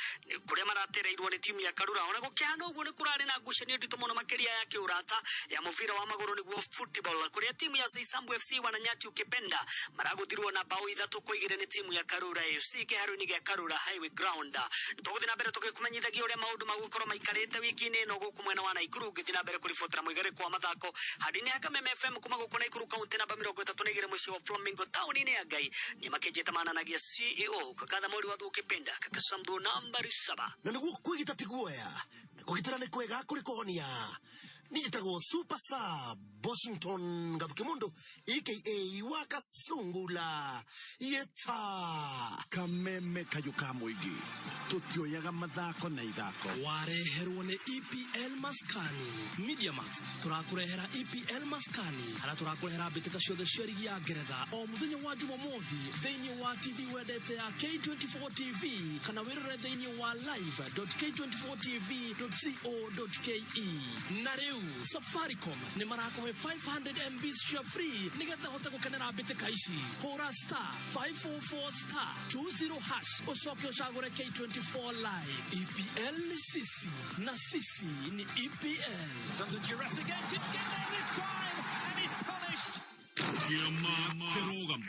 kũrĩa maratereirwo nĩ timu ya Karura. Ona gũkĩhana ũguo, nĩ kũrarĩ na ngucanio nditũ mũno makĩria ya kĩũrata ya mũbira wa magũrũ nĩguo football, kũrĩa timu ya Soisambu FC wananyati ukipenda maragũthirwo na bao 3-2 nĩ timu ya Karura FC kĩharo-inĩ gĩa Karura Highway Ground. Tũgũthiĩ na mbere tũgĩkũmenyithagia ũrĩa Ũrĩa maũndũ magũkorwo maikarĩte wiki-inĩ ĩno gũkũ mwena wa Naikuru, ngĩthiĩ na mbere kũribotera mũigarĩko wa mathako handũ-inĩ ha Kameme FM kuma gũkũ Naikuru kaunti namba 32, mũciĩ wa Flamingo, taũni-inĩ ya Ngai. Nĩ makĩnjĩta mananagia CEO Kakatha Mori wa Thukipenda Kakasambu nambari 7. Na nĩguo kwĩgita ti guoya, na kũgitĩra nĩ kwega kũrĩ kũhonia. Nĩnjĩtagwo Super Sub Washington Gathuke Mundu, aka wa Kasungula yeta. Kameme kayũ ka mũingĩ, tũtioyaga mathako na ithako. Wareherwo nĩ EPL Maskani Mediamax. Tũrakũrehera EPL Maskani, harĩa tũrakũrehera mbĩtĩka ciothe cia rigi ya Ngeretha o mũthenya wa Jumamothi thĩinĩ wa TV wendete ya K24 TV, kana wĩrore thĩinĩ wa live.k24tv.co.ke. Na rĩu Safaricom nĩ marakũhe 500 MB cia free nĩgetha ũhote gũkenera mbĩtĩka ici. Hũra *544*20# ũcoke ũcagũre K24 live. EPL ni sisi na sisi ni EPL. It's under duress again, didn't get there this time, and is punished. Kĩama kĩrũgamu.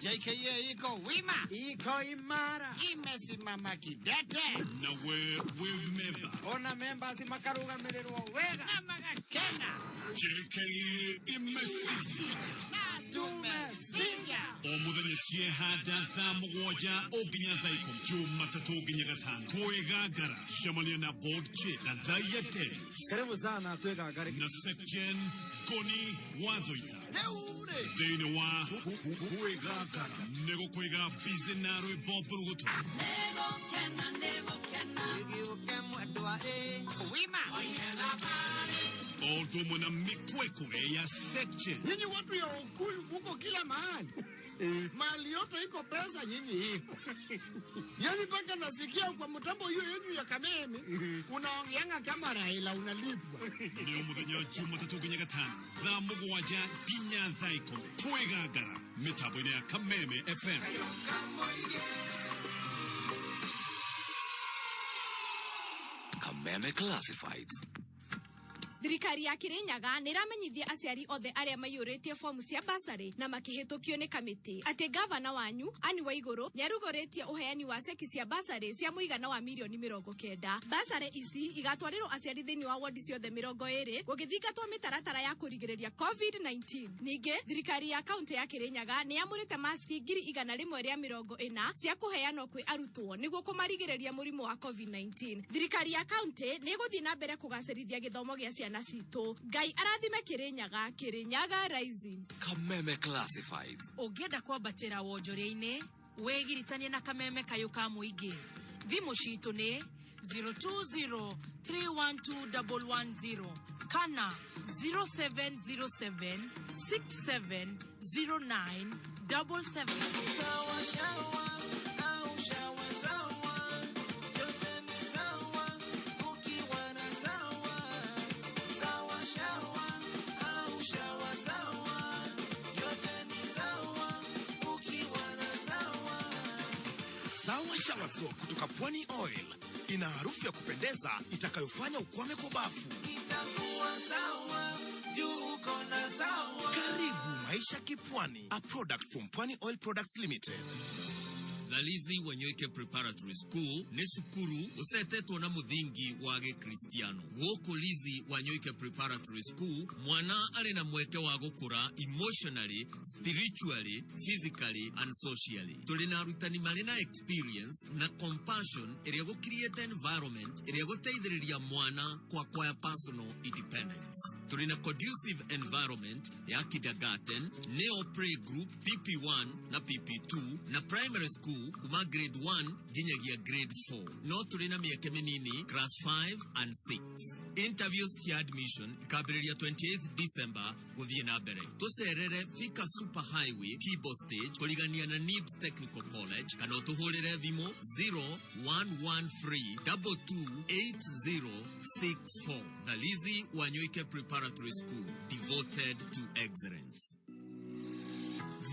JKA iko wima, iko imara, imesimama kidete. Nawe wĩ memba. Ona members makarugamirĩrwo wega na magakena. JKA imesija na tumesija. O mũthenya ciehanda thaa 7 o nginya thaa 10, Jumatatũ nginya Gatano. Kwĩgangara, cemania na board chair Gathaia Dennis. Karibu sana twĩgangare. Na Secgen Ngoni Wathoitha. Rĩu rĩ, thĩinĩ wa kwĩgangara nĩ gũkũiga busy na rwĩmbo mbũrũgũtũ. Nĩgũkena, nĩgũkena. Gĩũke mwendwa ĩ wima. O ũndũ ũmwe na mĩkwekwe ya Secgen. Nyinyi watu ya Ukuyu muko kila mahali. Mali yote iko pesa, nyinyi iko. Yaani mpaka nasikia kwa mtambo hiyo yenyu ya Kameme unaongeanga kama Raila unalipwa. Nĩ o mũthenya Jumatatũ nginya Gatano thaa 7 nginya thaa 10, kwĩgangara mĩtambo-inĩ ya Kameme FM. Kameme Classifieds. Thirikari ya Kirinyaga nĩ ĩramenyithia aciari othe arĩa maiyũrĩtie fomu cia basarĩ na makĩhĩtũkio nĩ kamĩtĩ atĩ gavana wanyu Anne Waigũrũ nĩ arugũrĩtie ũheani wa ceki cia basarĩ cia mũigana wa mirioni 90. Basarĩ ici igatwarĩrwo aciari thĩinĩ wa wodi ciothe 20 gũgĩthingatwo mĩtaratara ya kũrigĩrĩria COVID-19. Ningĩ thirikari ya kaunti ya Kirinyaga nĩ yamũrĩte maski 140,000 cia kũheanwo kwĩ arutwo nĩguo kũmarigĩrĩria mũrimũ wa COVID-19. Thirikari ya kaunti nĩ ĩgũthiĩ na mbere kũgacĩrithia gĩthomo gĩa ciana citũ. Ngai arathime Kirinyaga, Kirinyaga Rising. Kameme Classifieds. Ũngĩenda kwambatĩra wonjoria-inĩ, wĩgiritanie na Kameme kayũ ka mũingĩ. Thimũ citũ nĩ 020 312 110 kana 0707 6709 77. Sawa shawa au shawa sawa, yote ni sawa ukiwa na sawa. Sawa shawa au shawa sawa, yote ni sawa ukiwa na sawa. Sawa Shower Soap kutoka Pwani Oil ina harufu ya kupendeza itakayofanya ukwame kwa bafu. Itakuwa sawa juu uko na sawa. Karibu maisha kipwani, a product from Pwani Oil Products Limited. Thalizi Wanyoike Preparatory School nĩ cukuru ũcetetwo na mũthingi wa gĩkristiano. Gũkũ Lizi Wanyoike Preparatory School, mwana arĩ na mweke wa gũkũra emotionally, spiritually, physically and socially. Tũrĩ na arutani marĩ na experience na compassion ĩrĩa gũcreate environment ĩrĩa gũteithĩrĩria mwana ku acquire personal independence. Tũrĩ na conducive environment ya kindergarten, neo play group, PP1 na PP2 na primary school kuma grade 1 nginyagia grade 4. No tũrĩ na mĩeke mĩnini class 5 and 6. Interviews cia admission ikambĩrĩria 28 December gũthiĩ na mbere. Tũcerere Thika Super Highway, Kibo Stage, kũrigania na NIBS Technical College, kana ũtũhũrĩre thimũ 0113 228064. Thalizi Wanyoike Preparatory School, devoted to excellence.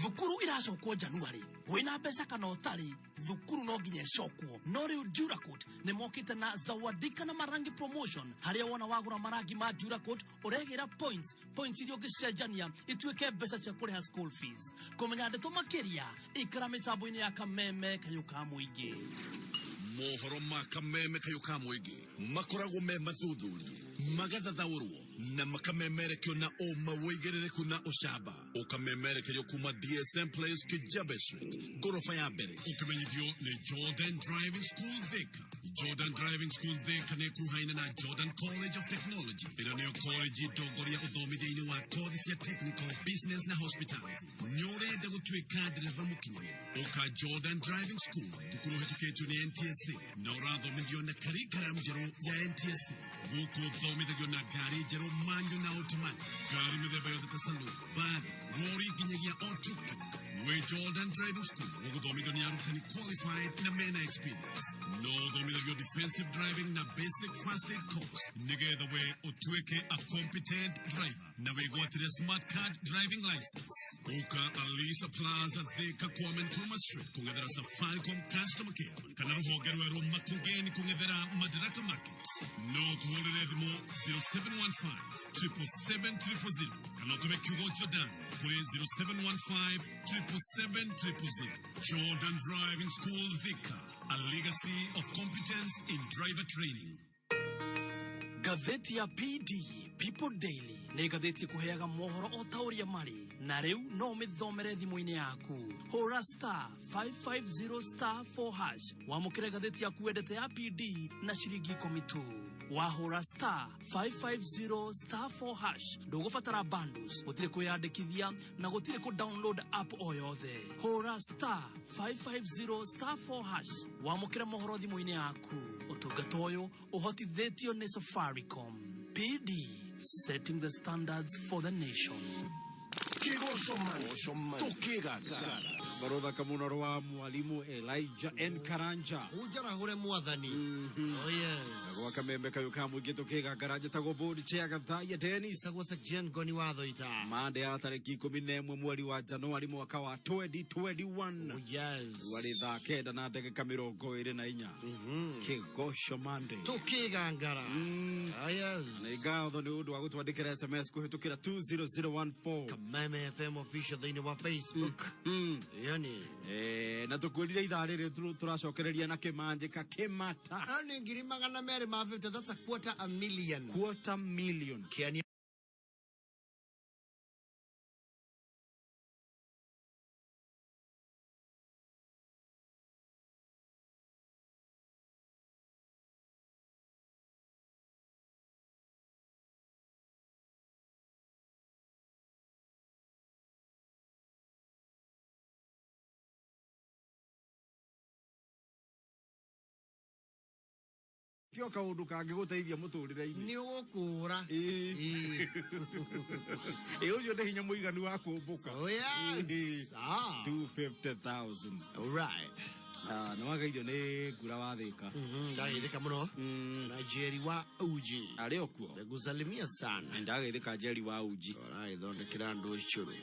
Thukuru iracokwo January, wina mbeca kana ũtarĩ, thukuru no nginya ĩcokwo. No rĩu Duracoat nĩ mokĩte na zawadika na marangi promotion, harĩa wona wagũra marangi ma Duracoat ũregĩra points, points iria ũngĩcenjania ituĩke mbeca cia kũrĩha school fees. Kũmenya ndeto makĩria, ikara mĩtambo-inĩ ya Kameme kayũ ka mũingĩ. Mohoro ma Kameme kayũ ka mũingĩ makoragwo me mathuthurie, magathathaũrwo na makamemerekio na ũma wĩigĩrĩrĩku na ũcamba, ũkamemerekerio kuma DSM Place, Kijabe Street, ngoroba ya mbere. Ũkĩmenyithio nĩ Jordan Driving School Thika. Jordan Driving School Thika nĩ ĩkuruhaine na Jordan College of Technology, ĩrĩa nĩyo college ndongoria ũthomithia-inĩ wa kothi cia technical, business na hospitality. Nĩ ũrenda gũtuĩka ndereba mũkinyanĩru? Ũka Jordan Driving School, thukuru ũhĩtũkĩtio nĩ NTSA na ũrathomithio na curriculum njerũ ya NTSA. Gũkũ ũthomithagio na ngari njerũ manual na automatic, ngari mĩthemba yothe ta saloon, bathi, rori nginyagia o tuk-tuk. Wĩ Jordan Driving School ũgũthomithio nĩ arutani qualified na mena experience. No ũthomithagio defensive driving na basic first aid course nĩgetha we ũtuĩke a competent driver na wĩgwatĩre smart card driving license. Ũka Alisa Plaza, Thika, Kwame Nkrumah Street kũng'ethera Safaricom customer care, kana rũhonge rwerũ Makongeni kũng'ethera Madaraka Market. No tũhũrĩre thimũ 0715 777 000 kana ũtũme kiugo Jordan kũrĩ 0715 777 000. Jordan Driving School Thika, a legacy of competence in driver training. Ngathĩti ya PD People Daily nĩ ngathĩti ĩkũheaga mohoro o ta ũrĩa marĩ, na rĩu no ũmĩthomere thimũ-inĩ yaku. Hũra star 550 star 4 hash wamũkĩre ngathĩti yaku wendete ya PD na ciringi 10 tu. Wahũra star 550 star 4 hash, ndũgũbatara bundles, gũtirĩ kwĩyandĩkithia na gũtirĩ kũ download app o yothe. Hũra star 550 star 4 hash wamũkĩre mohoro thimũ-inĩ yaku. Ũtungata ũyũ ũhotithĩtio nĩ Safaricom. PD, setting the standards for the nation. Tukigangara. Barothaka mũno rwa mwalimu Elijah N Karanja. Unjarahũre mwathani. Oh yes. Gwa Kameme kayũ ka mũingĩ tũkĩgangara, njĩtagwo board chair Gathaiya Dennis. Tagwo Section Ngoni wa Thoita. Mande ya tarĩki 11 mweri wa Januari mwaka wa 2021. Oh yes. Warĩ thaa 9 na ndagĩka 24. Kĩgoco Monday. Tukigangara. Oh yes. Nĩ ngatho nĩ ũndũ wa gũtwandĩkĩra SMS kũhĩtũkĩra 20014. Kameme FM official thĩinĩ wa Facebook. Yani. Na tũkwĩrire ithaa rĩrĩ tũracokereria na kĩmanjĩka kĩmata. Hao nĩ 250,000, that's a quarter a million. Quarter million. Kiani Kĩo kaũndũ kangĩgũteithia mũtũrĩre-inĩ. Nĩ ũgũkũra. Ĩ ũcio nĩ hinya mũiganu wa kũmbũka. Oh yes. 250,000. All right. Nĩ wageirio nĩ ngura wa Thika. Ndageithĩka mũno. Na Jerry wa Uji. Arĩ o kuo. Ndagusalimia sana. Ndageithĩka Jerry wa Uji. Ũragĩthondekera andũ ũcũrũ.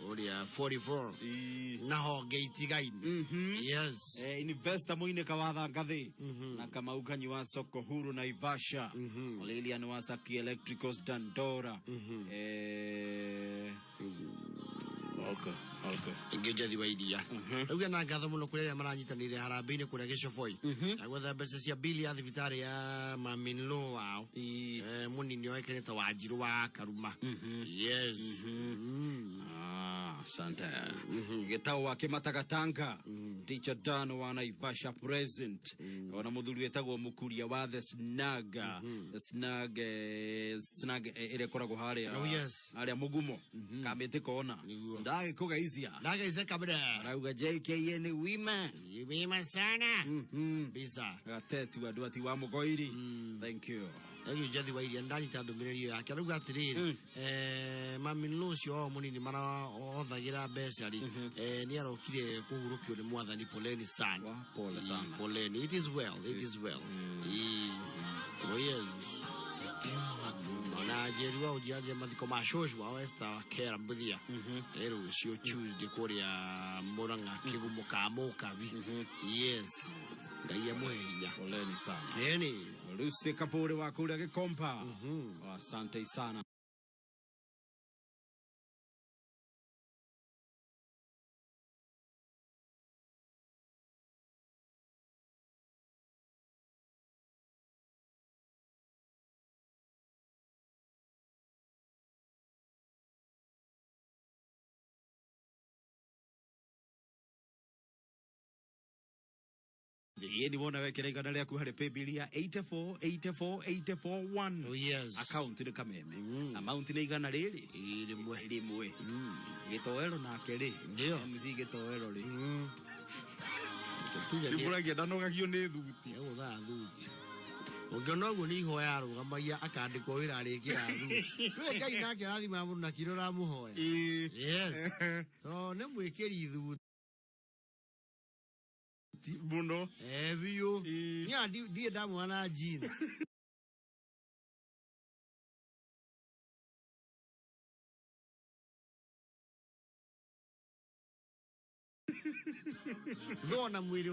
Ũrĩa 44. Na honge itigaine. Yes. Investor Mũinĩka wa Thangathĩ. Na Kamau Kanyi wa Soko Huru Naivasha. Lilian wa Saki Electricals Dandora. Okay. Okay. Ingĩ njathi wa iria. Rĩu na ngatho mũno kũrĩ arĩa maranyitanĩire harambĩ-inĩ kũrĩa Gĩcoboi. Na gwetha mbeca cia bili ya thibitarĩ ya Maminlo wao. Mũnini oĩkaine ta Wanjirũ wa Karuma. Yes. Asante. Gĩtau wa Kĩmatagatanga. Teacher Dan wa Naivasha present. Ona mũthuri wĩtagwo Mũkuria wa The Snag. The Snag, Snag ĩrĩa ĩkoragwo harĩa. Oh, yes. Harĩa Mũgumo. Kamĩtĩ kona. Ndagĩkũgeithia. Ndagĩice kabira. Arauga JKN wima. Wima sana. Bisa. Gatetu andũ ati wa Mũgoiri. Thank you. Rĩu njathi wa iria ndanyita ndũmĩrĩri ĩyo yake arauga atĩrĩrĩ, maminlo ũcio wao mũnini marahothagĩra mbeca rĩ, nĩ arokire kũhurũkio nĩ mwathani. Poleni sana. Pole sana. Poleni. It is well. It is well. Oh yes. Ona Jerry wa ũnjianjia mathiko ma cũcũ wao Esther Kera Mbuthia. Rũciũ Tuesday kũrĩa Murang'a kĩgumo ka Mũkabi. Yes. Ngai amũhe hinya. Poleni sana. Ĩni. Lucy Kapuri wa kũrĩa Gĩkomba. Asante sana. Ĩĩ nĩ wona wekĩra igana rĩaku harĩ paybill ya 8484841. Oh, yes. Account nĩ Kameme. Amount nĩ igana rĩrĩ rĩmwe. Rĩmwe. Gĩtoero nake rĩ. Ndio. MC Gĩtoero rĩ. Ndĩmũragia ndanogagio nĩ thuti. Egũthaa thuti. Ũngĩona ũguo nĩ ihoya arũgamagia akandĩkwo wĩra arĩkĩra thuti. We Ngai nake arathima mũndũ na kĩrĩa ũramũhoya. Yes. To nĩ mwĩkĩri thuti. Mũno. Eh, biũ. Niĩ ndirĩ ndamuona na jeans. Thona mwĩrĩ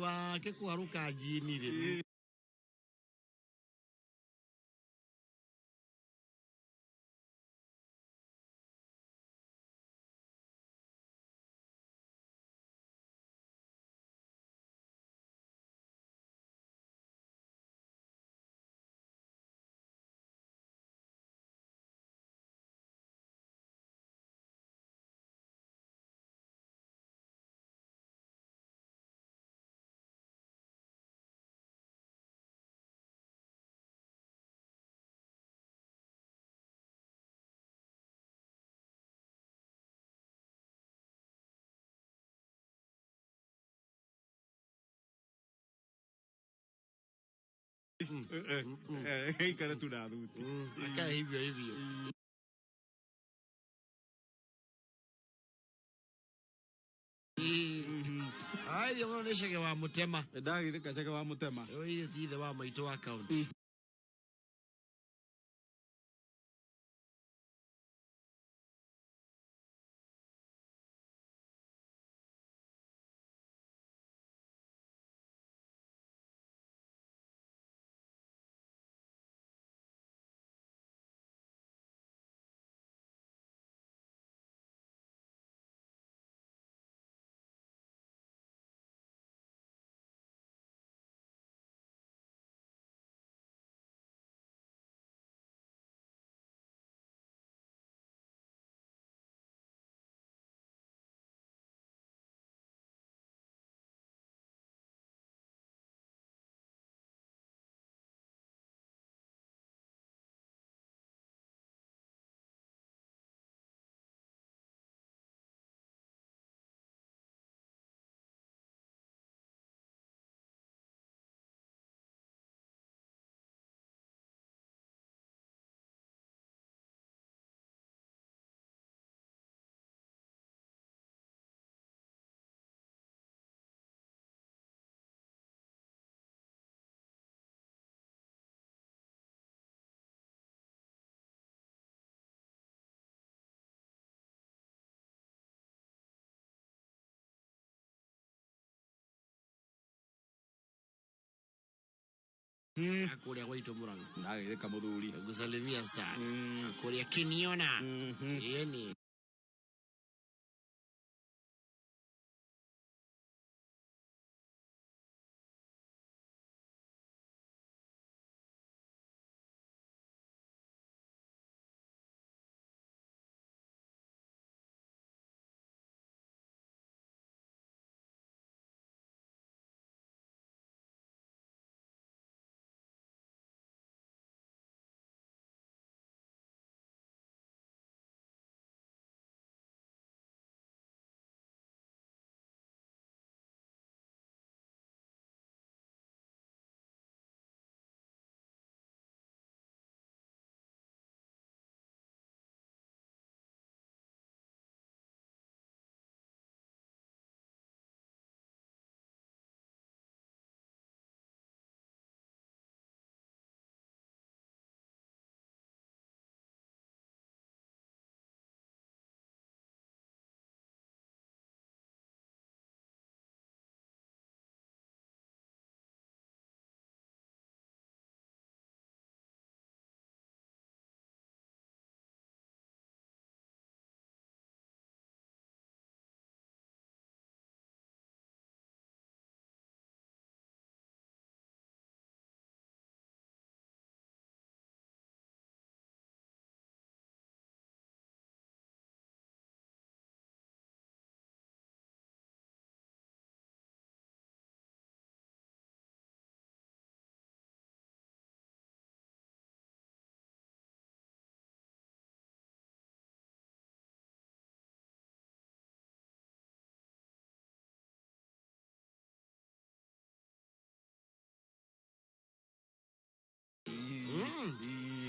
wake kũharũka njini rĩ. Ikara tu na thuti. Akae hivyo hivyo. Ai, ũyũ nĩ Chege wa Mũtema. Ndagĩthĩka Chege wa Mũtema. Ũyũ ti ithe wa maitũ wa kaunti. Kũrĩa gwaitũ Mũrang'a. Ndagĩthĩka mũthuri. Ngusalimia sana. Kũrĩa Kiniona. Ĩni.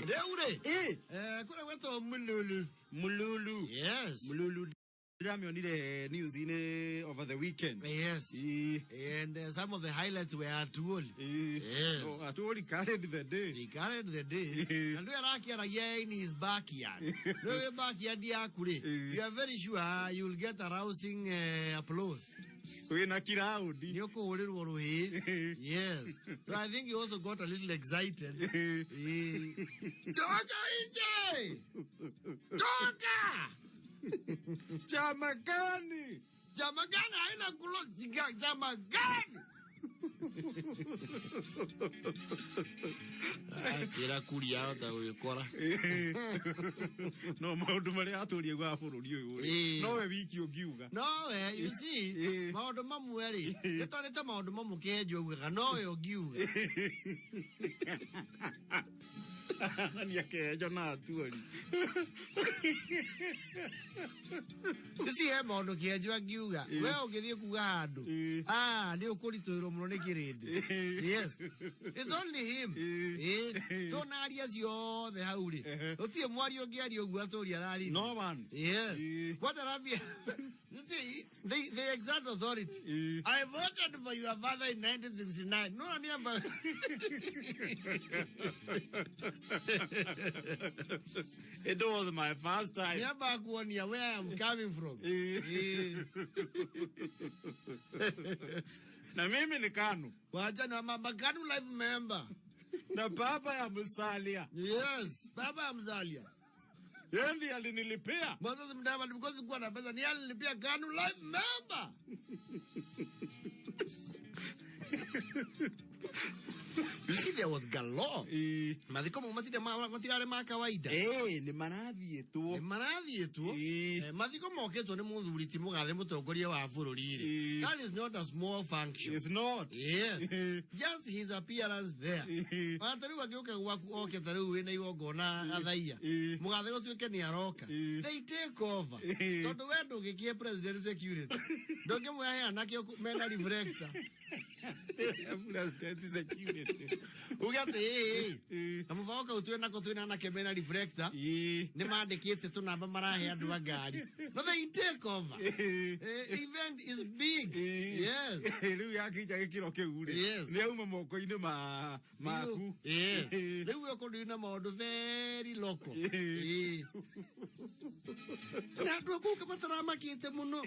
Rĩu rĩ, kũrĩa gwetwo Mululu. Mululu. Yes. Mululu ndiramĩonire news-inĩ over the weekend. Yes. And some of the highlights were Atuoli. Yes. Oh, Atuoli carried the day. He carried the day. Na ndå arakĩaragia in his backyard. No wĩ backyard yaku rĩ, you are very sure you will get a rousing applause. Wĩna kiraũndi. Nĩ ũkũhũrĩrwo rũhĩ. Yes. So I think he also got a little excited. Toka nje! Toka! Chama gani? Chama gani haina kulo chama gani? Akĩra kuria ahota gũgĩkora. No maũndũ marĩa atũrie gwa bũrũri ũyũ rĩ, nowe wiki ũngiuga. Nowe, you see, maũndũ mamwe rĩ, nĩtwarĩte maũndũ mamwe kĩenjwo augaga nowe ũngiuga. Nani akenjo na Atuoli. You see, he maũndũ kĩenjo angiuga, we ũngĩthiĩ kuga handũ, ah, nĩ ũkũritũhĩrwo mũno nĩ kĩrĩndĩ. Yes. It's only him. Tona aria ciothe hau rĩ, gũtirĩ mwario ũngĩaria ũguo atũria ararire. No one. Yes. What Arabia? You see, they exert authority. I voted for your father in 1969. No, niamba. It was my first time. Niamba kuonia where I'm coming from. Na mimi ni KANU. Wacha na mama KANU life member. Na baba ya Musalia. Yes, baba ya Musalia. Yeye ndiye alinilipia. Moses Mudavadi, because sikuwa na pesa, ni yeye alinilipia KANU life member. You see, there was galore. Mathiko mau matirarĩ ma kawaida. Nĩ marathiĩtwo. Nĩ marathiĩtwo. Mathiko mokĩtwo nĩ mũthuri ti mũgathe mũtongoria wa bũrũri rĩ. That is not a small function. It's not. Yes. Just his appearance there. Ona ta rĩu angĩũka gwaku oke ta rĩu wĩna igongona athaia. Mũgathe gũtuĩke nĩ aroka. They take over. Tondũ we ndũngĩkie president security. Ndũngĩmwĩra he anake mena reflector. President security. Uge atĩ na mũbango kau twĩ nako twĩna anake mena reflector nĩ mandĩkĩte tũnamba marahe andũ a ngari. No they take over. Event is big. Yes. Rĩu yakinya gĩkĩro kĩu rĩ, nĩ auma moko-inĩ maku. Yes. Rĩu we ũkũndũ na maũndũ very local. Na andũ a kũu mataramakĩte mũno.